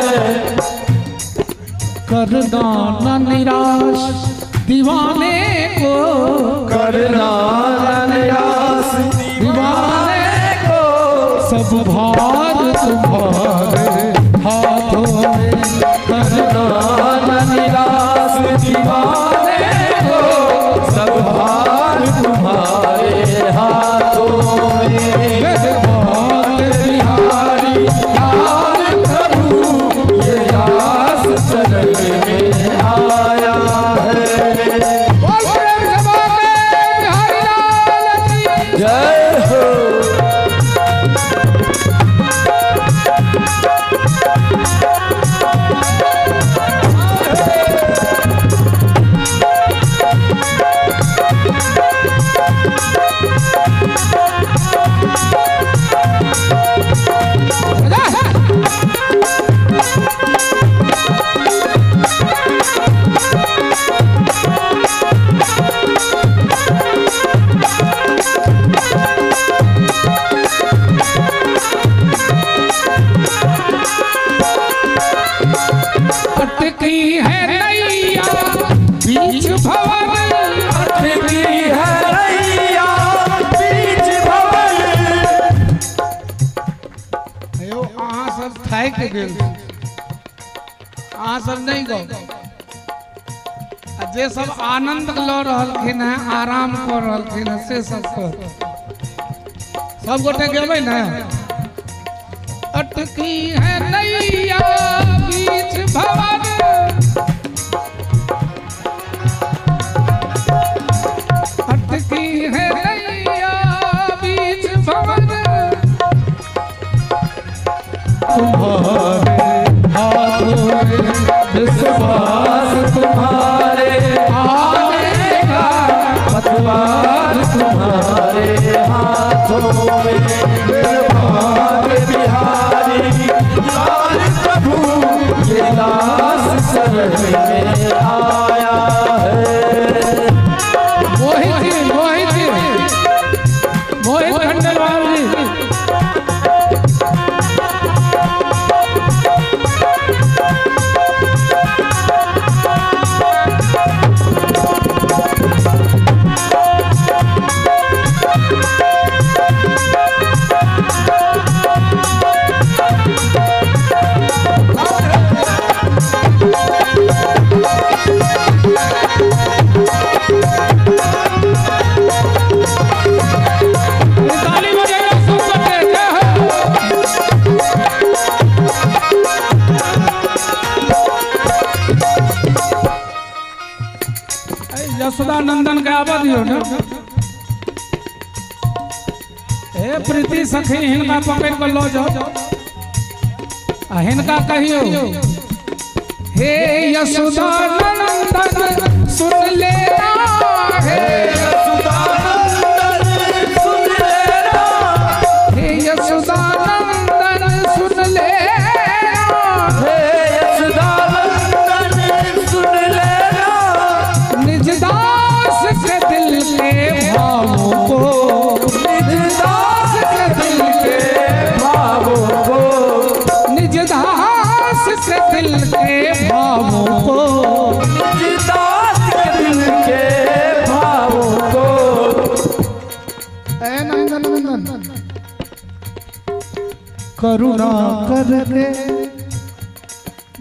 करना न निराश दीवाने को, करना न निराश दीवाने को, सब भार तुम्हारे हाथों में। करना न निराश दीवाने को, सब भार तुम्हारे हाथों में। बात बिहारी लाल प्रभु ये दास शरण में आया है। बोल प्रेम से बोले बिहारी लाल की। जय हो। अटकी है नैया बीच भवन, अटकी है नैया बीच भवन। यो अहाँ सब थाकि गेल, अहाँ सब नहीं गौ। आ जे सब आनंद लऽ रहलखिन हैं, आराम कऽ रहलखिन हैं, से सब कर सब गोटे गेबै ने। अटकी है नैया बीच भवन, अटकी है नैया बीच भवन, तुम्हारे हाथों में विश्वास तुम्हारे आने का पतवार। यशोदा नंदन के आवा दियो ना। हे प्रीति सखी हिनका पकड़ के लो जाओ आ हिनका कहियो, हे यशोदा नंदन सुन लेना, हे यशोदा नंदन सुन लेना, हे यशोदा नंदन सुन लेना, हे यशोदा नंदन सुन लेना, निज दास के दिल के भावों को, निज दास के दिल के भावों को, निज दास के दिल के भावों को, निज दास के दिल के भावों को। ए नंदन नंदन करुणा करके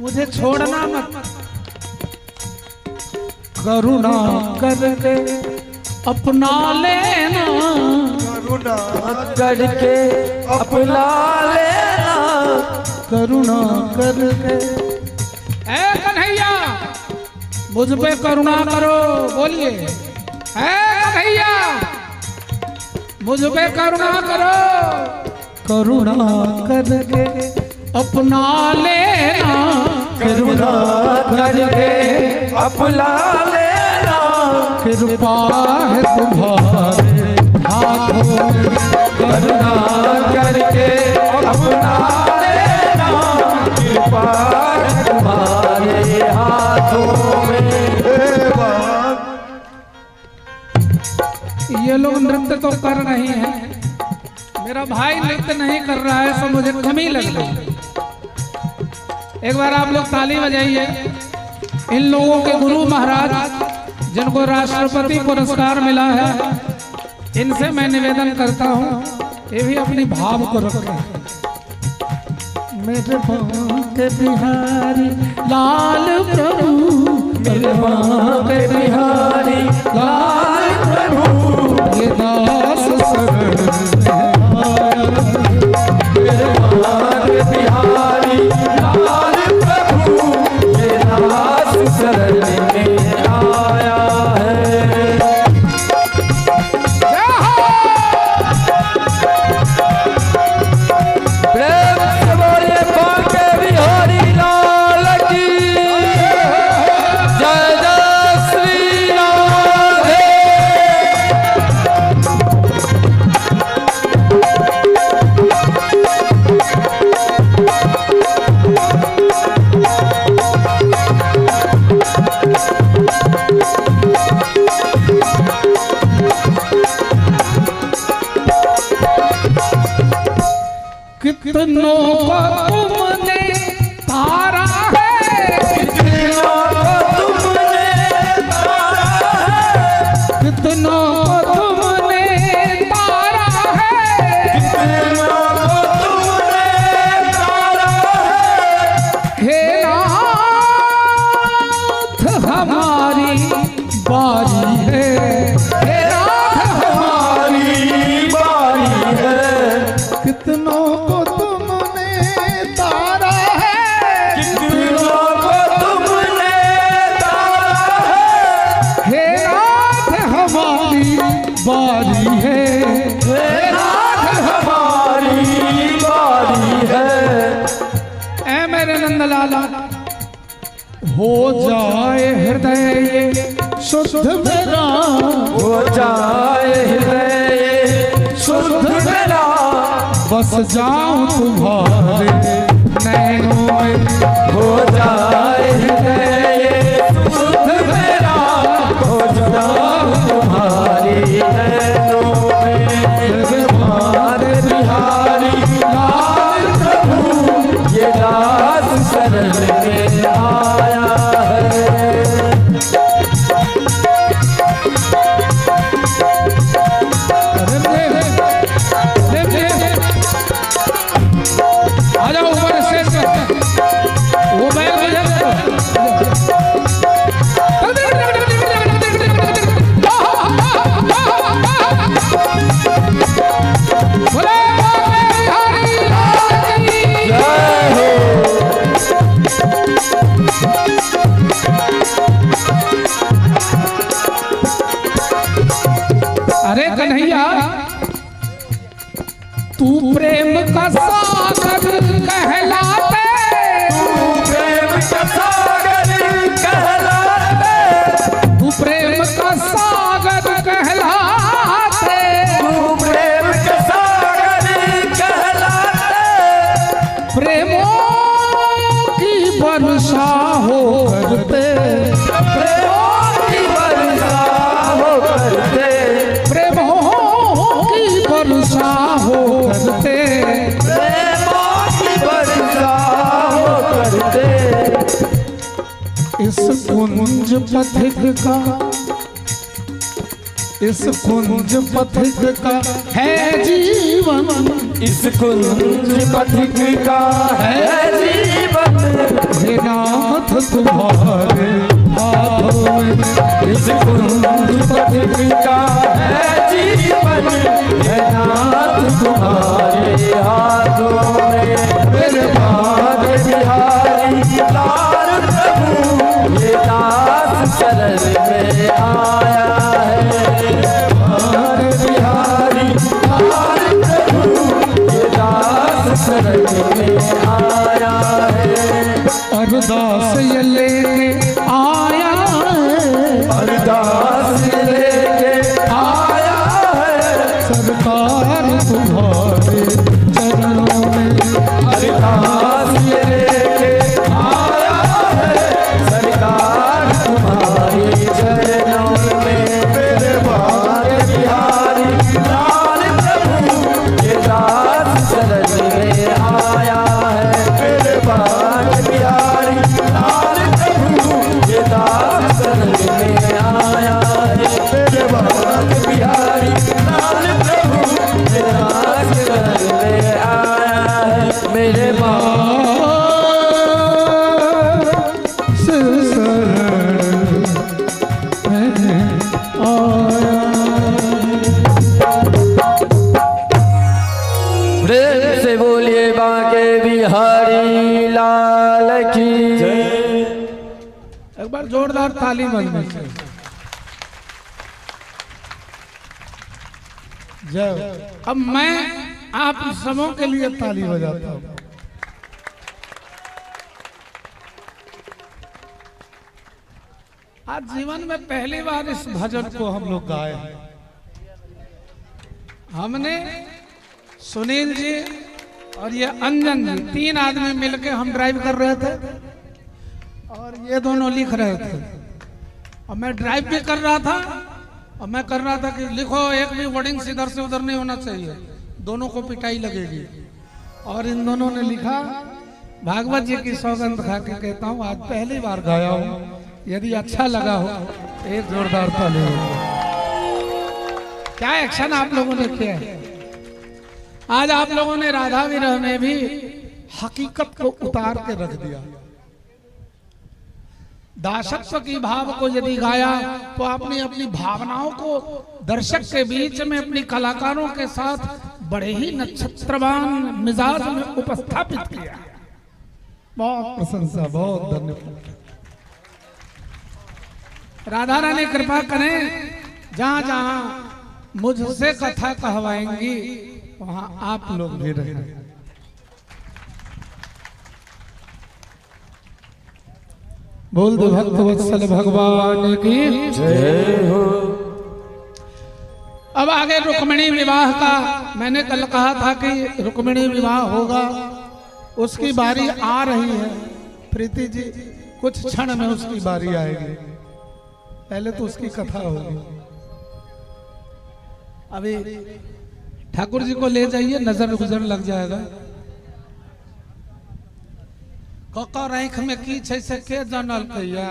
मुझे छोड़ना मत, करुणा करके अपना लेना, करुणा करके अपना लेना, करुणा करके। ए कन्हैया मुझ पे करुणा करो, बोलिए। ए कन्हैया मुझ पे करुणा करो, करुणा करके अपना लेना, करुणा करके अपना लेना, कृपा है तुम्हारे हाथों में, करुणा करके अपना लेना, कृपा है तुम्हारे हाथों में। हे बाप ये लोग नृत्य तो कर रहे हैं, मेरा भाई नृत्य नहीं कर रहा है, सो मुझे कमी लग रही है। एक बार आप लोग ताली बजाइए इन लोगों के गुरु महाराज जिनको राष्ट्रपति पुरस्कार मिला है, इनसे मैं निवेदन करता हूँ ये भी अपनी भाव को रखें। मेरे बांके बिहारी लाल प्रभु, मेरे बांके बिहारी लाल प्रभु, ये दास शरण में आया। मेरे बांके बिहारी लाल प्रभु, ये दास शरण में आया है। जय हो। प्रेम से बोलिए बांके बिहारी लाल की जय, जय श्री राधे। कितनों को तुमने तारा है, कितनों को तुमने तारा है, कितनों को तुमने तारा है, कितनों को तुमने तारा है, हे नाथ हमारी बारी है, हे नाथ हमारी बारी है। कितनों को तुमने तारा है, कितनों को तुमने तारा है, हे नाथ हमारी बारी है, हे नाथ हमारी बारी है। ऐ मेरे नंदलाला हो जाए हृदय ये शुद्ध मेरा, हो जाए हृदय शुद्ध मेरा, बस जाऊं तुम्हारे नैनों में, हो जाए हृदय शुद्ध मेरा, हो जाऊं तुम्हारी नैनों में। तुम्हारे बिहारी लाल प्रभु, ये दास शरण में आया है। अरे रे, आ जाओ ऊपर स्टेज पे, वो बैग मुझे दे दो। अरे कन्हैया, तू प्रेम का सागर कहलाते, तू प्रेम का सागर कहलाते, तू प्रेम का सागर कहलाते, तू प्रेम का सागर कहलाते, प्रेमों की वर्षा हो करते, प्रेमों की वर्षा हो करते, प्रेमों की वर्षा हो करते, प्रेमों की वर्षा हो करते। इस कुंज पथिक का, इस कुंज पथिक का है जीवन, इस कुंज पथिक का है जीवन, हे नाथ तुम्हारे हाथों में, इस कुंज पथिक का है जीवन, है नाथ तुम्हारे हाथों में। मेरे बांके बिहारी लाल प्रभु, ये दास शरण में आया है। बांके बिहारी लाल प्रभु, ये दास शरण में आया है। अरदास ये लेके आया है, अरदास लेके आया है, सरकार तुम्हारे चरणों में, अरदास लेके आया है, सरकार तुम्हारे चरणों में। मेरे बांके बिहारी लाल प्रभु, ये दास शरण में आया है। मेरे बांके बिहारी लाल प्रभु, ये दास शरण में आया है। मेरे बांके बिहारी लाल प्रभु, ये दास शरण में आया है। मेरे दास शरण में आया। प्रेम से बोलिए बांके बिहारी लाल की। एक बार जोरदार ताली बजनी चाहिए। जय हो। अब मैं आप सबों के लिए ताली बजाता हूं। आज जीवन में पहली बार इस भजन को हम लोग गाए हैं। हमने सुनील जी और ये अंजन जी, 3 आदमी मिलके हम ड्राइव कर रहे थे और ये दोनों लिख रहे थे और मैं ड्राइव भी कर रहा था और मैं कर रहा था कि लिखो, एक भी वर्डिंग्स इधर से उधर नहीं होना चाहिए, दोनों को पिटाई लगेगी। और इन दोनों ने लिखा। भागवत जी की सौगंध खा के कहता हूँ, आज पहली बार गाया हूँ, यदि अच्छा लगा हो एक जोरदार ताली हो। क्या एक्शन आप लोगों ने किया है। आज आप लोगों ने राधा विरह में भी हकीकत को उतार के रख दिया। दासत्व की भाव को यदि गाया तो आपने अपनी भावनाओं को दर्शक के बीच में अपनी कलाकारों के साथ बड़े ही नक्षत्रवान मिजाज में उपस्थापित किया। बहुत प्रशंसा, बहुत धन्यवाद। राधा रानी कृपा करें, जहां जहां मुझसे कथा कहवाएंगी वहां आप लोग भी रहें। बोल दो भक्त वत्सल भगवान की जय हो। अब आगे रुक्मिणी विवाह का, मैंने कल कहा था कि रुक्मिणी विवाह होगा, उसकी बारी आ रही है। प्रीति जी, कुछ क्षण में उसकी बारी आएगी, पहले तो उसकी कथा होगी। अभी ठाकुर जी को ले जाइए, नजर गुजर लग जाएगा। ककर आँख में की छै से के जानल कैया।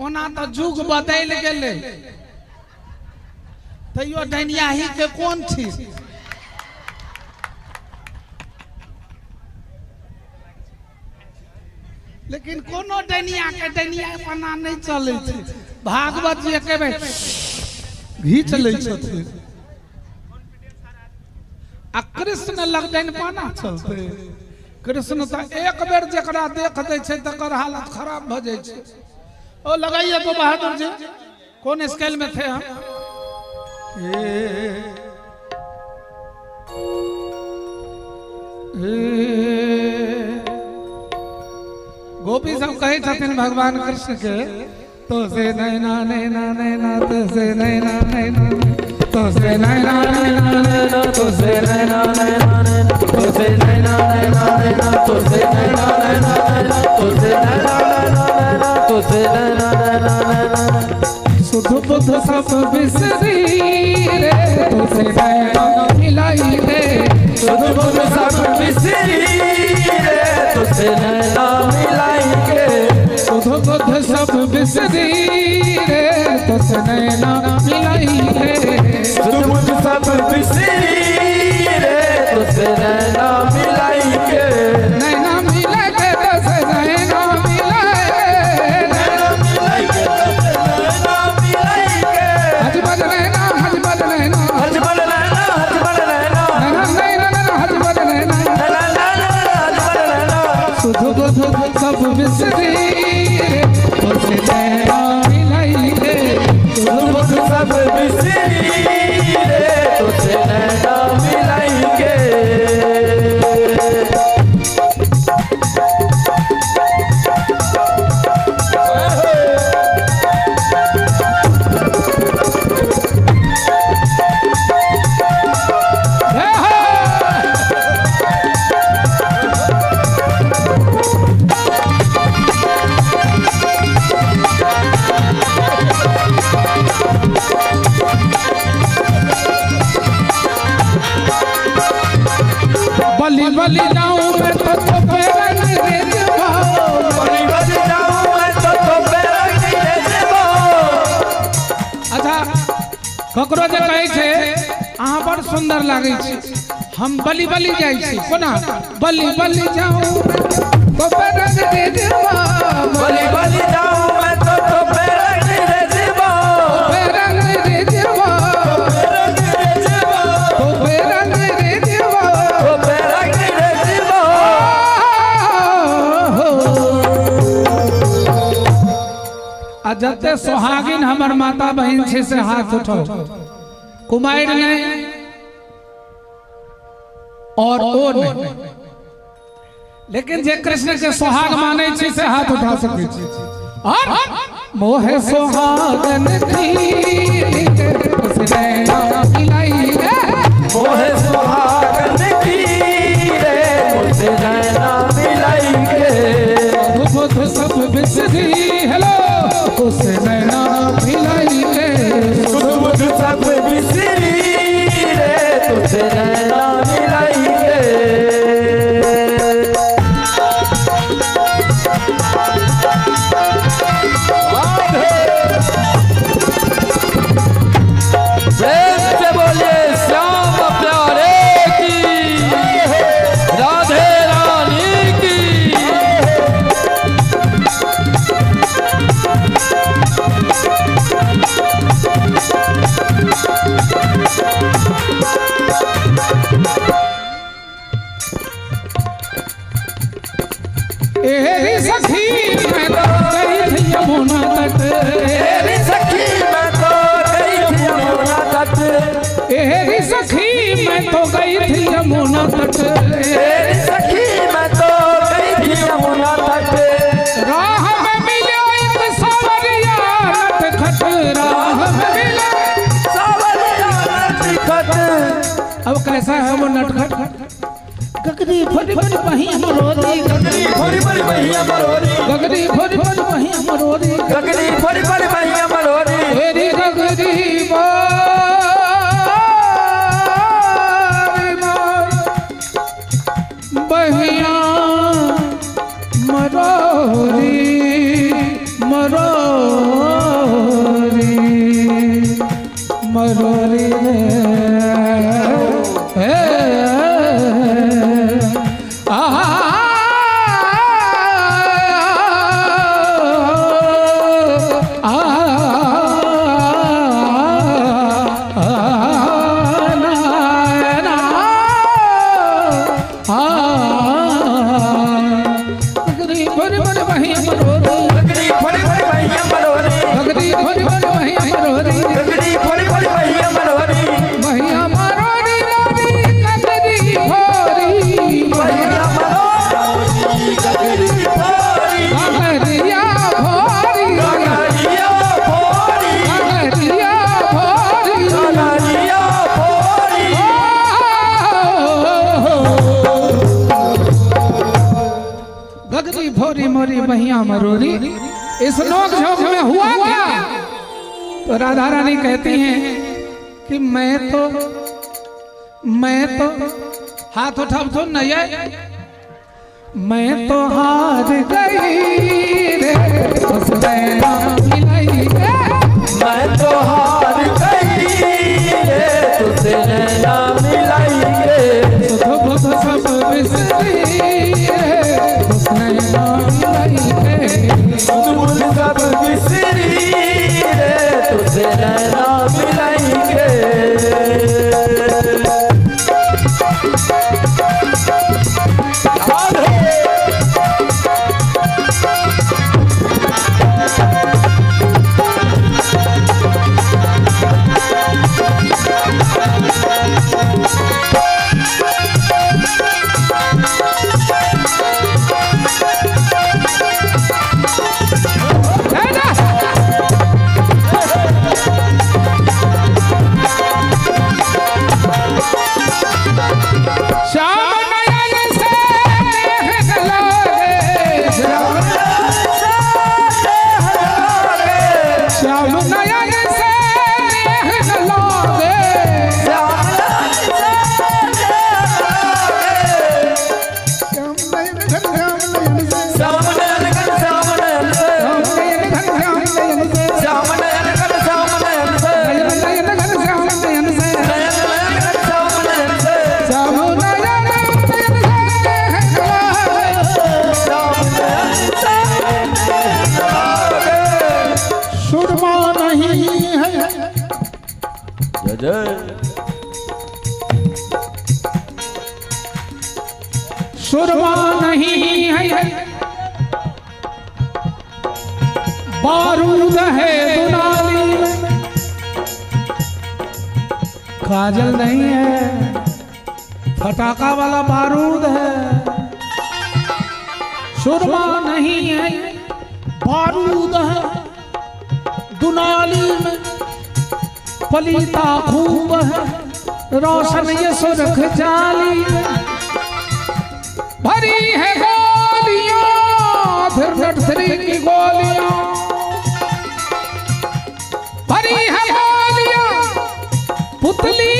ओना तो जुग बदलि गेलै, तैयो डैनियाही के कोन छी। लेकिन कोनो डैनिया के डैनिया बना नहीं चलै छै। भागवत जी एके बेर घीच लै छथिन आ कृष्ण लग डैनपाना चलते। कृष्ण तो एक बेर जकरा देख दै छै तकर हालत खराब भऽ जाइ छै। ओ लगाइए तो बहादुर जी, कौन स्केल में थे हम? गोपी सब कहे छथिन भगवान कृष्ण के, तो से नैना नैना नैना, तो से नैना नैना, तो से नैना नैना नैना, तो से नैना नैना नैना, तो से नैना नैना नैना, तो से नैना नैना नैना, तो से नैना नैना नैना, तो से नैना नैना नैना। सुध बुध सब बिसरी रे, तो से नैना मिलाई रे। सुध बुध सब बिसरी रे, तो से नैना मिलाई के। सुध बुध सब बिसरी रे, तो से नैना मिलाई रे। सुध बुध सब बिसरी रे, तो से नैना मिलाई के। नैना मिला के, तो से नैना मिलाए। नैना मिलाई के, तो से नैना मिलाई के। हजबल नैना, हजबल नैना, हजबल नैना, हजबल नैना, नैना नैना नैना, हजबल नैना, नैना नैना हजबल नैना। सुध बुध सब बिसरी रे, तो से नैना मिलाई रे। सुध बुध सब बिसरी रे, तो से नैना मिलाई के। जय हो। बलि बलि जाऊं मैं तो पे रंग रे भाओ। बलि बलि जाऊं मैं तो पे रंग रे भाओ। अच्छा, ककरो जे कहै छै अहाँ बड़ सुंदर लागै छी, हम बलि बलि जाइ छी। कोना बलि बलि जाऊं तो पे रंग रे भाओ। बलि बलि जाऊं मैं तो पे रंग रे भाओ। पे रंग रे भाओ। पे रंग रे भाओ। तो पे रंग रे भाओ। पे रंग रे भाओ। आ जते सोहागिन हमर माता बहिन छै से हाथ उठाओ। कुमारि नहीं और ओ नहीं, लेकिन जे कृष्ण के सोहाग मानै छै से हाथ उठा सकै छी। और मोहे सोहागन की उसने मिलाई रे। मोहे सोहागन की रे, मुझसे नैना मिलाई के। बुध सब बिसरी हेलो, उसे नैना मिलाई रे। सुध बुध सब बिसरी रे, तुझसे नैना मिलाई के। प्रेम से बोलिए श्याम प्यारे की, राधे रानी की। एरी सखी मैं तो गई थी यमुना तट। तेरी सखी मैं तो गई थी यमुना तट। एरी सखी मैं तो गई थी यमुना तट। तेरी सखी मैं तो गई थी यमुना तट। राह में मिला एक सावरिया नटखट। राह में मिला सावरिया नटखट। अब कैसा है वो नटखट? गगरी फरी फरी बहिया मरोरी। गगरी फरी फरी बहिया मरोरी। गगरी फरी फरी बहिया मरोरी। गगरी फरी फरी बहिया मरोरी। तेरी गगरी बारी मार बहिया मरोरी मरोरी मरोरी रे। हे आ आ ना ना आ गगरी भर भर बहिया मरोरी। गगरी फरी फरी बहिया मरोरी। फोरी मोरी बहिया मरोरी। इस नोक झोंक में हुआ क्या? तो राधा रानी कहती हैं कि मैं तो हाथ उठाओ तो नहीं है, मैं तो हार गई रे उस नैना मिलाई रे। मैं तो हार गई रे तुझसे नैना मिलाई रे। सुध बुध सब बिसरी रे उस नैना मिलाई रे। सुध बुध सब बिसरी रे तुझसे नैना मिलाई रे। है ना? श्याम नयन से देह लागे, श्याम नयन से देह लागे, श्याम नयन घन श्याम नयन से, श्याम नयन घन श्याम नयन से, श्याम नयन घन श्याम नयन से, श्याम नयन घन श्याम नयन से, नयन नयन घन श्याम नयन से, नयन नयन घन श्याम नयन से, श्याम नयन नयन से देह लागे। श्याम नयन से सुरमा नहीं है, जय जय। सुरमा नहीं है, बारूद है दुनाली में, काजल नहीं है, फटाका वाला बारूद है। सुरमा नहीं है, बारूद है दुनाली में, पलीता खूब है, रोशन ये सुर्ख जाली में, भरी है गोलियां फिर नटथरी की गोलियां, भरी है गोलियां, पुतली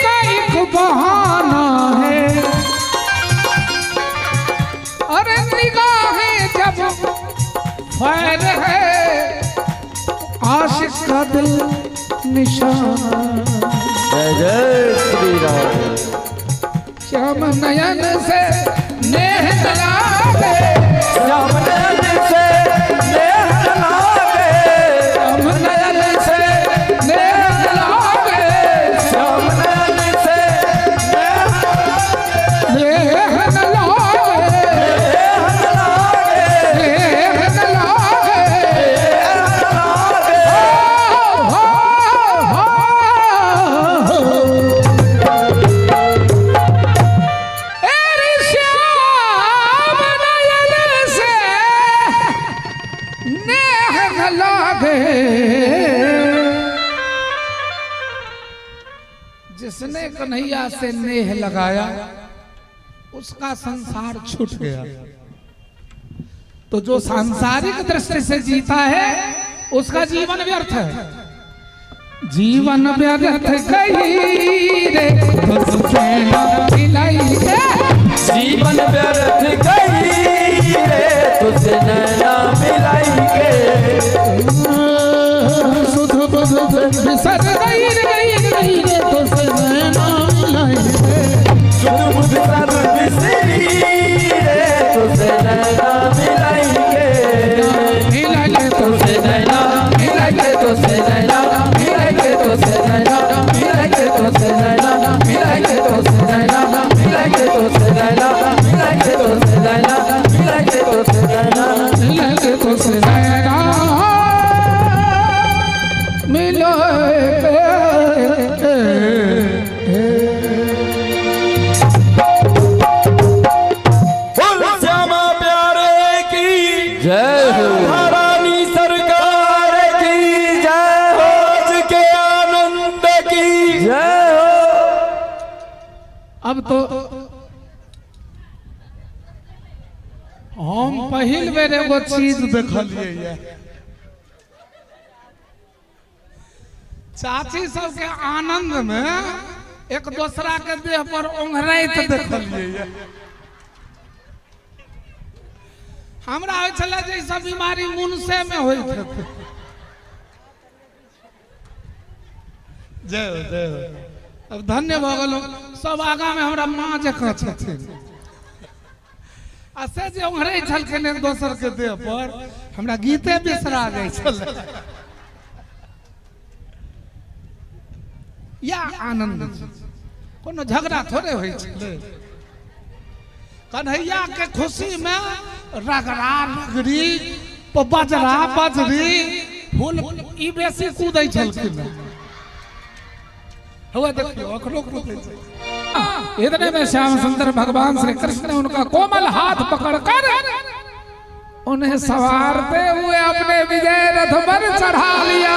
का एक बहाना है। अरे निगाहें जब फैर है, आशिक का दिल निशाना। जय जय श्री राम। श्याम नयन से नेह लागे, श्याम नयन से नेह लागे, श्याम नयन से नेह लागे, श्याम नयन से नेह लागे, नेह लागे, नेह लागे। लागे। हो, हो, हो। अरे श्याम नयन से नेह लागे। जिसने कन्हैया से नेह लगाया उसका संसार छूट गया। तो जो सांसारिक दृष्टि से जीता है उसका जीवन व्यर्थ है। जीवन व्यर्थ गई रे तुझसे ना मिलाई रे। जीवन व्यर्थ गई रे तुझसे नैना मिलाई के। सुध बुध बिसर गई रे गई गई रे तुझसे ना मिलाई रे। सुध बुध सब बिसरी रे तुझसे नैना मिलाई के। मिलाई रे तुझसे नैना मिलाई के, तुझसे नैना मिलाई के, तुझसे नैना मिलाई के, तुझसे नैना मिलाई के, तुझसे नैना मिलाई के, तुझसे नैना मिलाई के, तुझसे नैना मिलाई के, तुझसे नैना मिलाई रे तुझसे नैना मिलाए रे। बोल श्यामा प्यारे की जय हो। रानी सरकार की जय हो, आज के आनंद की जय हो। अब तो हम पहले पहिल बेर एगो चीज देखलियै ये। चाची सबके आनंद में एक दोसरा के देह पर ओंघराइत देखलियै ये। हमरा होइ छलै जे ई सब बीमारी मुनसे में होइत हेतै। जय हो, जय हो। अब धन्य भऽ गेलहुँ। सब आगाँ में हमरा माँ जकाँ छथिन आ से जे ओंघरै छलखिन एक दोसर के देह पर, हमरा गीते बिसरा जाइ छलै। या आनंद छै, कोनो झगड़ा थोड़े होइ छलै। कन्हैया के खुशी में रगड़ा रगड़ी, बजरा बजरी, फूल ई बेसी कूदै छलखिन। हुआ देखियो अखनो कूदै छै। इतने में श्याम सुंदर भगवान श्री कृष्ण ने उनका कोमल हाथ पकड़कर उन्हें सवारते हुए अपने विजय रथ पर चढ़ा लिया।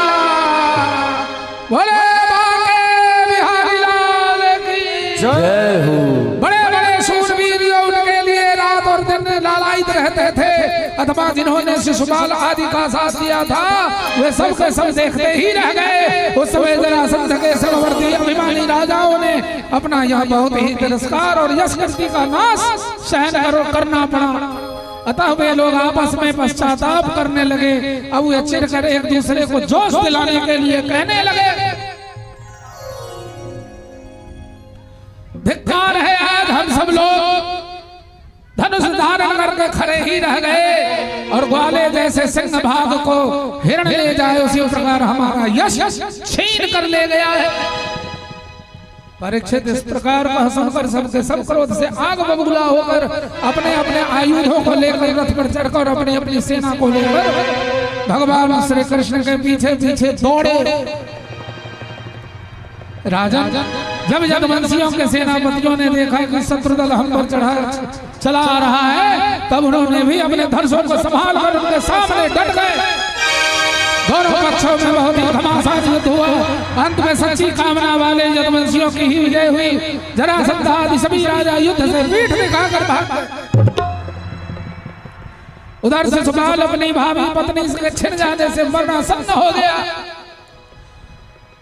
बोले बांके बिहारी लाल की जय हो। बड़े बड़े शूरवीर जो उनके लिए रात और दिन लालायित रहते थे अथवा जिन्होंने शिशुपाल आदि का साथ दिया था, वे सब के सब देखते ही रह गए। उस समय जरासंध के समवर्ती अभिमानी राजाओं ने अपना यह बहुत ही तिरस्कार और यश कीर्ति का नाश सहन करो करना पड़ा। अतः वे लोग आपस में पश्चाताप करने लगे। अब वे चिढ़कर एक दूसरे को जोश दिलाने के लिए कहने लगे, धिक्कार है, आज हम सब लोग धनुष धारण करके खड़े ही रह गए और ग्वाले जैसे सिंह भाग को हिरण ले जाए उसी प्रकार हमारा यश छीन कर ले गया है। परीक्षित, इस प्रकार कह सुनकर सबके सब क्रोध से आग बबूला होकर अपने अपने आयुधों को लेकर रथ पर चढ़कर अपनी अपनी सेना को लेकर भगवान श्री कृष्ण के पीछे पीछे दौड़े। राजन, जब यदुवंशियों के सेनापतियों ने देखा कि शत्रुदल हम पर चढ़ा चला आ रहा है, तब उन्होंने भी अपने धनुषों को संभाल कर उनके सामने डट गए। दोनों पक्षों में बहुत ही घमासान युद्ध हुआ। अंत में सच्ची कामना वाले यदुवंशियों की ही विजय हुई। जरासंध आदि सभी राजा युद्ध से पीठ दिखाकर भाग गए। उधर शिशुपाल अपनी भाभी पत्नी के छिन जाने से मरणासन्न हो गया।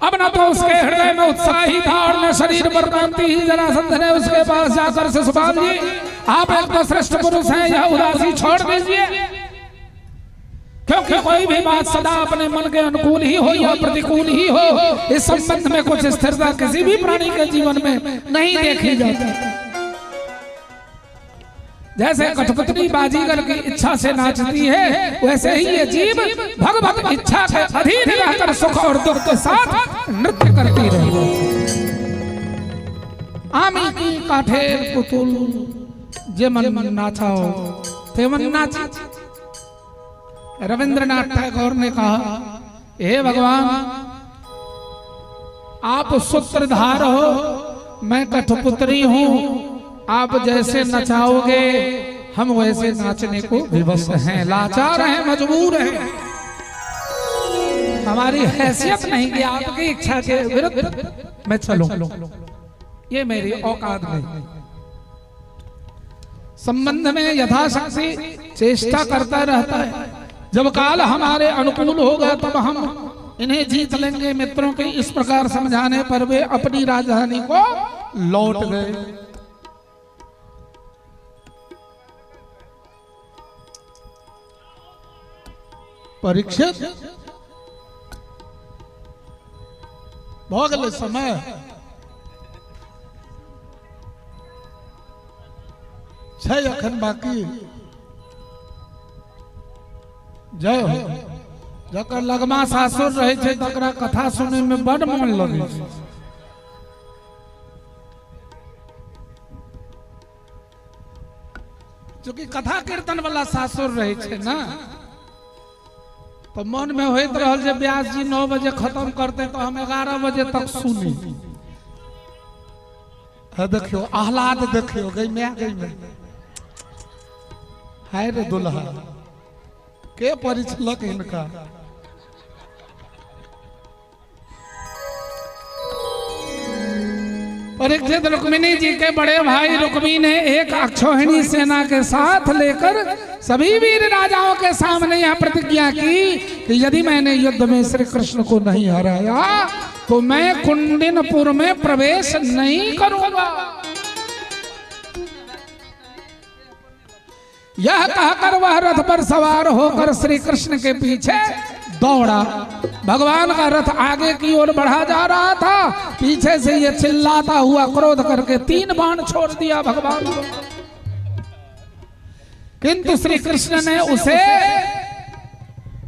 अब न तो उसके हृदय में उत्साह ही था और न शरीर पर कांति ही। जरासंध ने उसके पास जाकर, शिशुपाल जी, आप एक तो श्रेष्ठ पुरुष हैं, यह उदासी छोड़ दीजिए, क्योंकि कोई भी बात सदा अपने मन के अनुकूल ही हो या प्रतिकूल ही हो, इस संबंध में कुछ स्थिरता किसी भी प्राणी के जीवन में नहीं देखी जाती। जैसे कठपुतली बाजीगर की इच्छा से नाचती है, वैसे ही ये जीव भगवत इच्छा के अधीन रहकर सुख और दुख के साथ नृत्य करती रही। আমি কি কাঠের পুতুল যেমন নাচাও তেমন নাচি। रविंद्रनाथ टैगोर ने कहा, हे भगवान, आप सूत्रधार हो, मैं कठपुतली हूं, आप जैसे नचाओगे हम वैसे नाचने को विवश हैं, लाचार हैं, मजबूर हैं। हमारी हैसियत नहीं कि आपकी इच्छा के विरुद्ध मैं चलूं, ये मेरी औकात नहीं। संबंध में यथाशक्ति चेष्टा करता रहता है। जब काल हमारे अनुकूल होगा तब हम इन्हें जीत लेंगे। मित्रों के इस प्रकार समझाने पर वे अपनी राजधानी को लौट गए। परीक्षित, भऽ गेलै समय। छै अखन बाकी। जय हो। जकर लगमा सासुर रहै छै तकरा कथा सुनै में बड मन लगै छै। चूँकि कथा कीर्तन वाला सासुर रहै छै ना, तो मन में होइत रहल जे व्यास जी 9 बजे खत्म करते तो हम 11 बजे तक सुनी। है देखियो आह्लाद, देखियो गई मैं, गई मैं, हाय रे दुल्हा के परिछलक हिनका। परीक्षित रुक्मिणी जी के बड़े भाई रुक्मी ने एक अक्षौहिणी सेना के साथ लेकर सभी वीर राजाओं के सामने यह प्रतिज्ञा की कि यदि मैंने युद्ध में श्री कृष्ण को नहीं हराया तो मैं कुंडिनपुर में प्रवेश नहीं करूंगा। यह कहकर वह रथ पर सवार होकर श्री कृष्ण के पीछे दौड़ा। भगवान का रथ आगे की ओर बढ़ा जा रहा था, पीछे से यह चिल्लाता हुआ क्रोध करके 3 बाण छोड़ दिया भगवान को। किंतु श्री कृष्ण ने उसे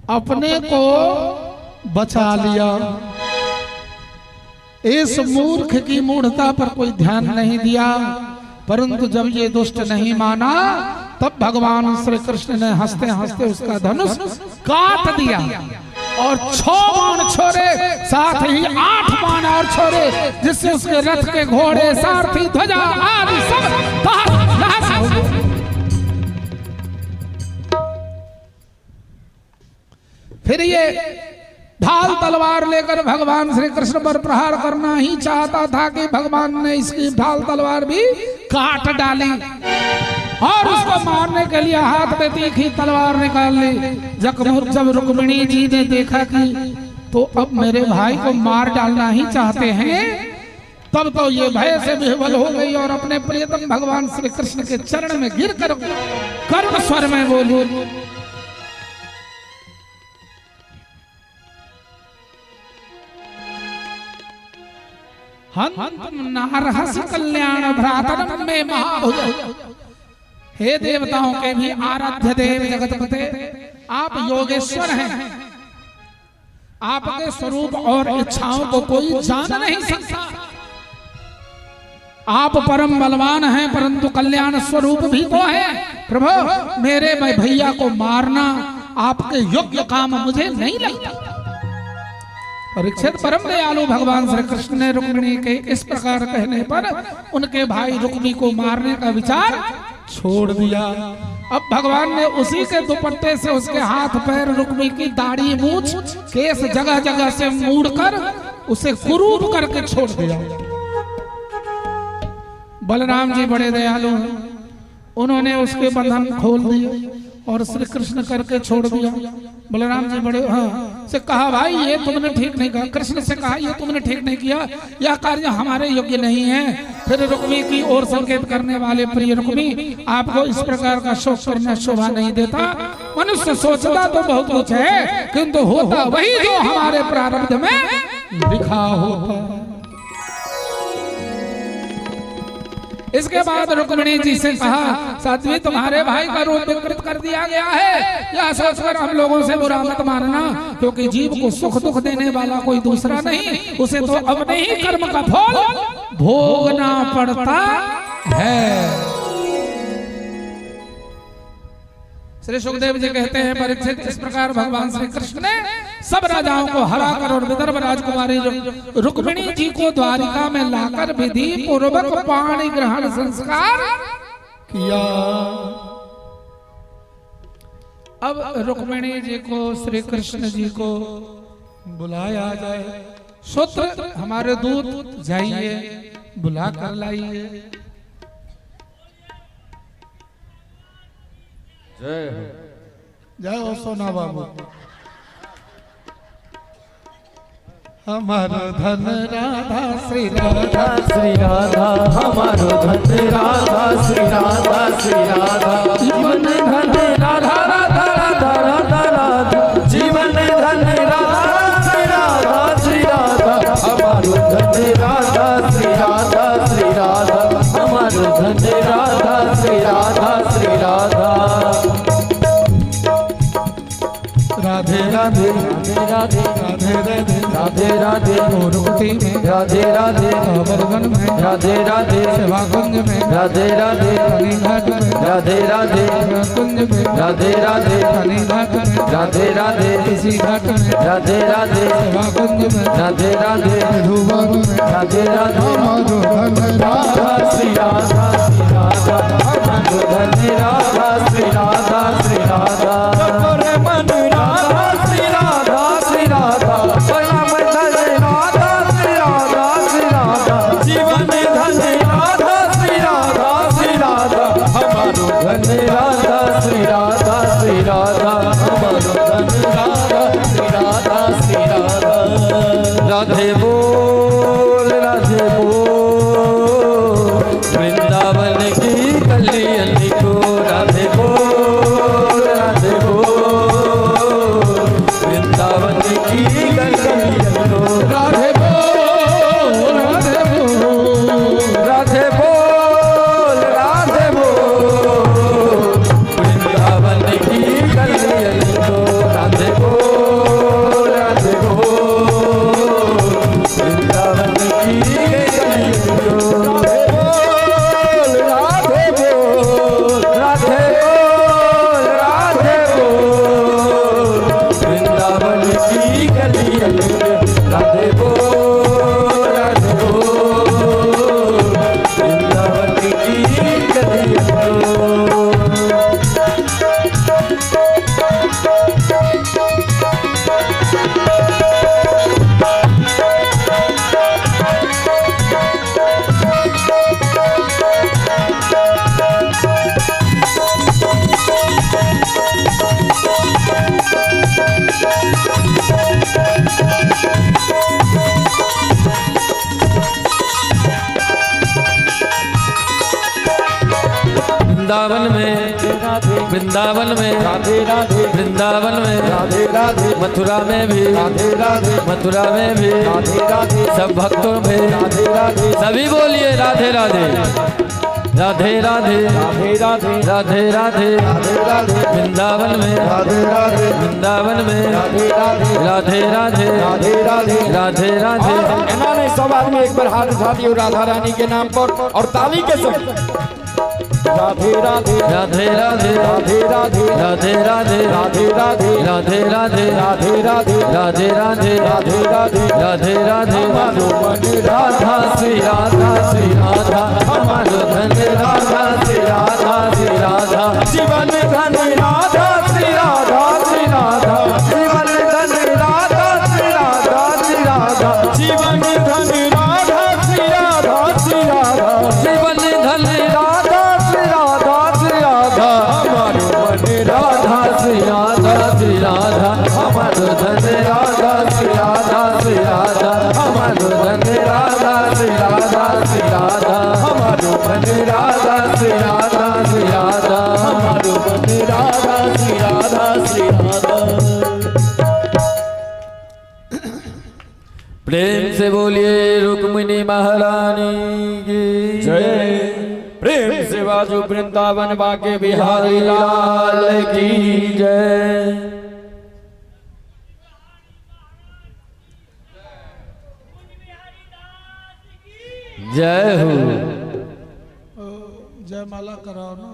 अपने को बचा लिया। इस मूर्ख की मूढ़ता पर कोई ध्यान नहीं दिया, परंतु जब ये दुष्ट नहीं माना तब भगवान श्री कृष्ण ने हंसते हंसते उसका धनुष काट दिया और 6 बाण छोड़े, साथ ही 8 बाण और छोड़े, जिससे उसके रथ के घोड़े, सारथी, ध्वजा आदि सब तहस नहस हो गए। फिर ये ढाल तलवार लेकर भगवान श्री कृष्ण पर प्रहार करना ही चाहता था कि भगवान ने इसकी ढाल तलवार भी काट डाली और उसको मारने के लिए हाथ में तीखी तलवार निकाल ली। जब रुक्मिणी जी ने देखा कि तो अब मेरे भाई को मार डालना ही चाहते हैं, तब तो ये भय से विह्वल हो गई और अपने प्रियतम भगवान श्री कृष्ण के चरण में गिर कर करुण स्वर में बोली, हंतुम नारहसि कल्याण भ्रातरम में महाभुज। हे देवताओं के भी आराध्य देव जगतपते, आप योगेश्वर हैं, आपके स्वरूप और इच्छाओं को कोई जान नहीं सकता। आप परम बलवान हैं, परंतु कल्याण स्वरूप भी तो है। प्रभु, मेरे भैया को मारना आपके योग्य काम मुझे नहीं लगता। परीक्षित परम दयालु भगवान श्री कृष्ण ने रुक्मिणी के इस प्रकार कहने पर उनके भाई रुक्मी को मारने का विचार छोड़ दिया। अब भगवान ने उसी के दुपट्टे से उसके हाथ पैर, रुक्मी की दाढ़ी मूछ, केस जगह जगह से मूड़ कर उसे कुरूप करके छोड़ दिया। बलराम जी बड़े दयालु हैं, उन्होंने उसके बंधन खोल दिए और श्री कृष्ण करके छोड़ दिया। बलराम जी बड़े हाँ से कहा, भाई ये तुमने ठीक नहीं कहा। कृष्ण से कहा, ये तुमने ठीक नहीं किया, यह कार्य हमारे योग्य नहीं है। फिर रुक्मी की ओर संकेत करने वाले, प्रिय रुक्मी, आपको इस प्रकार का शोक करना शोभा नहीं देता। मनुष्य सोचता तो बहुत कुछ है, किंतु होता वही जो हमारे प्रारब्ध में लिखा होता। इसके बाद रुक्मिणी जी से कहा, साध्वी, तुम्हारे भाई का रूप विकृत कर दिया गया है। यह सोचकर हम लोगों से बुरा मत मानना, क्योंकि जीव को सुख दुख देने वाला कोई दूसरा नहीं, उसे तो अपने ही कर्म का फल भोगना पड़ता है। श्री सुखदेव जी कहते हैं, परीक्षित, इस प्रकार भगवान श्री कृष्ण ने सब राजाओं को हराकर और विदर्भ राजकुमारी रुक्मिणी जी को द्वारिका में लाकर विधि पूर्वक पाणी ग्रहण संस्कार किया। अब रुक्मिणी जी को, श्री कृष्ण जी को बुलाया जाए। सूत्र हमारे दूत जाइए, बुला कर लाइए। जय हो, जय हो सोना बाबू। हमारो धन राधा श्री राधा श्री राधा, हमारो धन राधा श्री राधा श्री राधा, जीवन धन राधा राधा राधा राधा राधा, जीवन धन राधा श्री राधा श्री राधा, हमारो धन राधा श्री राधा श्री राधा, हमारो धन राधा श्री राधा श्री राधा। राधे राधे राधे राधे राधे राधे राधे, गोरुकुटी में, राधे राधे, गोवर्धन में, राधे राधे, सेवाकुंज में, राधे राधे, घाट में, राधे राधे, कुंज में, राधे राधे, घाट में, राधे राधे, किसी घाट में, राधे राधे, सेवाकुंज में, राधे राधे, मधुबन में, राधे राधे, हमारो धन राधा श्री राधा श्री राधा, हमारो धन राधा श्री राधा श्री राधा, मन राधा श्री राधा श्री राधा, राम धन राधा श्री राधा श्री राधा, जीवन धन वृंदावन में, राधे राधे, वृंदावन में, राधे राधे, मथुरा में भी, राधे राधे, मथुरा में भी, राधे राधे, सब भक्तों में, राधे राधे, सभी बोलिए राधे राधे, राधे राधे, राधे राधे, राधे राधे, राधे राधे, वृंदावन में, राधे राधे, वृंदावन में, राधे राधे, राधे राधे, राधे राधे, राधे राधे। और एना नहीं सब आदमी एक बार हाथ उठा दियो राधा रानी के नाम पर और ताली के संग राधे राधे, राधे राधे, राधे राधे, राधे राधे, राधे राधे, राधे राधे, राधे राधे, राधे राधे, राधे राधे, राधे राधे, हमारो मन राधा श्री राधा श्री राधा, हमारो धन राधा श्री राधा श्री राधा, जीवन धन राधा श्री राधा श्री राधा, जीवन धन राधा श्री राधा श्री राधा, जीवन धन राधा श्री राधा श्री राधा, जीवन धन राधा श्री राधा श्री राधा, हमारो मन राधा श्री राधा श्री राधा, हमारो धन राधा श्री राधा श्री राधा, हमारो धन राधा श्री राधा श्री राधा, हमारो मन राधा श्री राधा श्री राधा, हमारो मन राधा श्री राधा श्री राधा। प्रेम से बोलिए रुक्मिणी महारानी की जय। प्रेम से बाजू वृंदावन बाके बिहारी बिहारी लाल की जय। जय हो। जयमाला कराओ ना।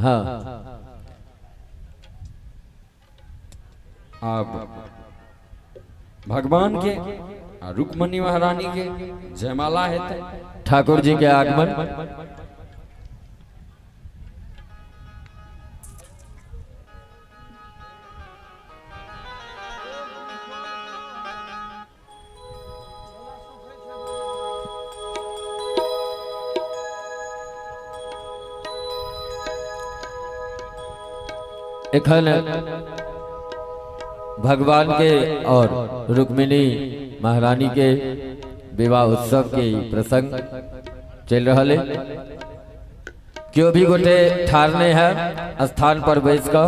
हाँ, आप भगवान के आ रुक्मणी महारानी के जयमाला हेतै। ठाकुर जी के आगमन। एखन भगवान के और रुक्मिणी महारानी के विवाह उत्सव के ई प्रसंग चल रहा है। क्यों भी गोटे ठारने है स्थान पर बैस कऽ,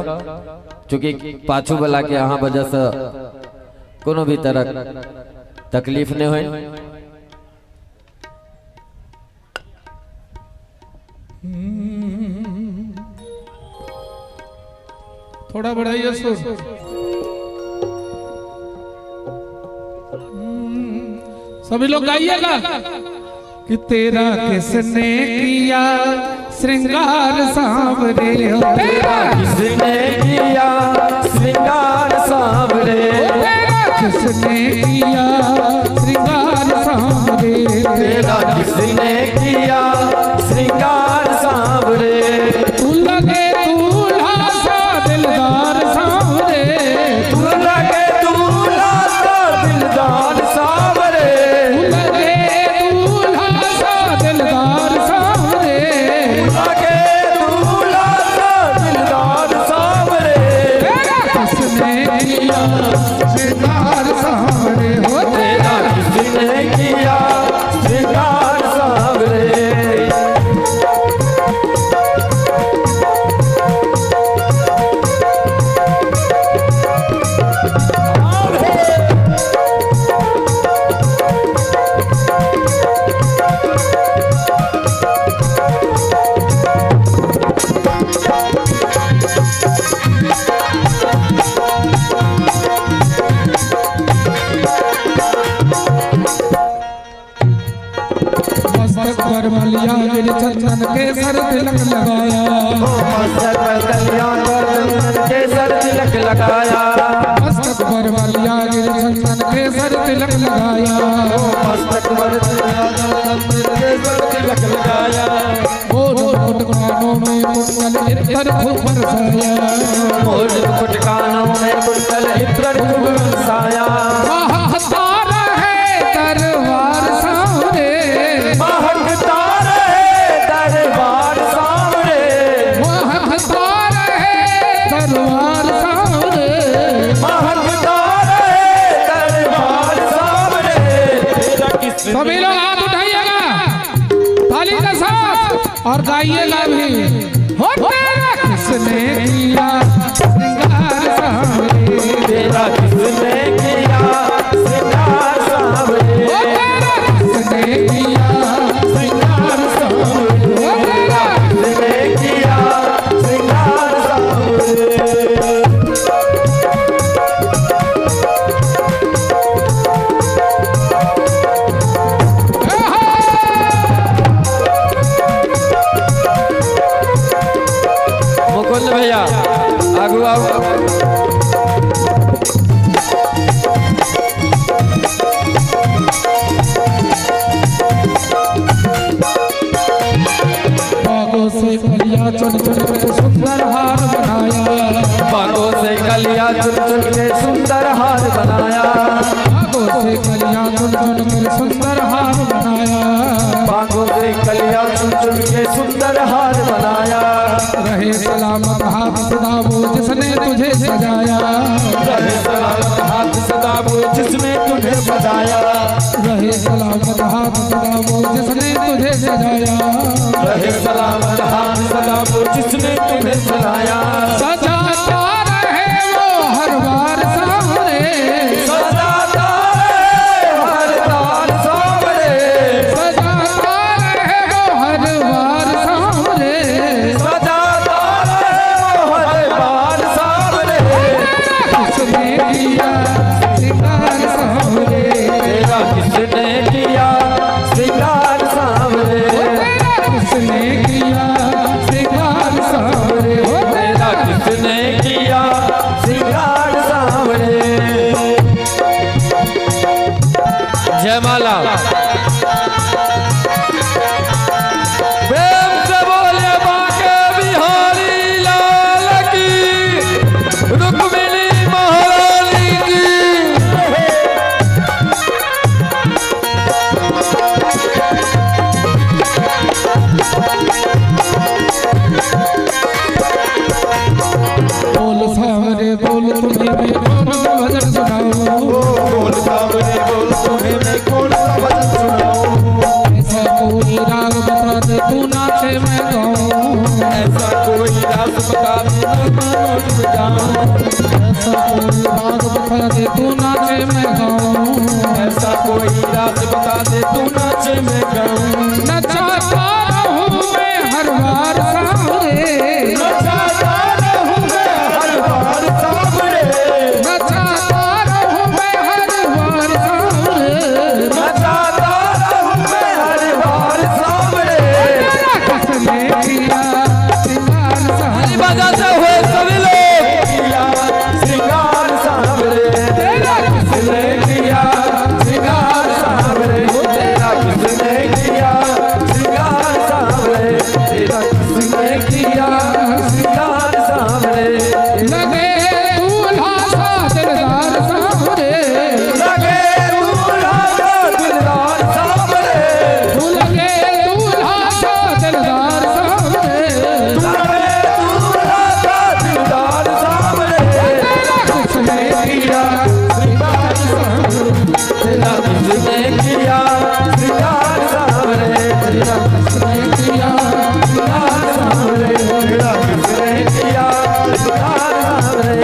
चूँकि पाछू वाला के अहाँ वजह से कोनो भी तरह तकलीफ नहीं होय। थोड़ा बढ़ाइए सुर। सभी लोग गाइएगा कि तेरा किसने किया श्रृंगार सांवरे, तेरा किसने किया श्रृंगार सांवरे, तेरा किसने किया श्रृंगार सांवरे, तेरा किसने किया श्रृंगार सांवरे, तू लगे दूल्हा सा दिलदार सांवरे, तू लगे दूल्हा सा दिलदार सांवरे, तू लगे दूल्हा सा दिलदार सांवरे, लगे दूल्हा सा दिलदार सांवरे, तेरा किसने किया श्रृंगार सांवरे, हो तेरा तेरा किसने किया श्रृंगार सांवरे। मस्तक पर मलिया गिर चंदन के सर तिलक लगाया, मस्तक पर कल्याण के सर तिलक लगाया, मस्तक पर मलिया गिर चंदन के सर तिलक लगाया, मस्तक पर के सर तिलक लगाया, मोर मुकुट कानों में कुंडल इत्र खूब बरसाया, मोर मुकुट कानों में कुंडल इत्र खूब बरसाया, महतार है दरबार सांवरे, महकता रहे दरबार सांवरे, महतार है दरबार सांवरे, महकता रहे दरबार सांवरे। तेरा किसने सभी लोग हाथ उठाइएगा ताली के साथ और गाइएगा भी। हो तेरा किसने किया श्रृंगार सांवरे? तेरा किसने किया श्रृंगार सांवरे? ओ तेरा किसने किया श्रृंगार सांवरे? ओ तेरा किसने किया श्रृंगार सांवरे? मुकुंद भैया आगू आओ। बागों से कलिया चुन चुन के सुंदर हार बनाया। बागों से कलिया चुन चुन के सुंदर हार बनाया। बागों से कलिया चुन चुन के सुंदर हार बनाया। बागों से कलिया चुन चुन के सुंदर हार बनाया। रहे सलामत हाथ सदा वो जिसने तुझे सजाया। रहे सलामत हाथ सदा वो जिसने तुझे सजाया। रहे सलामत हाथ सदा वो जिसने तुझे सजाया। रहे सलामत हाथ सदा वो जिसने तुम्हें सजाया। सजाता रहे वो हर बार सांवरे। सजाता रहे हर बार सांवरे। सजाता रहे वो हर बार सांवरे। सजाता रहे वो हर बार सांवरे। किसने किया श्रृंगार सांवरे? तेरा किसने किया श्रृंगार सांवरे? तेरा किसने किया श्रृंगार सांवरे? तेरा किसने किया श्रृंगार सांवरे? जयमाला प्रेम से बोले बाके बिहारी लाल की, रुक्मिणी महारानी की। बोल सांवरे बोल तुम्हें मैं कौन सा भजन सुनाऊं? बोल सावरे बोल तुम्हें मैं कौन सा भजन सुनाऊं? ऐसा कोई राग बता दे तू नाचे मैं गाऊं। ऐसा कोई रास बता दे मैं डूब जाऊं। ऐसा कोई राग बता दे तू नाचे मैं गाऊं। ऐसा कोई रास बता दे तू नाचे मैं गाऊं। नचाता रहूं मैं हर बार सांवरे। नचाता रहूं मैं हर बार सांवरे। नचाता रहूं मैं हर बार सांवरे। नचाता रहूं मैं हर बार सांवरे। तेरा किसने किया श्रृंगार सांवरे? बजाते हुए सभी लोग। किया श्रृंगार सांवरे। तेरा किसने किया श्रृंगार सांवरे? तेरा किसने किया श्रृंगार सांवरे? तेरा किसने किया श्रृंगार सांवरे? लगे दूल्हा सा दिलदार सांवरे। लगे दूल्हा सा दिलदार सांवरे। तू लगे दूल्हा सा दिलदार सांवरे। लगे दूल्हा सा दिलदार सांवरे। तेरा किसने किया श्रृंगार सांवरे? तेरा किसने किया श्रृंगार सांवरे? तेरा किसने किया श्रृंगार सांवरे? तेरा किसने किया श्रृंगार सांवरे?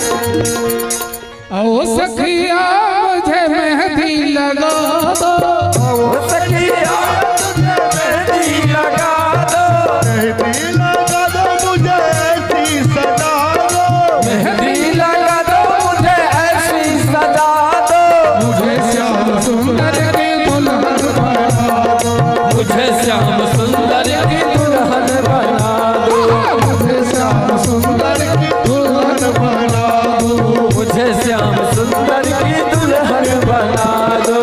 ओ सखिया मुझे मेहंदी लगा दो। ओ सखिया तुझे मेहंदी लगा दो। मेहंदी लगा दो मुझे ऐसी सजा दो। मेहंदी लगा दो मुझे ऐसी सजा दो। मुझे श्याम सुंदर की दुल्हन बना दो। मुझे श्याम सुंदर की दुल्हन बना दो। मुझे श्याम सुंदर की दुल्हन बना दो। मुझे श्याम सुंदर की दुल्हन बना दो।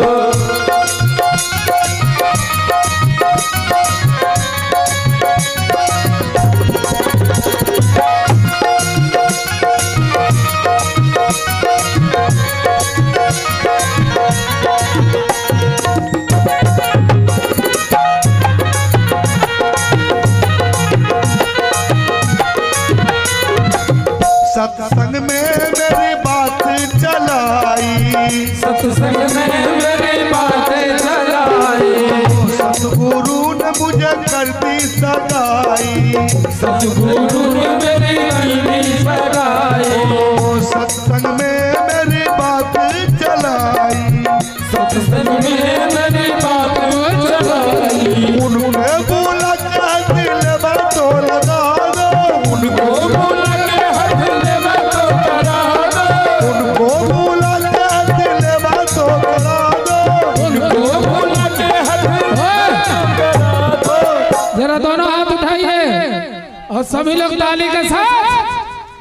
सत्संग में मेरी बात चलाई। सत्संग में मेरी बातें चलाई। सतगुरु ने मुझे कर दी सगाई। सतगुरु ने मेरी कर दी सगाई। ओ सत्संग में मेरी बात चलाई। सत्संग में मेरी बात चलाई। उन्होंने बोला के दिल में तो लगा दो। उनको बोला के हथले में तो करा दो। उनको बोला के दिल में तो करा दो। उनको बोला के हथले में तो करा दो। जरा दोनों हाथ उठाइए और सभी लोग ताली के साथ,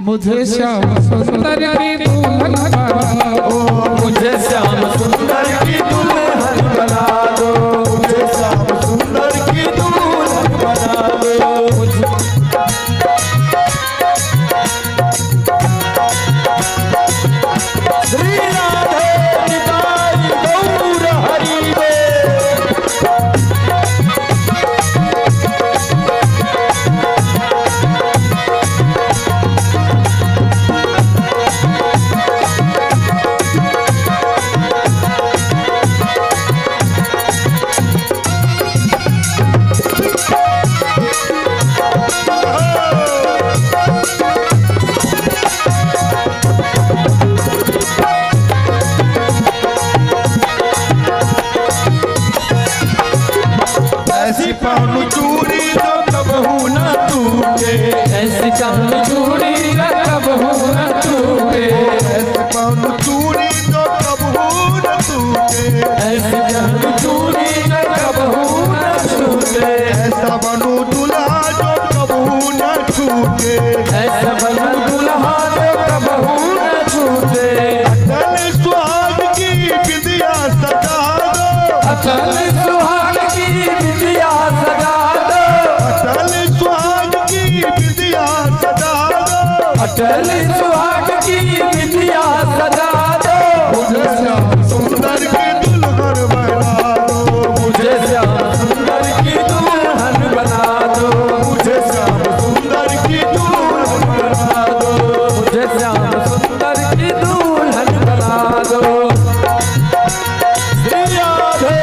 मुझे श्याम सुंदर की दुल्हन बना दो। मुझे श्याम सुंदर की दुल्हन बना दो। मुझे श्याम सुंदर की दुल्हन बना दो। मुझे श्री राधे निताई गौर हरि बोल। ऐसी पान चूड़ी तो कबहू न टूटे। ऐसी कान चूड़ी न कबहू न टूटे। ऐसी पान चूड़ी तो कबहू न टूटे। ऐसी कान चूड़ी न कबहू न टूटे। ऐसा बनू दुल्हा जो कबहू न छूटे। ऐसा बनू दुल्हा जो कबहू न छूटे। अटल सुहाग की बिंदिया सजा दो। अटल सुहाग की बिंदिया सजा दो। अटल सुहाग की बिंदिया सजा दो। अटल सुहाग की बिंदिया सजा दो। मुझे श्याम सुंदर की दुल्हन बना दो। मुझे श्याम सुंदर की दुल्हन बना दो। मुझे श्याम सुंदर की दुल्हन बना दो। मुझे श्याम सुंदर की दुल्हन बना दो। श्री राधे।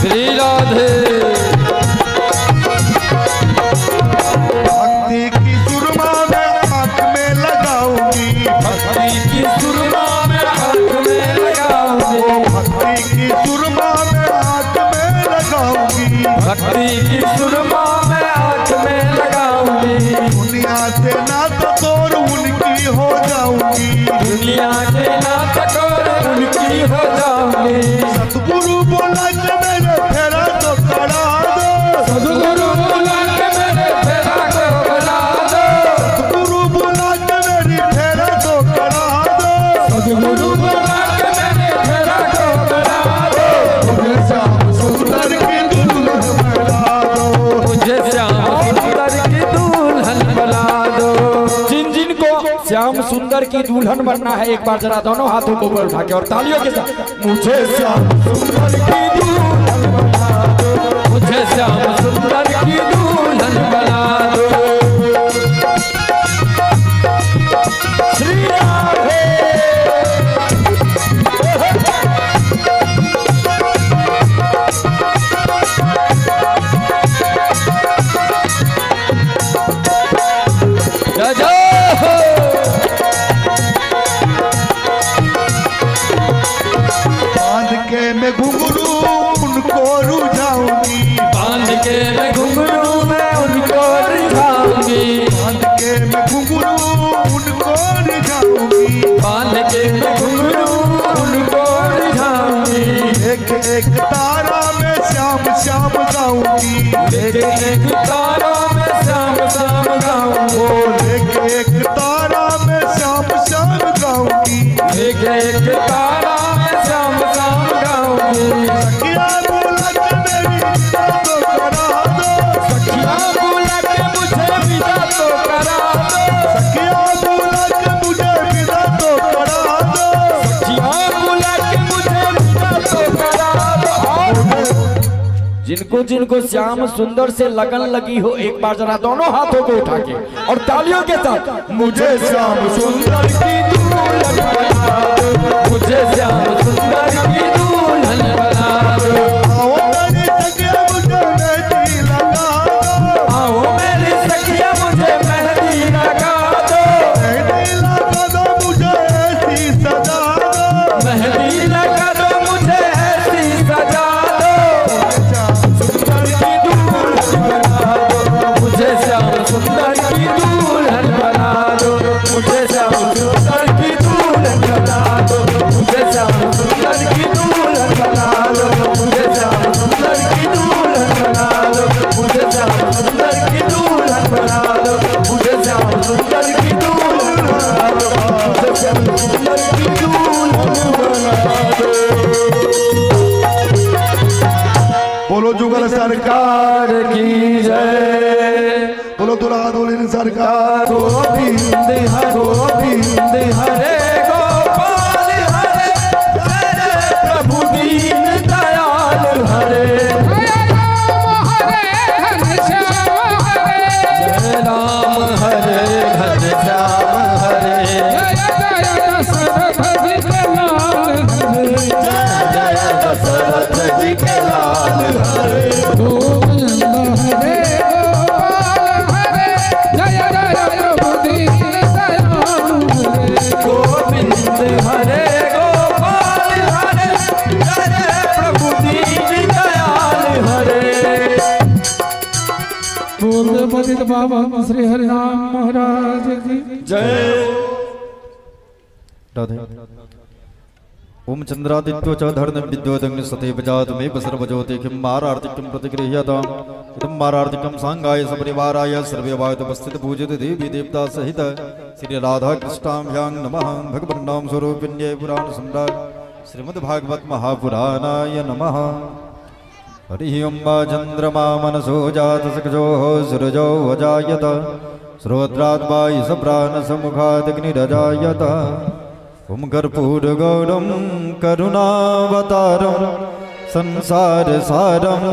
श्री राधे। भक्ति की सुरमा में आंख में लगाऊंगी। भक्ति की सुरमा में आंख में लगाऊंगी। भक्ति की सुरमा में आंख में लगाऊंगी। भक्ति की सुरमा में आंख में लगाऊंगी। दुनिया से नाता तोड़ उनकी हो जाऊंगी। दुनिया के नाथ और उनकी हो जाऊंगी। सतगुरु बोला के मेरे फेरा तो करा दो। सदगुरु बोला के मेरे फेरा को बना दो। सतगुरु बोला के मेरी फेरा तो करा दो। सदगुरु बोला के मेरे फेरा को बना दो। मुझे श्याम सुंदर की दुल्हन बना दो। मुझे श्याम सुंदर की दुल्हन बना दो। जिन जिन को श्याम सुंदर की दुल्हन बनना है, एक बार जरा दोनों हाथों को ऊपर उठा के और तालियों के साथ, मुझे श्याम सुंदर की दुल्हन बना दो। मुझे श्याम सुंदर की दुल्हन बना दो। श्री राधे। जय जय हो। बांध के मैं घुंघरू उनको रुझाऊंगी। बांध के मैं घुंघरू मैं उनको रिझाऊंगी। बांध के मैं घुंघरू उनको रिझाऊंगी। बांध के मैं घुंघरू उनको रिझाऊंगी। एक एक तारा में श्याम श्याम गाऊंगी। एक एक तारा में श्याम श्याम गाऊंगी। ओ एक एक तारा में श्याम श्याम गाऊंगी। एक एक तारा में श्याम श्याम गाऊंगी। सखिया बोला के मेरी विदा तो करा दो। सखिया बोला के मुझे विदा तो करा दो। सखिया बोला के मुझे विदा तो करा जिनको जिनको श्याम सुंदर से लगन लगी हो, एक बार जरा दोनों हाथों को उठा के और तालियों के साथ, मुझे श्याम सुंदर की दुल्हन बना दो, मुझे श्याम सुंदर की दुल्हन बना दो। आओ मेरी सखिया मुझे मेहंदी लगा दो। आओ मेरी सखिया मुझे मेहंदी लगा दो। मेहंदी लगा दो मुझे ऐसी सजा दो। मेहंदी लगा दो मुझे ऐसी सजा दो। सुंदर की दुल्हन बना दो, मुझे श्याम सुंदर की दुल्हन बना दो, मुझे श्याम सुंदर की दुल्हन बना दो, मुझे श्याम सुंदर की दुल्हन बना दो, मुझे श्याम सुंदर की दुल्हन बना दो, मुझे श्याम सुंदर की दुल्हन बना दो, मुझे श्याम सुंदर की दुल्हन बना दो, मुझे श्याम सुंदर की दुल्हन बना दो। बोलो जुगल सरकार सरकार की जय। बोलो दुल्हा दुल्हन सरकार। गोविंद हरे गोविंद हरे गोपाल हरे, हरे प्रभु दीन दयाल हरे। जय राम हरे घनश्याम हरे। जय राम हरे घनश्याम हरे। जय जय दशरथ जी के लाल हरे। जय दशरथ जी के लाल हरे। गोविंद हरे गोपाल हरे, जय जय प्रभु दीन दयाल हरे। गोविंद हरे गोपाल हरे, जय जय प्रभु दीन दयाल हरे। बोल पतित बाबा श्री हरिराम महाराज की जय। राधे। ओम चंद्रादित्यो च धर्म विद्योदग्नि सदैव जातमेव सर्वज्योति किं मारार्तिकं प्रतिगृह्यताम्। इदं मारार्तिकं सांगाय सपरिवाराय सर्वे वायुपस्थित पूजित देवी देवता सहित श्री राधा कृष्णाभ्यां नमः। भगवन्नाम स्वरूपिण्यै पुराण सम्राट श्रीमद्भागवत महापुराणाय नमः। हरिः ओं चन्द्रमा मनसो जातसखजोः सुरजो अजायत श्रोत्राद् वायुसप्राणसमुखादग्निरजायत। ॐ कर्पूरगौरं करुणावतारं संसारसारं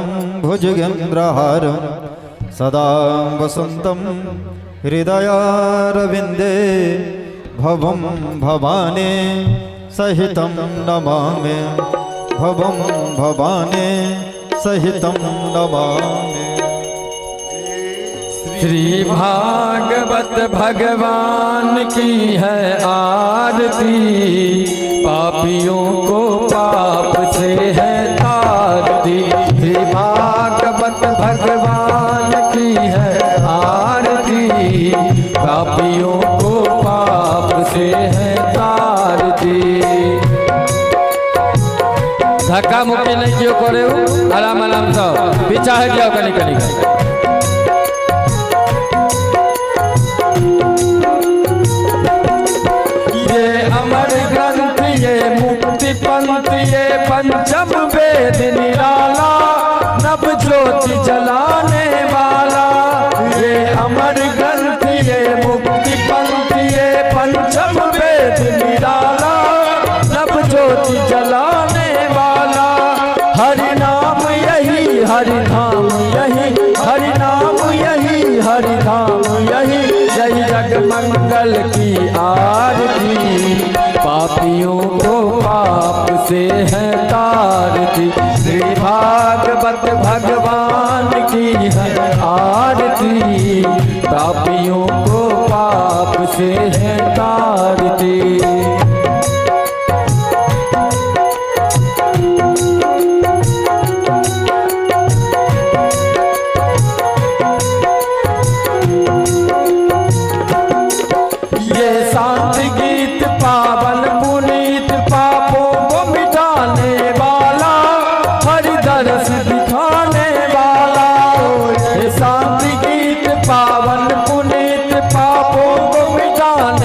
भुजगेन्द्रहारं सदा वसन्तं हृदयारविन्दे भवं भवानी सहितं नमामि, भवं भवानी सहितं नमामि। श्री भागवत भगवान की है आरती, पापियों को पाप से है तारती। श्री भागवत भगवान की है आरती, पापियों को पाप से है तारती। धक्का मुक्की नहीं क्यों करे, आराम आराम सब पीछा है जाओ कनी कनी। ये अमर ग्रंथ ये मुक्ति पंथ ये पंचम वेद निराला, नव ज्योति जलाने वाला। ये अमर ग्रंथ ये मुक्ति पंथ ये पंचम वेद निराला, नव ज्योति जलाने वाला। हरि नाम यही हरि धाम यही, हरि नाम यही हरि धाम यही, जय जग मंगल की आरती, पापियों को पाप से है तारती। श्री भागवत भगवान की है आरती, पापियों को पाप से है तारती। ये शांत गीत पावन पुनीत पापों को मिटाने वाला, हरि दर्श दिखाने वाला। ये शांत गीत पावन पुनीत पापों को मिटाने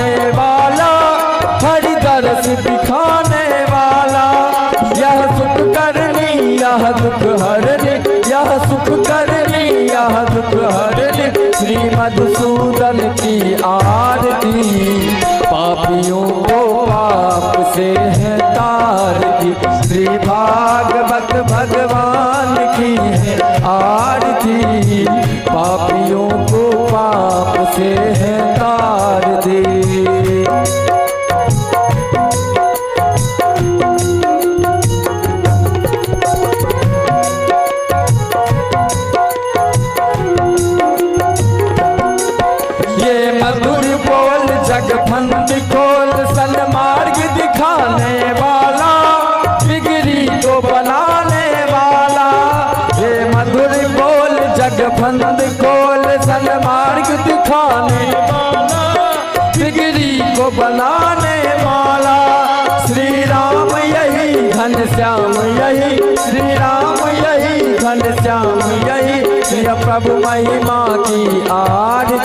आरती, पापियों को पाप से है तार दे। ये मधुर बोल जगफंद खोल, सन्मार्ग दिखाने वाला, बिगड़ी को बनाने वाला। ये मधुर बोल जगफंद खोल, सन्मार्ग दिखाने वाला, बिगड़ी को बनाने वाला। श्री राम यही घन श्याम यही, श्री राम यही घन श्याम यही, यह प्रभु महिमा की आरती।